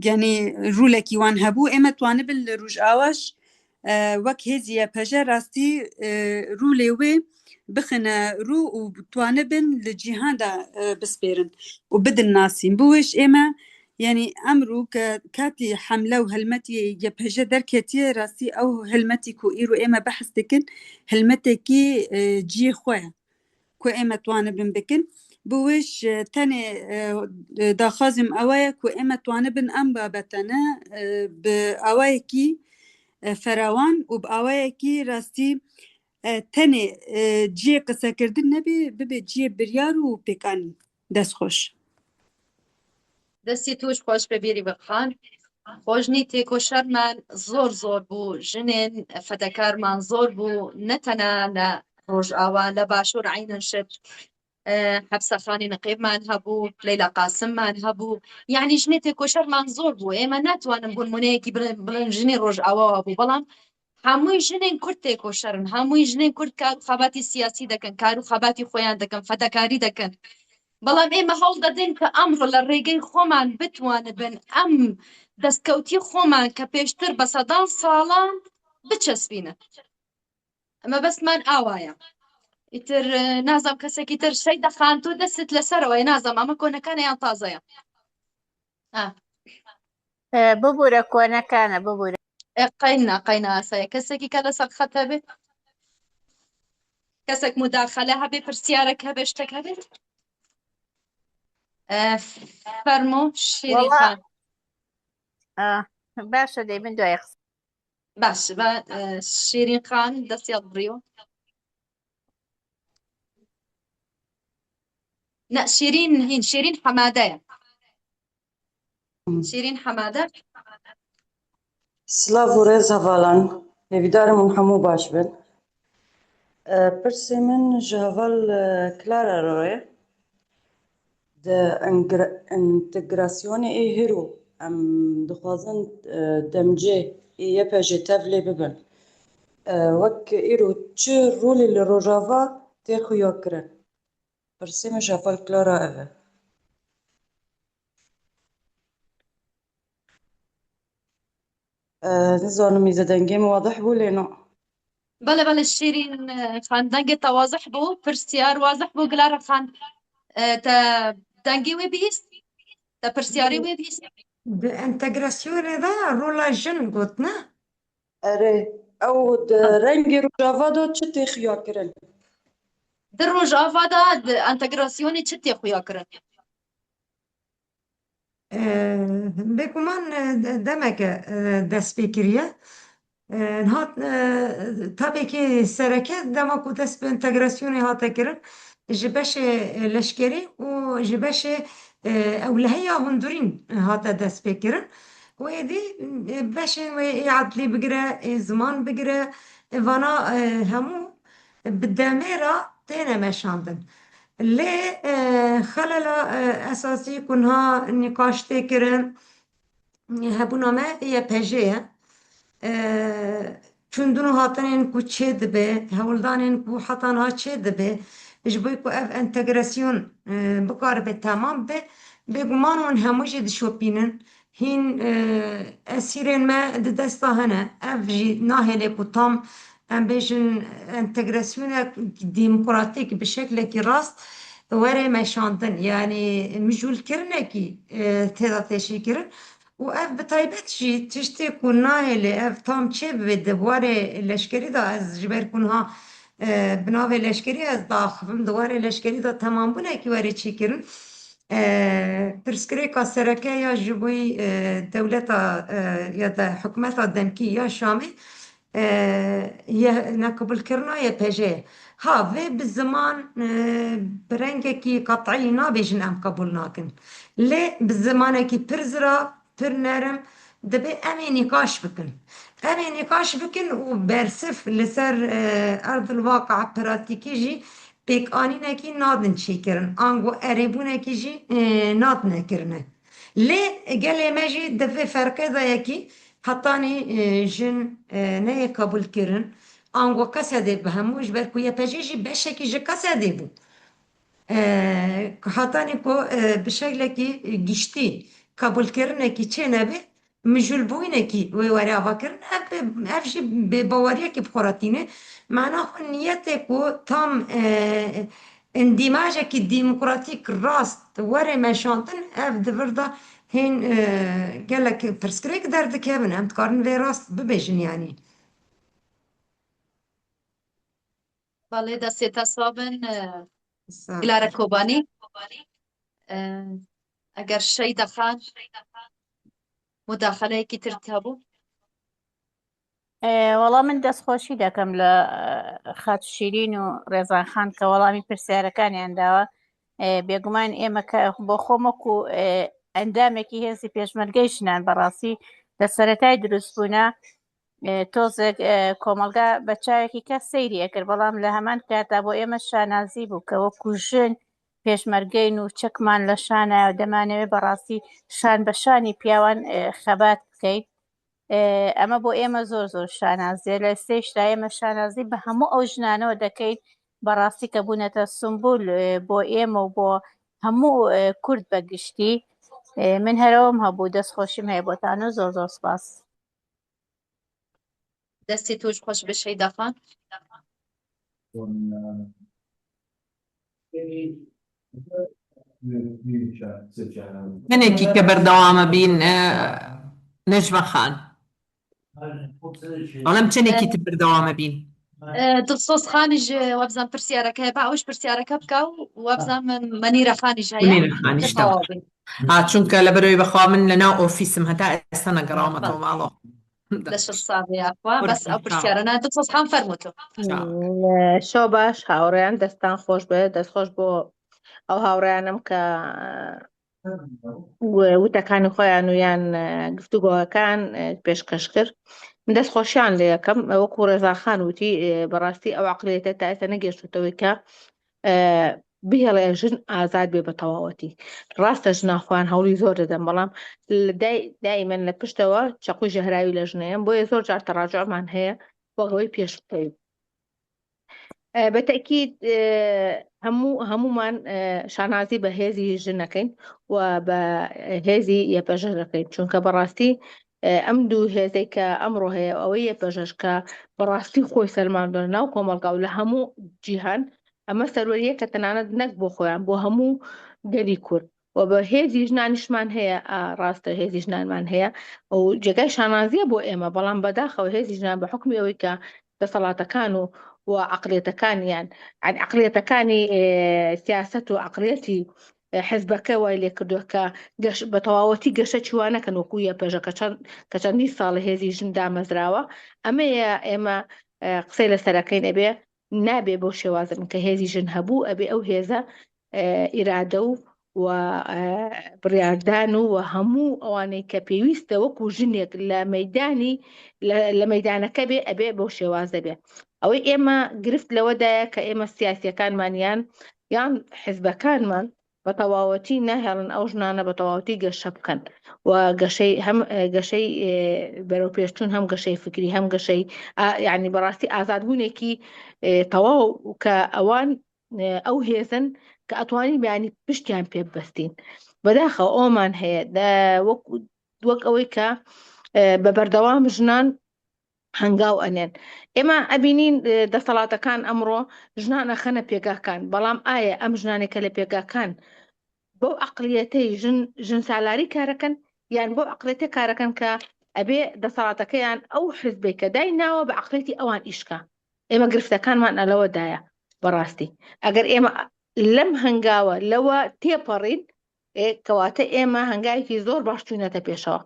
یعنی ڕوولێکی وان هەبوو ئێمە توانبن لە ڕژئاواش وەک هێزی یەپەژە ڕاستی ڕوو لێوێ بخنە ڕوو و توانبن لە جیهاندا بسپێرن و بدن ناسین بۆش ئێمە یعنی ئەمڕوو کە کاتی حەملە و هەلمەتی یەپەژە دەرکەتیە ڕاستی ئەو هەلمەتی کو ئیرو ئێمە بەحس دکن هەلمەتێکی جیێ خۆیە کو ئێمە توانبن بکن بۆش تەنێ داخوازم ئەوەیە کو ئێمە توانبن ئەم بابەتەنە بە ئاوایەکی فراوان و بە ئاوایەکی ڕاستی تەنێ جێ قسەکردن نەبێ ببێ جێ بریار و پێکانی. دەست خۆش. دەستی توش خۆش بێ بیری بەخان خۆشنی تێکۆشەرمان زۆر زۆر بوو ژنێن فەدەکارمان زۆر بوو نەتەنا لە ڕۆژئاوا لە باشوور عینەن شت حەبسەخانی نەقیبمان هەبوو لەیلا قاسممان هەبوو یعنی ژنێ تێکۆشەرمان زۆر بوو ئێمە ناتوانم بوون منەیەکی بڵێن ژنی ڕۆژئاواوە بوو بەڵام هەمووی ژنێن کورد تێکۆشەرن هەمووی ژنێن کورد کار و خەباتی سیاسی دەکەن کار و خەباتی خۆیان دەکەن فەدەکاری دەکەن بەڵام ئێمە هەوڵ دەدەین کە ئەمڕۆ لە ڕێگەی خۆمان بتوانبن ئەم دەستکەوتی خۆمان کە پێشتر بە سەدان ساڵان بچەسپینە ئەمە بەسمان ئاوایە ئیتر نازم کەسێکی تر شەی دەخان تۆ دەستت لەسەرەوەی نازم ئەمە کۆنەکانە یان تازەیە ببوورە کۆنەکانە ببوورە قەینا قەینا ئاسایە کەسێکی کە لەسەر خەت هەبێ کەسێک مداخلە هەبێ پرسیارێک هەبێ شتێک هەبێت فەرمۆ شیرین خان باشە دەی من دوای قسە باش بە شیرین خان دەستی هەڵبڕیوە نا شیرین هین شیرین حەمادەیە شیرین حەمادە سلاv و ڕێز هەڤالان هێویدارم هون هەموو باش بن پرسێ من ji heval Clara re di entegrasyonê ê hêro em dixwazin demcê ê YPJ tev lê bibin wek îro çi rolê li Rojava tê xuya kirin pirsê min ji heval Clara ev e. Nizanim îze dengê min wadih bû lê na. بەڵێ بەڵێ شیرین خان دەنگێ تە وازح بوو پرسیار وازح بوو گلارە خان تە دەنگی وێ بیست تە پرسیاری وێ بیست Di entegrasyonê de rola jin got ne? Erê ew di rengê Rojava de çi tê xuyakirin? Di Rojava de di entegrasyonê çi tê xuyakirin? Bêguman demeke dest pê kiriye. Hat tabekî sereke dema ku dest bi entegrasyonê hate kirin ji beşê leşkerî û ji beşê ewlehiya hundirîn hate destpêkirin û êdî beşên wê ê edlî bigire, ê ziman bigire vana hemû bi demê re têne meşandin. Lê xelela esasî ku niha nîqaş tê kirin hebûna me YPJ ye. Çûndin û hatinên ku çêdibe, hewldanên ku heta niha çêdibe ji bo ku ev entegrasyon bikaribe temam be, bêguman hûn hemû jî dişopînin. Hîn esîrên me di dest de hene. Ev jî nahêle ku tam em bêjin entegrasyonek demokratîk bi şeklekî rast were meşandin. Yanî mijûlkirinekî tê de tê çêkirin û ev bi taybet jî tiştê ku nahêle ev tam çê bibe di warê leşkerî de ez ji ber ku niha bi navê leşkerî ez diaxivim di warê leşkerî de temambûnekî were çêkirin pirsgirêka sereke ya ji bo dewleta ya da hikûmeta demkî ya Şamê. Neqebûlkirina YPJ'ê ye. Ha vê bi ziman bi rengekî qet'î nabêjin em qebûl nakin. Lê bi zimanekî pir zirav, pir nerm dibê em ê nîqaş bikin. Em ê nîqaş bikin û bersiv li ser erdil waqia pratîkî jî pêkanînekî nadin çêkirin ango erêbûnekî jî nadine kirine. Lê gelê me jî di vê ferqê de ye kî hetanî jin neyê qebûlkirin ango Qesedê bi hemû ji ber ku YPJ jî beşekî ji Qesedê bû. Hetanî ku bi şeklekî giştî qebûlkirinekî çênebe Mijûlbûyînekî wê were avakirin ev ev jî bêbaweriyekî bi xwe re tîne. Mana xwe niyetê ku tam îndîmajekî demokratîk rast were meşandin ev di vir de hîn gelek pirsgirêk derdikevin. Em dikarin vê rast bibêjin yanî. Belê destê te sax bin Gilare Kobanî. Eger Şeyda Xan mudaxaleyekî tir hebû. وەڵا من دەستخۆشی دەکەم لە خات شیرین و ڕێزان خان کە وەڵامی پرسیارەکانیان داوە بێگومان ئێمە کە بۆ خۆم وەکو ئەندامێکی هێزی پێشمەرگەی ژنان بەڕاستی لە سەرەتای دروستبوونە تۆزێک کۆمەڵگا بە چاوێکی کە سەیری ئەکرد بەڵام لە هەمان کاتا بۆ ئێمە شانازی بوو کە وەکو ژن پێشمەرگەین و چەکمان لە شانە دەمانەوێت بەڕاستی شان بە شانی پیاوان خەبات بکەین ئەمە بۆ ئێمە زۆر زۆر شانازیە لە ئێستەیشدا ئێمە شانازی بە هەموو ئەو ژنانەوە دەکەین بەڕاستی کە بوونەتە سمبول بۆ ئێمە و بۆ هەموو کورد بە گشتی من هەرەوەم هەبوو دەست خۆشیم هەیە بۆتان و زۆر زۆر سپاس. دەستی تۆش خۆش بێ شەیدا خان. چەنێکی کە بەردەوامە بین نەجمە خان ئەڵێم چەنێکی تر بەردەوامە بین دڵسۆز خانیش وابزان پرسیارەکە هەیە با ئەوش پرسیارەکە بکا و وابزان مەنیرە خانیش هەیە منیرە خانیش تەواو تەواو بین ئا چونکە لەبەرەوەی بەخوا من لەناو ئۆفیسم هەتا ئێستا نەگەڕاومەتەوە ماڵەوە لەشت ساغ یاخوا بەس ئەو پرسیارە نا دڵسۆز خان فەرموو تۆ شەو باش هاوڕێیان دەستان خۆش بێ دەست خۆش بۆ ئەو هاوڕێیانم کە وتەکانی خۆیان و یان گفتوگۆەکان پێشکەش کرد من دەست خۆشیان لێ یەکەم وەکو ڕێزاخان وتی بەڕاستی ئەو عقلێتە تا ئێستا نەگەشتوتەوەی کە بهێڵێ ژن ئازاد بێ بە تەواوەتی ڕاستە ژنان خۆیان هەوڵی زۆر دەدەن بەڵام دایمەن لە پشتەوە چەقوی ژەهراوی لە ژنەیە بۆیە زۆر جار تەڕاجعمان هەیە وەک ئەوەی پێش بکەوین بە تەکید هەموو هەمومان شانازی بە هێزی ژنەکەین و بە هێزی یەپەژە دەکەین چونکە بەڕاستی ئەم دوو هێزێک کە ئەمڕۆ هەیە ئەوەی یەپەژەش کە بەڕاستی خۆی سەلماندوە ناو کۆمەڵگا و لە هەموو جیهان ئەمە سەروەریە کە تەنانەت نەک بۆ خۆیان بۆ هەموو گەلی کورد و بە هێزی ژنانیشمان هەیە ڕاستە هێزی ژنانمان هەیە و جێگای شانازیە بۆ ئێمە بەڵام بەداخەوە هێزی ژنان بە حکمی ئەوەی کە دەسەڵاتەکان و و عقلێتەکانیان عقلێتەکانی سیاست و عقلێتی حزبەکە وای لێکردووە کە گەش بە تەواوەتی گەشە چیوانەکەن وەکو یەپەژە کە چەند کە چەندین ساڵ هێزی ژن دامەزراوە ئەمەیە ئێمە قسەی لەسەرەکەین ئەبێ نابێ بەو شێوازە بن کە هێزی ژن هەبوو ئەبێ ئەو هێزە ئیرادە و و بڕیاردان و هەموو ئەوانەی کە پێویستە وەکو ژنێک لە مەدانی لە مەدانەکە بێ ئەبێ بەو شێوازە بێ ئەوەی ئێمە گرفت لەوەدایە کە ئێمە سیاسیەکانمان یان یان حزبەکانمان بە تەواوەتی ناهێڵن ئەو ژنانە بە تەواوەتی گەشە بکەن و گەشەی هەم گەشەی بەرەو پێشچوون هەم گەشەی فکری هەم گەشەی یعنی بەڕاستی ئازادبوونێکی تەواو کە ئەوان ئەو هێزن کە ئەتوانی بیانی پشتیان پێ ببەستین بەداخەوە ئەومان هەیە وەک وەک ئەوەی کە بە بەردەوام ژنان هەنگاو ئەنێن ئێمە ئەبینین دەسەڵاتەکان ئەمڕۆ ژنان ئەخەنە پێگاکان بەڵام ئایا ئەم ژنانێک کە لە پێگاکان بەو عقلیەتەی ژن ژن سالاری کارەکەن یان بۆ عقلێتە کارەکەن کە ئەبێ دەسەڵاتەکەیان ئەو حزبێک کە دای ناوە بە عقلێتی ئەوان ئیشکا ئێمە گرفتەکانمان ئەلەوەدایە بەڕاستی ئەگەر ئێمە لەم هەنگاوە لەوە تێپەڕین کەواتە ئێمە هەنگاوێکی زۆر باش چوینەتە پێشەوە.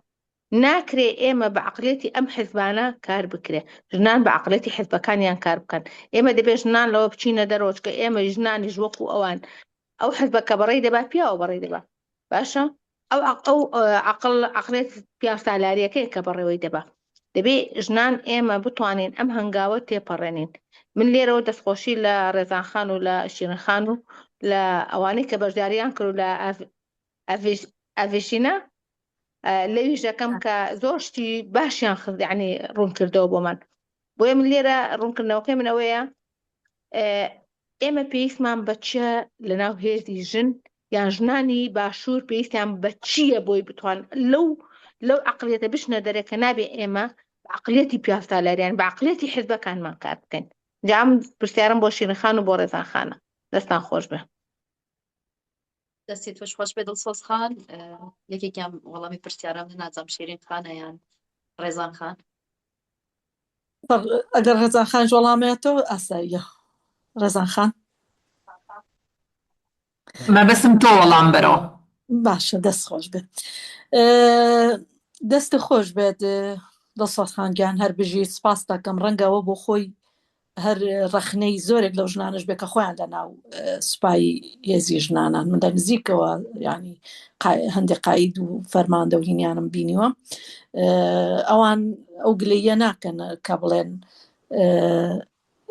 ناکرێ ئێمە بە عەقڵیەتی ئەم حزبانە کار بکرێ، ژنان بە عەقڵیەتی حزبەکانیان کار بکەن. ئێمە دەبێ ژنان لەوە بچینە دەرەوە، چونکە ئێمە ژنانیش وەکو ئەوان ئەو حزبە کە بەڕێی دەبا پیاوە بەڕێی دەبا. باشە ئەو ئەو عەقڵ عەقڵیەت پیاوسالاریەکەیە کە بەڕێوەی دەبا. دەبێ ژنان ئێمە بتوانین ئەم هەنگاوە تێپەڕێنین. من لێرەوە دەستخۆشی لە ڕێزان خان و لە شیرین خان و لە ئەوانەی کە بەشداریان کرد و لە ئەڤشینا لەویش دەکەم کە زۆر شتی باشیان خست یعنی ڕوونکردەوە بۆمان بۆیە من لێرە ڕوونکردنەوەکەی من ئەوەیە ئێمە پێویستمان بە چیە لەناو هێزی ژن یان ژنانی باشوور پێویستیان بە چییە بۆی بتوان لەو لەو عقلیەتە بچنە دەرێ کە نابێ ئێمە بە عقلیەتی پیاوسالاریان بە عقلیەتی حزبەکانمان کار بکەین جا ئەم پرسیارم بۆ شیرین خان و بۆ ڕێزان خانە دەستان خۆش بێ. دەستی تۆش خۆش بێ دڵسۆز خان یەکێکیان وەڵامی پرسیارم نازانم شیرین خانە یان ڕێزان خان. ئەگەر ڕێزان خانیش وەڵامێتەوە ئاساییە ڕێزان خان. مەبەستم تۆ وەڵام بەرەوە. باشە دەست خۆش بێت دەست خۆش بێت دڵسۆز خان گیان هەر بژی سپاس دەکەم ڕەنگەوە بۆ خۆی هەر ڕەخنەی زۆرێک لەو ژنانەش بێ کە خۆیان لە ناو سوپای هێزی ژنانان من لە نزیکەوە ینی هەندێک قاید و فەرماندە و هینیانم بینیوە ئەوان ئەو گلەیە ناکەن کە بڵێن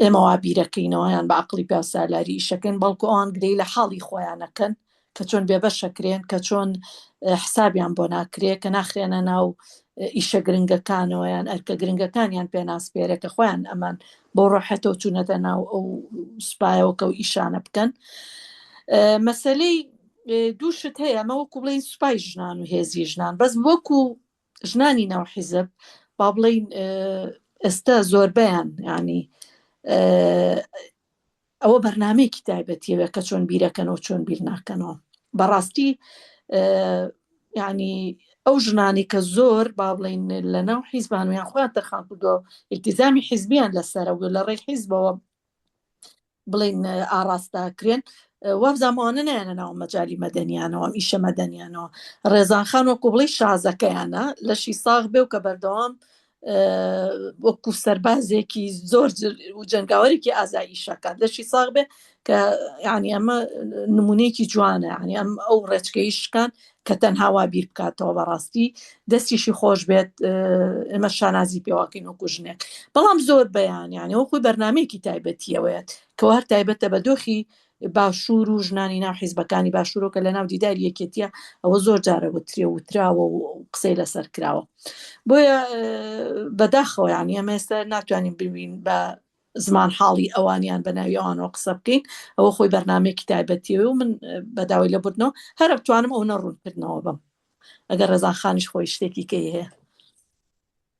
ئێمە وا بیرەکەینەوە یان بە عقلی پیاوسالاری ئیشەکەن بەڵکو ئەوان گلەی لە حاڵی خۆیانەکەن کە چۆن بێبەشەکرێن کە چۆن حسابیان بۆ ناکرێ کە ناخرێنە ناو ئیشە گرنگەکانەوە یان ئەرکە گرنگەکانیان پێناسپێرێ کە خۆیان ئەمان بۆ ڕۆحەتەوە چوونەتە ناو ئەو سوپایەوە کە و ئیشانە بکەن مەسلەی دوو شت هەیە ئەمە وەکو بڵێین سوپای ژنان و هێزی ژنان بەس وەکو ژنانی ناو حیزب با بڵێین ئێستا زۆربەیان ینی ئەوە بەرنمەیەکی تایبەتیەوە کە چۆن بیرەکەنەوە چۆن بیر ناکەنەوە بەڕاستی ینی ئەو ژنانی کە زۆر با بڵین لە ناو حیزبان و یان خۆیان تەرخان کردووە ئیلتیزامی حیزبیان لەسەرە و لە ڕێی حیزبەوە بڵین ئاراستاکرێن وابزانم ئەوانە نایەنە ناو مەجالی مەدەنیانەوە ئەم ئیشە مەدەنیانەوە ڕێزان خان وەکو بڵێی شازەکەیانە لەشی ساغ بێ و کە بەردەوام وەکو سەربازێکی زۆر و جەنگاوەرێکی ئازا ئیشەکات لەشی ساغ بێ کە یعنی ئەمە نمونەیەکی جوانە یعنی ئەم ئەو ڕێچکەی شکان کە تەنها وا بیر بکاتەوە بەڕاستی دەستیشی خۆش بێت ئێمە شانازی پێواکەین وەکو ژنێک بەڵام زۆر بەیان یعنی وەکو بەرنمەیەکی تایبەتیەوەیە کەوا هەر تایبەتە بە دۆخی باشوور و ژنانی ناو حیزبەکانی باشوورەوە کە لە ناو دیداری یەکێتیە ئەوە زۆر جارە وترێ و وتراوە و قسەی لەسەر کراوە بۆیە بەداخەوە یانی ئەمە ئێستا ناتوانین ببین بە زمان حاڵی ئەوانیان بە ناوی ئەوانەوە قسە بکەین ئەوە خۆی بەرنمەیەکی تایبەتیەوە و من بەداوای لە بردنەوە هەر بتوانم ئەو نەڕوونکردنەوە بم ئەگەر ڕێزان خانیش خۆی شتێکی کەی هەیە.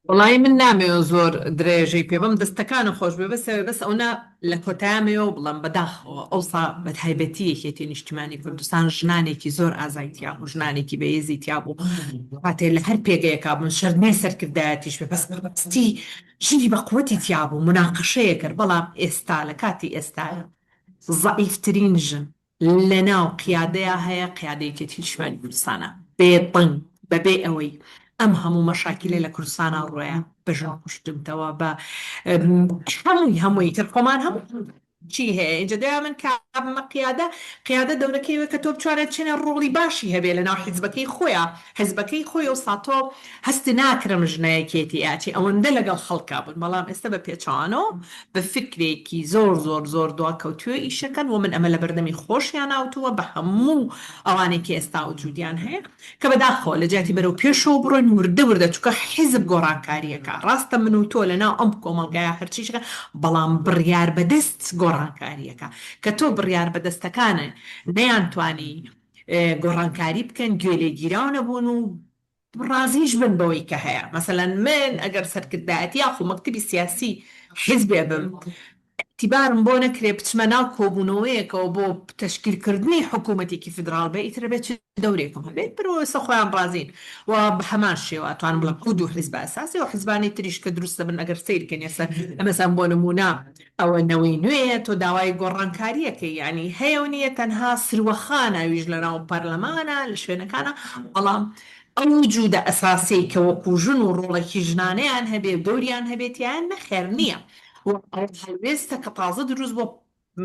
وەڵایی من نامەوێ زۆر درێژەی پێ بەم دەستەکانت خۆش بێ بەس بەس ئەونە لە کۆتایە مەوێ بڵێم بەداخەوە ئەوسا بەتایبەتی یەکێتی نیشتیمانی کوردستان ژنانێکی زۆر ئازای تیا بوو ژنانێکی بەهێزی تیا بوو کاتێ لە هەر پێگەیەکا بوون شەرت نیە سەرکردایەتیش بێ بەس بەڕاستی ژنی بە قوەتی تیا بوو موناقەشەیە کرد بەڵام ئێستا لە کاتی ئێستایا زەعیفترین ژن لەناو قیادەیا هەیە قیادە یەکێتی نیشتمانی کوردستانە بێ دەنگ بەبێ ئەوەی ئەم هەموو مەشاکیلە لە کوردستانا ڕۆیە بە ژن کوشتنتەوە بە هەمووی هەمووی تر خۆمان هەموو چی هەیە ئینجا دوای من کە بمە قیادە قیادە دەورەکەی وێ کە تۆ بتوانێت چەنێ ڕۆڵی باشی هەبێ لەناو حیزبەکەی خۆیا حیزبەکەی خۆی و ساتۆ هەست ناکرم ژنە یەکێتی ئاچی ئەوەندە لەگەڵ خەڵکا بوون بەڵام ئێستا بە پێچەوانەوە بە فکرێکی زۆر زۆر زۆر دواکەوتووێ ئیشەکەن و من ئەمە لەبەردەمی خۆشیانا وتووە بە هەموو ئەوانەی کە ئێستا وجودیان هەیە کە بەداخەوە لە جیاتی بەرەو پێشەوە بڕۆین وردە وردە چونکە حیزب گۆڕانکاریەکە ڕاستە من و تۆ لەناو ئەم کۆمەڵگایە هەرچیشەکە بەڵام بڕیار بەدەست گۆڕانکاریەکە کە تۆ بڕیار بەدەستەکانە نەیانتوانی گۆڕانکاری بکەن گوێ لێگیراو نەبوون و ڕازیش بن بەوەی کە هەیە مەسەلەن من ئەگەر سەرکردایەتی یاخو مەکتەبی سیاسی حیزبێ بم ئیعتیبارم بۆ نەکرێ بچمە ناو کۆبوونەوەیەکەوە بۆ تەشکیل کردنی حکوومەتێکی فیدراڵ بێ ئیتر ئەبێ چ دەورێکم هەبێت برۆ ئێستا خۆیان ڕازین و بە هەمان شێوە ئەتوانم بڵێم ئەو دوو حیزبە ئەساسی و حیزبانی تریش کە دروست دەبن ئەگەر سەیر کەین ئێستا مەسەلەن بۆ نموونە ئەوە نەوەی نوێیە تۆ داوای گۆڕانکاریەکەی یانی هەیە و نییە تەنها سروەخانە ئەویش لەناو پەرلەمانە لە شوێنەکانە بەڵام. ئەو وجودە ئەساسیەی کە وەکو ژن و ڕۆڵێکی ژنانەیان هەبێ و دەوریان هەبێ تیایا نەخێر نییە و ئەو هەڵوێستە کە تازە دروست بووە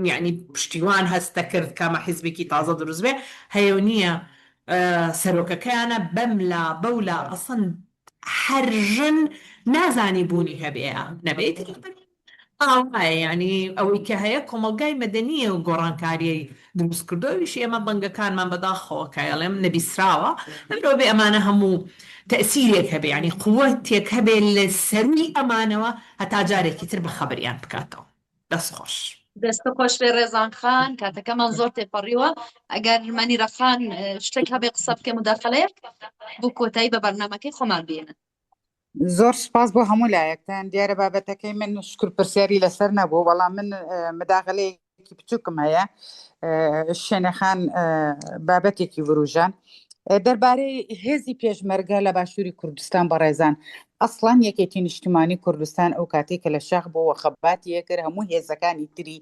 یەعنی پشتیوان هەست دەکرد کامە حیزبێکی تازە دروست بێ هەیە و نییە سەرۆکەکەیانە بەم لا بەو لا ئەسڵەن هەر ژن نازانی بوونی هەبێ یا نەبێ ئیتر ئاوایە یانی ئەوەی کە هەیە کۆمەڵگای مەدەنییە و گۆڕانکاریی دروست کردووە ئەویش ئێمە دەنگەکانمان بەداخەوە کە ئەڵێم نەبیسراوە لەبەرئەوە بێ ئەمانە هەموو تەئسیرێک هەبێ یانی قوەتێک هەبێ لە سەرووی ئەمانەوە هەتا جارێکی تر بەخەبەریان بکاتەوە. دەست خۆش. دەست خۆش بێ ڕێزان خان کاتەکەمان زۆر تێپەڕیوە ئەگەر مەنیرە خان شتێک هەبێ قسە بکەم مداخلەیەک بۆ کۆتایی بە بەرنامەکەی خۆمان بێنن. زۆر سپاس بۆ هەموو لایەکتان دیارە بابەتەکەی من شکر پرسیاری لەسەر نەبوو بەڵام من مداخلەیەکی بچووکم هەیە شێنەخان بابەتێکی وروژان دەربارەی هێزی پێشمەرگە لە باشووری کوردستان بەڕێزان ئەسڵەن یەکێتی نیشتمانی کوردستان ئەو کاتێک کە لە شاخ بۆوە خەباتی ئەکرد هەموو هێزەکانی تری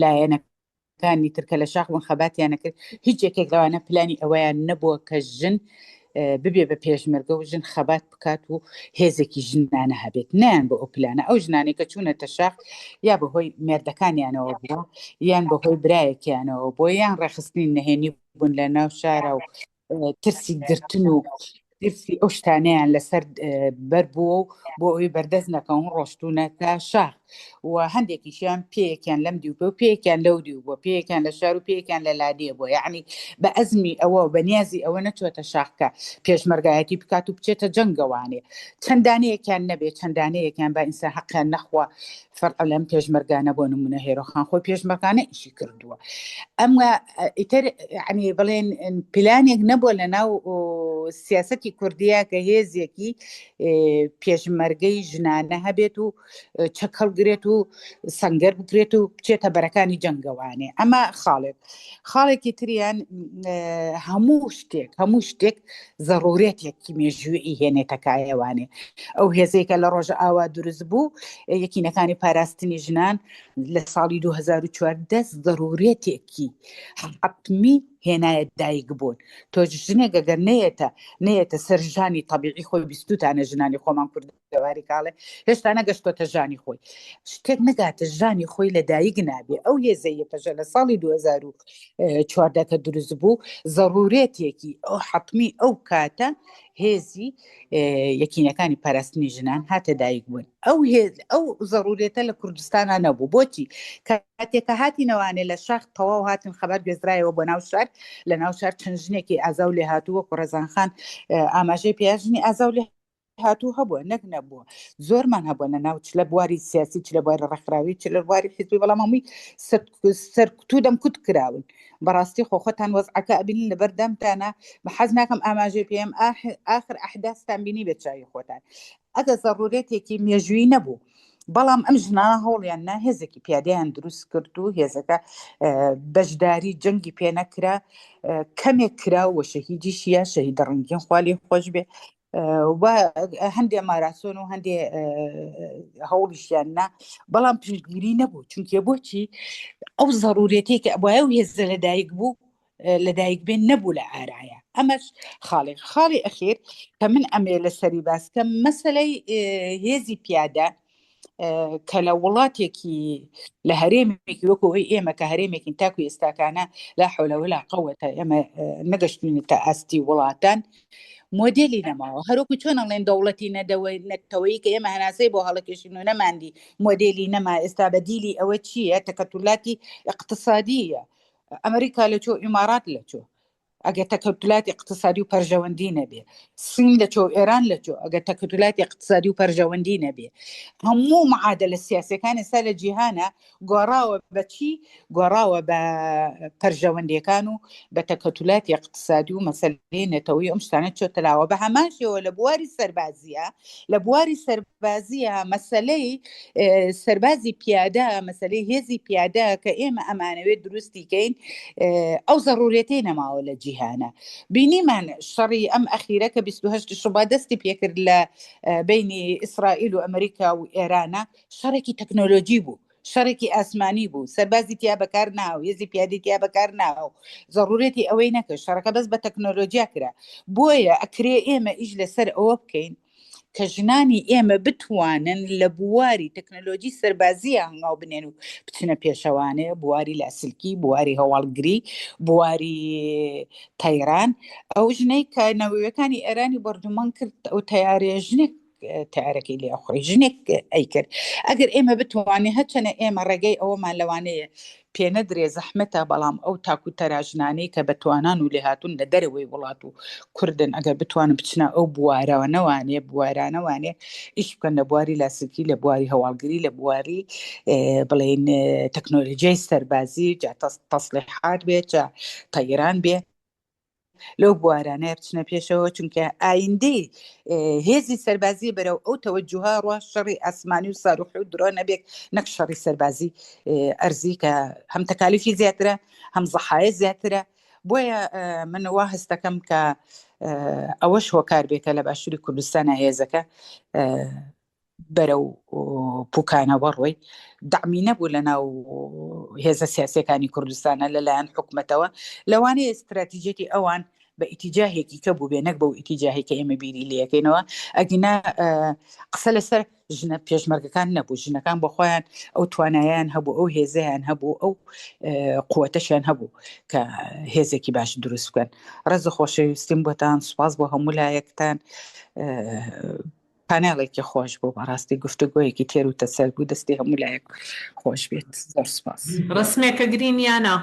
لایەنەکانی تر کە لە شاخ بوون خەباتیان ئەکرد هیچ یەکێک لەوانە پلانی ئەوەیان نەبووە کە ژن ببێ بە پێشمەرگە و ژن خەبات بکات و هێزێکی ژنانە هەبێت نیان بۆ ئەو پلانە ئەو ژنانێک کە چوونەتە شاخ یا بەهۆی مێردەکانیانەوە بووە یان بەهۆی برایەکیانەوە بۆ یان ڕێخستنی نهێنی بوون لە ناو شارە و ترسی گرتن و ترسی ئەو شتانەیان لەسەر بەر بووە و بۆ ئەوی بەردەست نەکەون ڕۆشتونە تا شاخ و هەندێکیشیان پێیەکیان لەم دیو پێ و پێیەکیان لەو دیو بووە پێیەکیان لە شار و پێیەکیان لە لادێ بووە یعنی بە ئەزمی ئەوە و بە نیازی ئەوە نەچوەتە شاخکە پێشمەرگایەتی بکات و بچێتە جەنگەوانێ چەندانەیەکیان نەبێ چەندانەیەکیان با ئینسان حەقیان نەخوا فەرق لەم پێشمەرگانە بۆ نمونە هێرۆخان خۆی پێشمەرگانە ئیشی کردووە ئەمە ئیتر ینی بڵێن پلانێک نەبووە لە ناو سیاستی کوردیە کە هێزێکی پێشمەرگەی ژنانە هەبێت و چەک هەڵگرێت و سەنگەر بکرێت و بچێتە بەرەکانی جەنگەوانێ ئەمە خاڵێک خاڵێکی تریان هەموو شتێک هەموو شتێک زەڕورێتێکی مێژوویی هێنێتە کایەوانێ ئەو هێزێکە لە ڕۆژئاوا دروست بوو یەکینەکانی پاراستنی ژنان لە ساڵی 2014 زەڕورێتێکی حەتمی هێنایە دایک بوون تۆ ژنێک ئەگەر نەیەتە نەیەتە سەر ژانی تەبیعی خۆی بیستوتانە ژنانی خۆمان کورد دەواری کاڵێ هێشتا نەگەشتۆتە ژانی خۆی شتێک نەگاتە ژانی خۆی لە دایک نابێ ئەو هێزەی یەپەژە لە ساڵی 2014 کە دروست بوو زەڕورێتێکی ئەو حەتمی ئەو کاتە هێزی یەکینەکانی پاراستنی ژنان هاتە دایک بوون ئەو هێز ئەو زەڕورێتە لە کوردستانە نەبوو بۆچی کاتێکە هاتینەوانێ لە شاخ تەواو هاتن خەبەر گوێزرایەوە بۆ ناو شار لە ناو شار چەند ژنێکی ئازا و لێهاتوو وەکو ڕێزان خان ئاماژەی پێیا ژنی ئازا و لێ هاتوو هەبووە نەک نەبووە زۆرمان هەبووە لە ناو چ لە بواری سیاسی چ لە بواری ڕێکخراوی چ لە بواری حیزبی بەڵام هەمووی سەرکوت و دەمکوت کراون بەڕاستی خۆ خۆتان وەزعەکە ئەبینن لەبەر دەمتانە بە حەز ناکەم ئاماژەی پێم ئاخر ئەحداستان بینی بێت چاوی خۆتان ئەگە زەڕورێتێکی مێژووی نەبوو بەڵام ئەم ژنانە هەوڵیان نا هێزێکی پیادەیان دروست کرد و هێزەکە بەشداری جەنگی پێ نەکرا کەمێک کرا و شەهیدیشیە شەهیدە ڕەنگین خوا لێ خۆش بێ و هەندێ ماراسۆن و هەندێ هەوڵیشیان نا بەڵام پشتگیری نەبوو چونکە بۆچی ئەو زەڕورێتێک کە ئەبواە و هێزە لەدایک بوو لەدایک بێن نەبوو لە ئارایە ئەمەش خاڵێک خاڵی ئەخیر کە من ئەمێ لەسەری باسکەم مەسلەی هێزی پیادە کە لە وڵاتێکی لە هەرێمێکی وەکو ئەوی ئێمە کە هەرێمێکین تاکو ئێستاکانە لا حولە ولا قوەتە ئێمە نەگەشتوینەتە ئاستی وڵاتان مۆدێلی نەماوە هەروەکو چۆن ئەڵێن دەوڵەتی نەدەوەی نەتەوەیی کە ئێمە هەناسەی بۆ هەڵەکێشین و نەماندی مۆدێلی نەما ئێستا بەدیلی ئەوە چییە تەکەتولاتی اقتصادیە ئەمریکا لە چۆ ئیمارات لە چۆ ئەگەر تەکەتولاتی اقتصادی و پەرژەوەندی نەبێ سین لە چۆ ئێران لە چۆ ئەگەر تەکەتولاتی اقتصادی و پەرژەوەندی نەبێ هەموو معادلە سیاسەکان ئێستا لە جیهانە گۆڕاوە بە چی؟ گۆڕاوە بە پەرژەوەندیەکان و بە تەکەتولاتی اقتصادی و مەسەلەی نەتەوەی ئەم شتانە چۆتە لاوە بە هەمان شێوە لە بواری سەربازیە لە بواری سەربازیە مەسەلەی سەربازی پیادە مەسەلەی هێزی پیادە کە ئێمە ئەمانەوێت دروستی کەین ئەو زەڕورێتەی نەماوە لە جیهانە بینیمان شەڕی ئەم ئەخیرە کە 28 شوبات دەستی پێکرد لە بینی ئیسرائیل و ئەمریکا و ئێرانە شەڕێکی تەکنۆلۆژی بوو. شەڕێکی ئاسمانی بوو سەربازی تیا بەکار ناو هێزی پیادی تیا بەکار ناو زەڕورەتی ئەوەی نەکرد شەڕەکە بەس بە تەکنۆلۆژیا کرا بۆیە ئەکرێ ئێمە ئیش لەسەر ئەوە بکەین کە ژنانی ئێمە بتوانن لە بواری تەکنەلۆژی سەربازی هەنگاو بنێن و بچنە پێشەوانێ بواری لاسلکی بواری هەواڵگری بواری تەیران ئەو ژنەی کە نەوەکانی ئێرانی بەردومان کرد ئەو تیارێ ژنێک تارەکەی لێ ئەخۆی ژنێک ئەیکرد ئەگەر ئێمە بتوانێت هەچەنە ئێمە ڕێگەی ئەوەمان لەوانەیە پێنەدرێ زەحمەتە بەڵام ئەو تاک و تەرا ژنانەی کە بەتوانان و لێهاتوون لە دەرەوەی وڵات و کوردن ئەگەر بتوانن بچنە ئەو بوارانەوانێ بوارانەوانێ ئیش بکەن لە بواری لاسلکی لە بواری هەواڵگری لە بواری بڵێن تەکنۆلۆژیای سەربازی جا تەسلیحات بێ جا تەیران بێ لەو بوارانەیە بچنە پێشەوە چونکە ئایندەی هێزی سەربازی بەرەو ئەو تەوەجوها ڕوا شەڕی ئاسمانی و ساروخی و درۆ نەبێت نەک شەڕی سەربازی ئەرزی کە هەم تەکالیفی زیاترە هەم زەحایە زیاترە بۆیە من وا هەستەکەم کە ئەوەش هۆکار بێکە لە باشووری کوردستانە هێزەکە بەرەو پوکانەوە ڕۆی دەعمی نەبوو لە ناو هێزە سیاسەکانی کوردستانە لەلایەن حکومەتەوە لەوانەیە استراتیجێتی ئەوان بە ئیتیجاهێکی کە بوو بێ نەک بەو ئیتیجاهی کە ئێمە بیری لەکەینەوە ئەگینا قسە لەسەر ژنە پێشمەرگەکان نەبوو ژنەکان بۆ خۆیان ئەو توانایان هەبوو ئەو هێزیان هەبوو ئەو قوتەشیان هەبوو کە هێزێکی باش دروست بکەن ڕێز و خۆشەویستیم بۆتان سوپاس بۆ هەموو لایەکتان پانێڵێکی خۆش بوو بەڕاستی گفتوگۆیەکی تێر و تەسەل بوو دەستی هەموو لایەک خۆش بێت زۆر سپاس. ڕەسمێکە گرین یا نا؟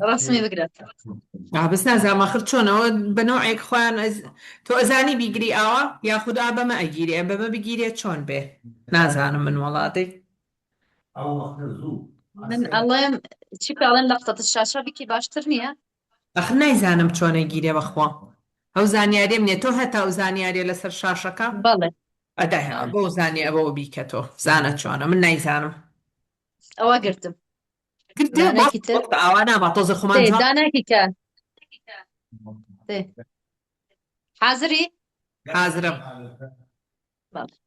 ڕەسمی بگرە. ئا بەس نازانم ئاخر چۆنەوە بە نەوعێک خۆیان ئەز تۆ ئەزانی بیگری ئاوا یاخود ئا بەمە ئەگیرێ بەمە بگیرێ چۆن بێ نازانم من وەڵا دەی. من ئەڵێم چی پێ ئەڵێن لەقتە شاشە بکی باشتر نییە؟ ئەخر نایزانم چۆن ئەگیرێ بەخوا ئەو زانیاریم نیە تۆ هەتا ئەو زانیاریە لەسەر شاشەکە؟ بەڵێ. ئەدە بەو زانیە بەوە بیکە تۆ زانە چۆنە من نایزانم. ئەوە گرتم. گرتە دانەکی تر ئاوا نابا تۆزێ خۆمان دێ جوان دانەکی کە دێ حازری؟ حازرم. بەڵێ.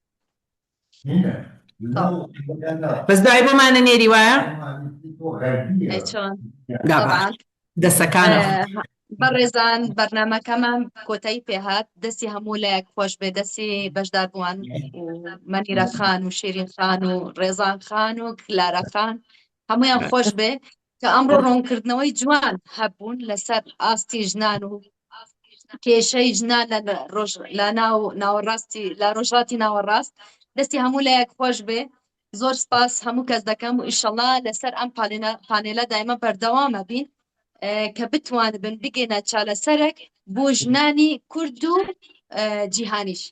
بەس دوای بۆمانە نێری وایە؟ ئەی چۆن؟ دا باش طبعا دەسەکانە بەڕێزان بەرنامەکەمان کۆتایی پێهات دەستی هەموو لایەک خۆش بێ دەستی بەشداربووان و مەنیرە خان و شیرین خان و ڕێزان خان و کلارا خان هەمویان خۆش بێ کە ئەمڕۆ ڕوونکردنەوەی جوان هەبوون لەسەر ئاستی ژنان و کێشەی ژنان لە ڕۆژ لە ناو ناوەڕاستی لە ڕۆژهەڵاتی ناوەڕاست دەستی هەموو لایەک خۆش بێ زۆر سپاس هەموو کەس دەکەم و ئیشەڵا لەسەر ئەم پانێلە پانێلە دایمە بەردەوامە بین کە بتوانبن بگەینە چارەسەرێک بۆ ژنانی کورد و جیهانیش.